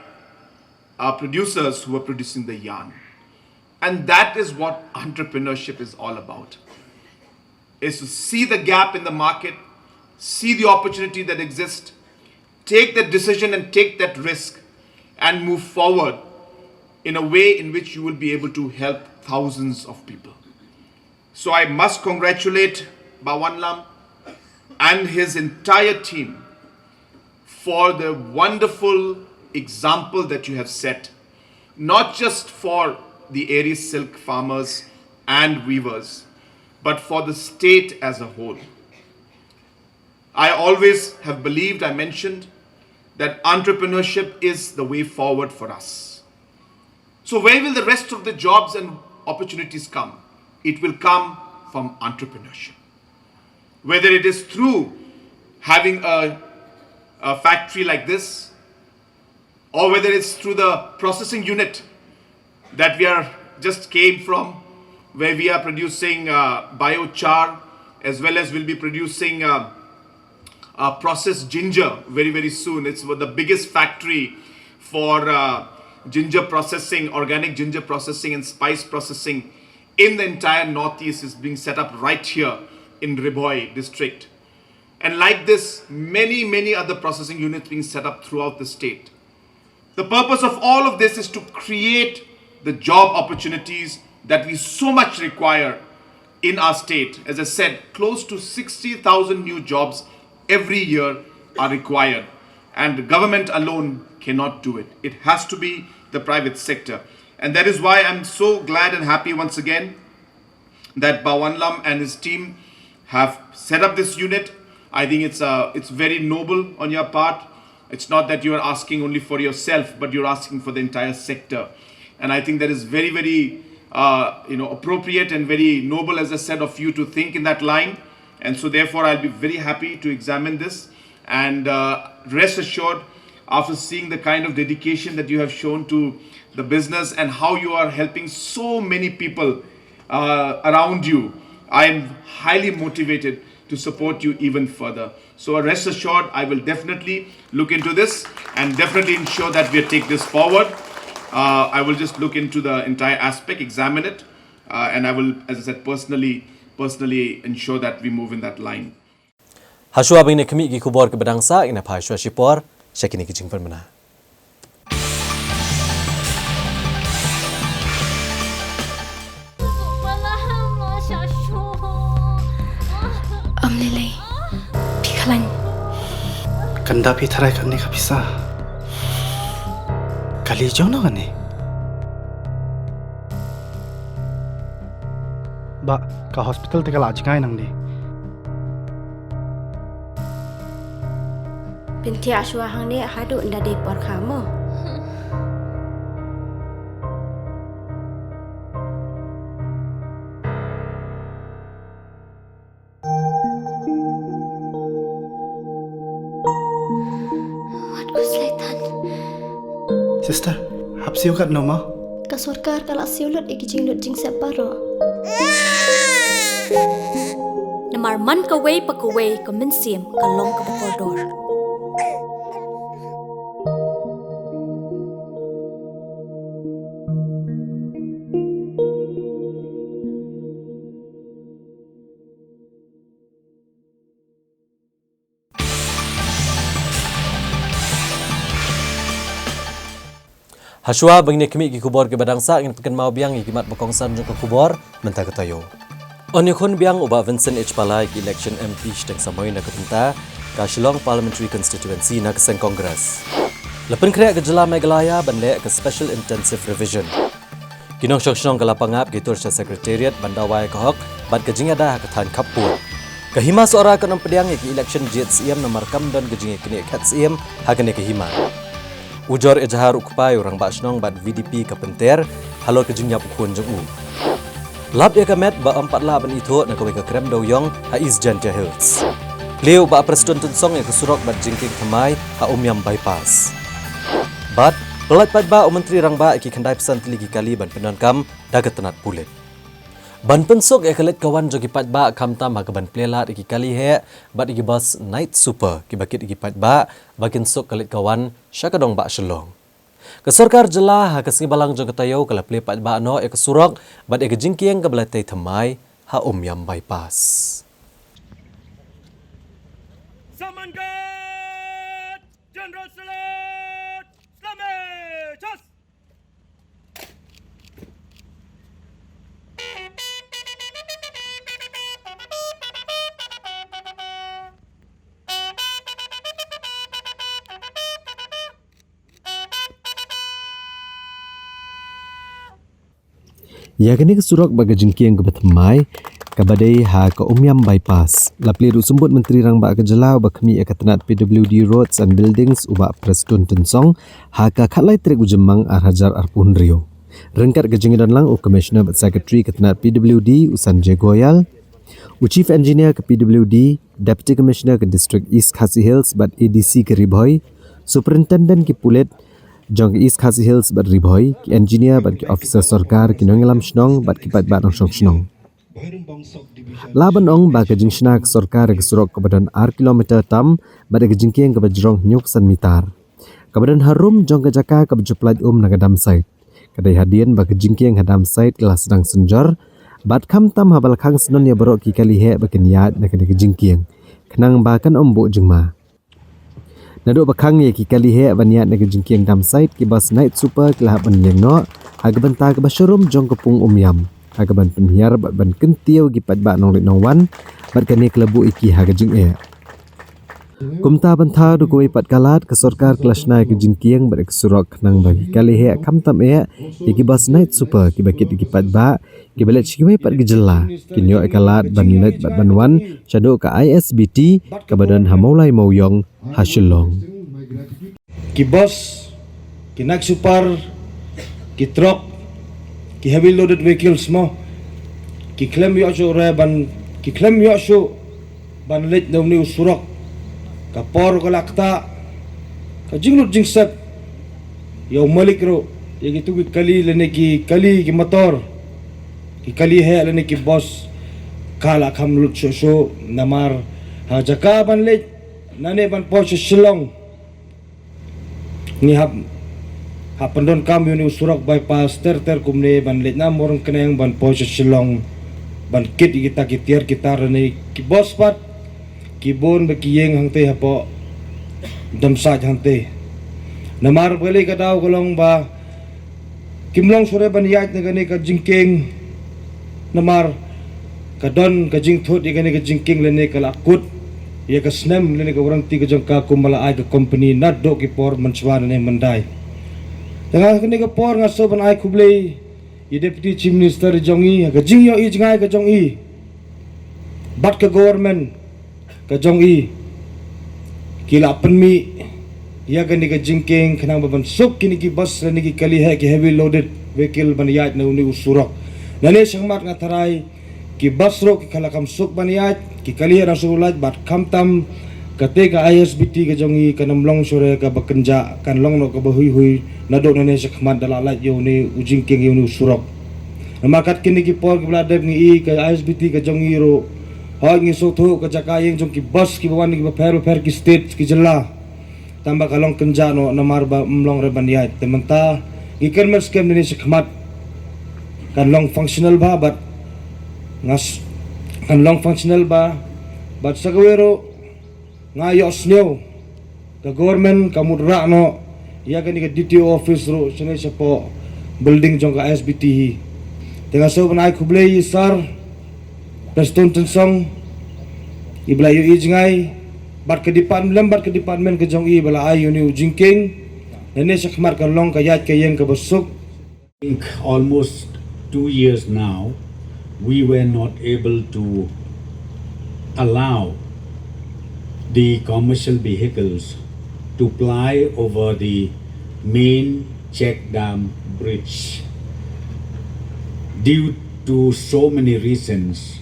uh, producers who were producing the yarn. And that is what entrepreneurship is all about, is to see the gap in the market, see the opportunity that exists, take that decision and take that risk, and move forward in a way in which you will be able to help thousands of people. So I must congratulate Ba Wanlam and his entire team for the wonderful example that you have set, not just for the Eri silk farmers and weavers, but for the state as a whole. I always have believed, I mentioned, that entrepreneurship is the way forward for us. So, where will the rest of the jobs and opportunities come? It will come from entrepreneurship. Whether it is through having a, a factory like this, or whether it's through the processing unit that we are just came from, where we are producing uh, biochar, as well as we'll be producing uh, uh, processed ginger very, very soon. It's the biggest factory for uh, ginger processing, organic ginger processing, and spice processing in the entire Northeast is being set up right here in Ri Bhoi district. And like this, many, many other processing units being set up throughout the state. The purpose of all of this is to create the job opportunities that we so much require in our state. As I said, close to sixty thousand new jobs every year are required, and the government alone cannot do it. It has to be the private sector. And that is why I'm so glad and happy once again that Ba Wanlam and his team have set up this unit. I think it's, uh, it's very noble on your part. It's not that you are asking only for yourself, but you're asking for the entire sector. And I think that is very, very uh, you know, appropriate and very noble, as I said, of you to think in that line. And so, therefore, I'll be very happy to examine this. And uh, rest assured, after seeing the kind of dedication that you have shown to the business and how you are helping so many people uh, around you, I am highly motivated to support you even further. So rest assured, I will definitely look into this and definitely ensure that we take this forward. Uh, I will just look into the entire aspect, examine it, uh, and I will, as I said, personally, personally ensure that we move in that line. Hashwa ba ngin ïa khmih ki khubor kiba dang sah, ngin ïa phai shuwa shipor sha kine ki jingpynbna. Kan da phi tharai kane ka pisa. Kali jong no kane. Bah, ka hospital te ka la jngai nangne. Pynthiah shuwa hangne haduh nda dei por kha mo. Wat ku slaitan. Sister, hap siew katno mo? Ka sorkar ka la siew lut ïa ki jinglut jingsep baroh. Namar man kawei pa kawei ka mynsiem ka long kaba kordor. Hashwa ban ïa khmih ki khubor kiba dang sah, ngin pynkynmaw biang ïa ki mat ba kongsan jong ka khubor mynta ka taïew. Yn ïakhun biang u Bah Vincent H Pala ïa ka election M P shiteng samoi na ka bynta ka Shillong Parliamentary Constituency na ka seng Congress. La pynkhreh ka jylla Meghalaya ban leh ka Special Intensive Revision. Ki nongshong shnong ka la pangap ki tur sha Secretariat ban dawa ïa ka hok bad ka jingïada ha ka thaiñ khappud. Ka Hima Sohra kan ym pdiang ïa ka election jied Syiem namar kam don ka jingïaknieh khet Syiem ha kane ka hima. Ujor Ejahar u kpa ïa u rangbah shnong bad V D P ka pynter halor ka jingïap u khun jong u. Lap ïa ka met ba ym pat lah ban ithuh na kawei ka krem dewïong ha East Jaintia Hills. Plie u Bah Prestone Tynsong ïa ka surok bad jingkieng thymmai ha Umiam Bypass. Bad pyllait paidbah u Myntri Rangbah ïa ki khyndai phew san tylli ki kali ban pyndonkam da ka tnat pulit. Ban pynsuk ïa ka leit ka wan jong ki paidbah khamtam ha kaban plie lad ïa ki kali heh bad ïa ki bus Night Super kiba kit ïa ki paidbah ba kin suk ka leit ka wan sha ka nongbah Shillong. Ka sorkar jylla ha ka sngi Balang jong ka taïew ka la plie paidbah noh ïa ka surok bad ïa ka jingkieng kaba la tei thymmai ha Umiam Bypass. Saman Guard! General Salute! Salame! Chas! Ïa kane ka surok bad ka jingkieng kaba thymmai kaba dei ha ka Umiam Bypass la plie da u Symbud Myntri Rangbah ka jylla uba khmih ïa ka tnat P W D Roads and Buildings u Bah Prestone Tynsong ha ka khatlai tarik u Jymmang ar hajar arphew hynriew. Ryngkat ka jingdon lang u Commissioner bad Secretary ka tnat P W D u Sanjay Goyal, u Chief Engineer ka P W D, Deputy Commissioner ka District East Khasi Hills bad A D C ka Ri Bhoi, Superintendent ki pulit jong ka East Khasi Hills bad Ri Bhoi, ki engineer bad ki officer sorkar, ki nongïalam shnong bad ki paidbah nongshong shnong. Lah ban ong ba ka jingshna ka sorkar ïa ka surok kaba don ar kilometer tam bad ïa ka jingkieng kaba jrong hynñiew phew san mitar kaba don harum jong ka jaka kaba ju pyllait um na ka dump site. Ka dei hadien ba ka jingkieng ha dump site ka la sdang synjor bad khamtam haba la khang syndon ïa baroh ki kali heh ba kin ïaid na kane ka jingkieng khnang ba kan ym buh jingma. Naduh ba khang ïa ki kali heh ban ïaid na ka jingkieng dump site, ki bus Night Super ki la hap ban ïeng noh ha ka bynta kaba sharum jong ka pung Umiam ha kaban pynhiar bad ban kyntiew ki paidbah nongleit nongwan bad kane ka la buh ïa ki ha ka jingeh. Kumta ban thaw da kawei pat ka lad, ka sorkar ka la shna ïa ka jingkieng bad ïa ka surok khnang ba ki kali heh khamtam eh ïa ki bus Night Super kiba kit ïa ki paidbah kiba leit sha kiwei pat ki jylla kin ïoh ïa ka lad ban leit bad ban wan shaduh ka I S B T kaba don ha Mawlai Mawiong ha Shillong. Ki bus, ki Night Super, ki truck, ki heavy loaded vehicles mo, ki khlem ïoh shuh re ban, ki khlem ïoh shuh ban leit na une u surok. Ka por ka la ktah, ka jinglut jingsep ïa u malik ruh, ïa kitu ki kali lane ki kali ki motor, ki kali heh lane ki bus, ka la kham lut shuh shuh namar ha jaka ban leit nangne ban poi sha Shillong. Ngi hap, hap pyndonkam ïa une u surok bypass ter ter kumne ban leit na Mawryngkneng ban poi sha Shillong ban kit ïa kita ki tiar ki tar ne ki bus pat ki bun ba ki ïeng hangtei hapoh dump site hangtei. Namar ba lei ka daw ka long ba kim long shuh re ban ïaid na kane ka jingkieng namar ka don ka jingthut ïa kane ka jingkieng lane ka la kut ïa ka snem lane ka warranty ka jong ka kumba la ai ka company naduh ki por mynshwa ne mynta. Te nga kane ka por nga sngewbha ban ai khublei ïa Deputy Chief Minister jong i ha ka jingïohi jngai ka jong i bad ka government ka jong i ki la pynmih ïa kane ka jingkieng khnang ba ban suk kine ki bus lane ki kali heh ki heavy loaded vehicle ban ïaid na une u surok. Nane shakhmat nga tharai ki bus ruh ki la kham suk ban ïaid, ki kali heh ruh suk lait bad khamtam kata ka I S B T ka jong i kan ym long shuh re kaba kynjah, kan long noh kaba huihui naduh nane shakhmat da la lait ïa une u jingkieng ïa une u surok. Namar kat kine ki por kiba la dep ngi i ka I S B T ka jong i ruh hooid ngi sngewthuh ka jaka ïeng jong ki bus kiba wan na kiba pher bapher ki state ki jylla. Tangba ka long kynjah noh namar ba ym long re ban ïaid. Te mynta ngi kyrmen skhem nane shakhmat kan long functional bha bad ngas kan long functional bha bad sa kawei ruh nga ïohsngew ka government ka mut rah noh ïa kane ka D T O office ruh shane shapoh building jong ka I S B T hi. Te nga sngewbha ban ai khublei ïa i Sir Prestone Tynsong iba la ïohi jngai bad ka department lem bad ka department ka jong i ba la ai ïa une u jingkieng. Nane shakhmat kan long ka ïaid ka ïeng kaba suk. Think almost two years now, we were not able to allow the commercial vehicles to ply over the main check dam bridge due to so many reasons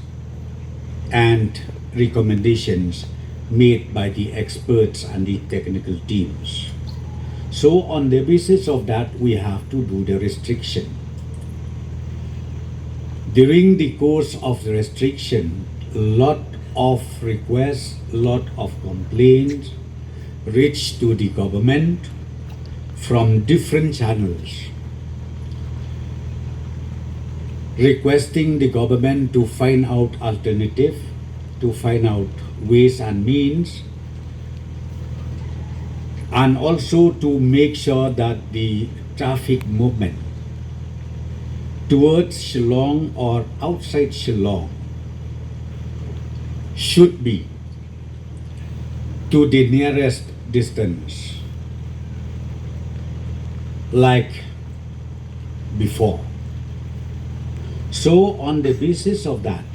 and recommendations made by the experts and the technical teams. So on the basis of that, we have to do the restriction. During the course of the restriction, lot of requests, lot of complaints reached to the government from different channels, requesting the government to find out alternative, to find out ways and means, and also to make sure that the traffic movement towards Shillong or outside Shillong should be to the nearest distance like before. So on the basis of that,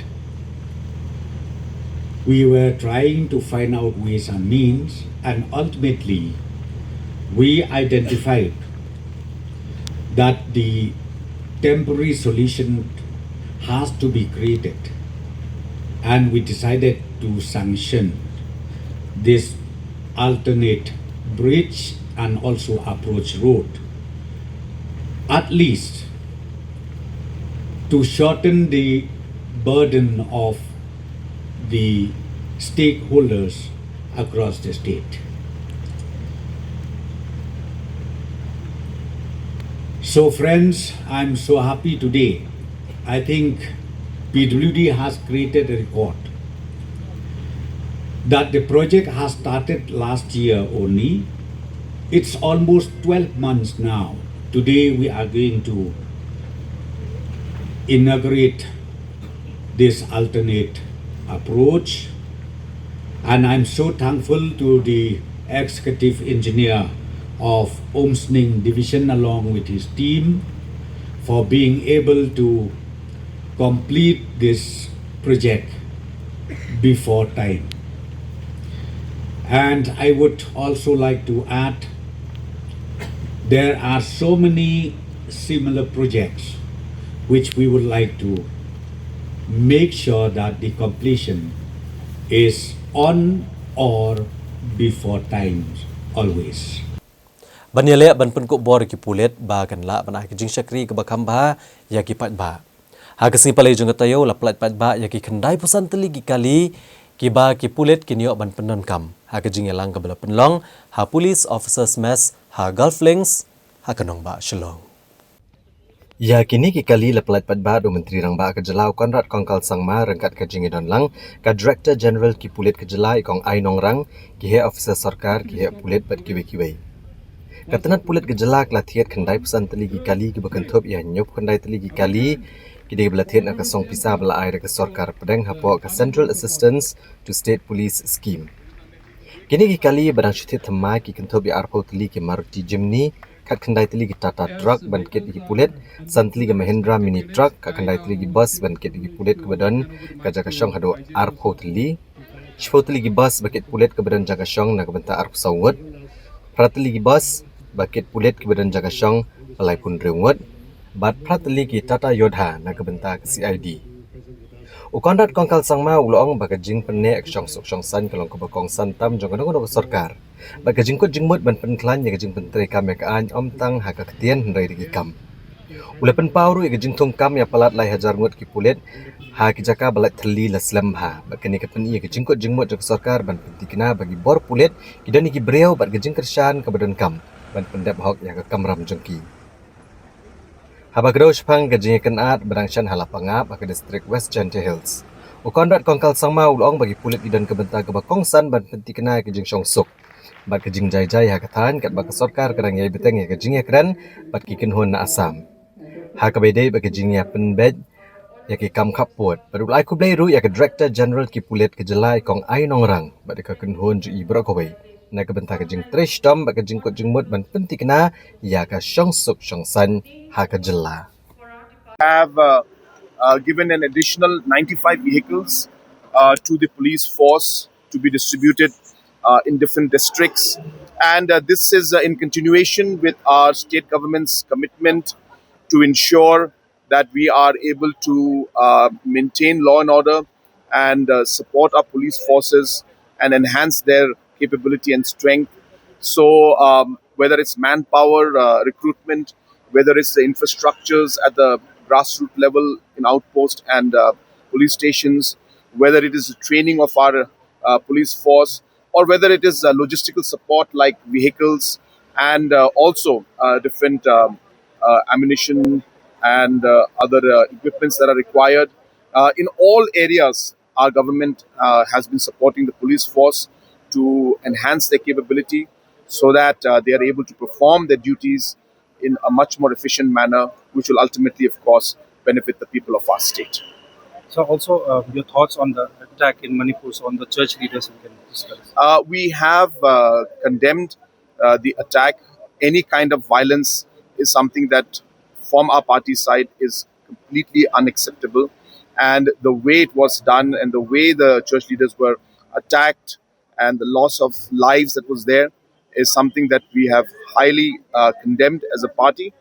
we were trying to find out ways and means, and ultimately we identified that the temporary solution has to be created, and we decided to sanction this alternate bridge and also approach road, at least to shorten the burden of the stakeholders across the state. So friends, I'm so happy today. I think P W D has created a record that the project has started last year only. It's almost twelve months now. Today we are going to inaugurate this alternate approach. And I'm so thankful to the executive engineer of Umsning Division along with his team for being able to complete this project before time. And I would also like to add, there are so many similar projects which we would like to make sure that the completion is on or before times always. Ban ïaleh ban pynkup bor ïa ki pulit ba kan lah ban ai ka jingshakri kaba kham bha ïa ki paidbah. Ha ka sngi Palei jong ka taïew la pyllait paidbah ïa ki khyndai phew san tylli ki kali kiba ki pulit kin ïoh ban pyndonkam ha ka jingïalang kaba la pynlong ha Police Officers Mess ha Golf Links ha ka nongbah Shillong. Ïa kine ki kali la pyllait paidbah da u Myntri Rangbah ka jylla u Conrad Kongkal Sangma ryngkat ka jingïadonlang ka Director General ki pulit ka jylla i Kong Ai Nongrang, ki heh officer sorkar, ki heh pulit bad kiwei kiwei. Ka tnat pulit ka jylla ka la thied khyndai phew san tylli ki kali kiba kynthup ïa hynñiew phew khyndai tylli ki kali Ki dei ba la thied na ka song pisa ba la ai da ka sorkar pdeng hapoh ka Central Assistance to State Police Scheme. Kine ki kali ba dang shu thied thymmai ki kynthup ïa arphew tylli ki Maruti Jimny, khatkhyndai tylli ki Tata truck ban kit ïa ki pulit, san tylli ki Mahindra mini truck, khatkhyndai tylli ki bus ban kit ïa ki pulit kaba don ka jaka shong haduh arphew tylli, shiphew tylli ki bus ba kit pulit kaba don jaka shong na ka bynta arphew saw ngut, phra tylli ki bus ba kit pulit kaba don jaka shong ba laiphew hynriew ngut, bad phra tylli ki Tata Yodha na ka bynta ka C I D. U Conrad Kongkal Sangma u la ong ba ka jingpynneh ka shongsuk shongsaiñ ka long kaba kongsan tam jong kano kano ka sorkar, bad ka jingkut jingmut ban pynkhlaiñ ïa ka jingpyntreikam ïa ka aiñ ym tang ha ka ktien hynrei da ki kam. U la pynpaw ruh ïa ka jingthung kam ïa palat lai hajar ngut ki pulit ha ki jaka ba lait thylli la slem bha, bad kane ka pyni ïa ka jingkut jingmut jong ka sorkar ban pynthikna ba ki bor pulit ki don ïa ki briew bad ka jingkyrshan kaba donkam ban pyndep hok ïa ka kamram jong ki. Haba kdew shaphang ka jingïakynad ba dang shon ha Lapangap ha ka distrik West Jaintia Hills, u Conrad Kongkal Sangma u la ong ba ki pulit ki don ka bynta kaba kongsan ban pynthikna ïa ka jingshongsuk bad ka jingjai jai ha ka thaiñ katba ka sorkar ka dang ïai bteng ïa ka jingïakren bad ki kynhun na Assam ha kaba ïadei bad ka jingïapynbeit ïa ki kam khappud. Bad u la ai khublei ruh ïa ka Director General ki pulit ka jylla, i Kong Ai Nongrang, bad ïa ka kynhun jong i baroh kawei na ka bynta ka jingtrei shitom bad ka jingkut jingmut ban pynthikna ïa ka shongsuk shongsaiñ ha ka jylla. Have uh, uh, given an additional ninety-five vehicles uh, to the police force to be distributed uh, in different districts. And uh, this is uh, in continuation with our state government's commitment to ensure that we are able to uh, maintain law and order and uh, support our police forces and enhance their capability and strength. So, um, whether it's manpower, uh, recruitment, whether it's the infrastructures at the grassroots level in outpost and uh, police stations, whether it is the training of our uh, police force, or whether it is uh, logistical support like vehicles and uh, also uh, different um, uh, ammunition and uh, other uh, equipments that are required. Uh, in all areas, our government uh, has been supporting the police force to enhance their capability so that uh, they are able to perform their duties in a much more efficient manner, which will ultimately, of course, benefit the people of our state. So also, uh, your thoughts on the attack in Manipur, so on the church leaders, we can discuss. Uh, we have uh, condemned uh, the attack. Any kind of violence is something that, from our party side, is completely unacceptable. And the way it was done and the way the church leaders were attacked and the loss of lives that was there is something that we have highly uh, condemned as a party.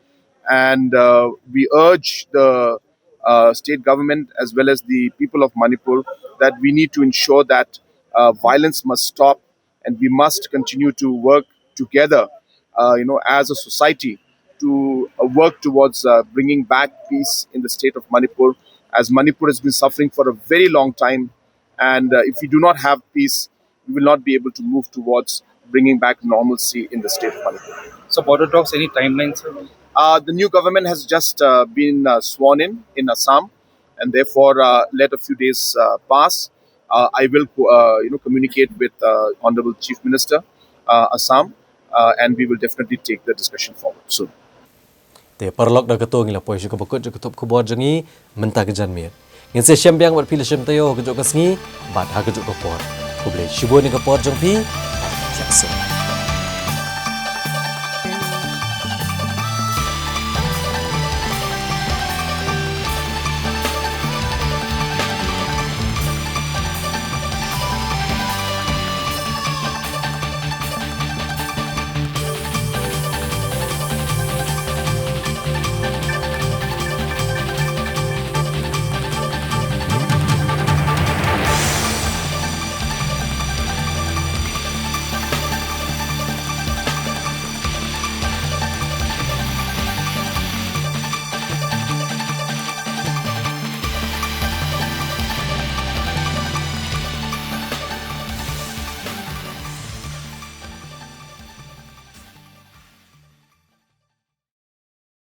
And uh, we urge the uh, state government as well as the people of Manipur that we need to ensure that uh, violence must stop and we must continue to work together, uh, you know, as a society to uh, work towards uh, bringing back peace in the state of Manipur, as Manipur has been suffering for a very long time. And uh, if we do not have peace, we will not be able to move towards bringing back normalcy in the state of Manipur. So border talks, any timelines, sir? Uh, the new government has just uh, been uh, sworn in in Assam, and therefore uh, let a few days uh, pass. Uh, I will co- uh, you know communicate with uh, Honorable Chief Minister uh, Assam, uh, and we will definitely take the discussion forward soon. Te paralok, da kato ngi la poi sha kaba kut jong ka tup khubor jong ngi mynta ka janmiet. Ngin sa ïashem biang bad phi la shem taïew ha kajuh ka sngi bad ha kajuh ka por. Khublei shibun ïa ka por jong phi. Ïa ka sngi.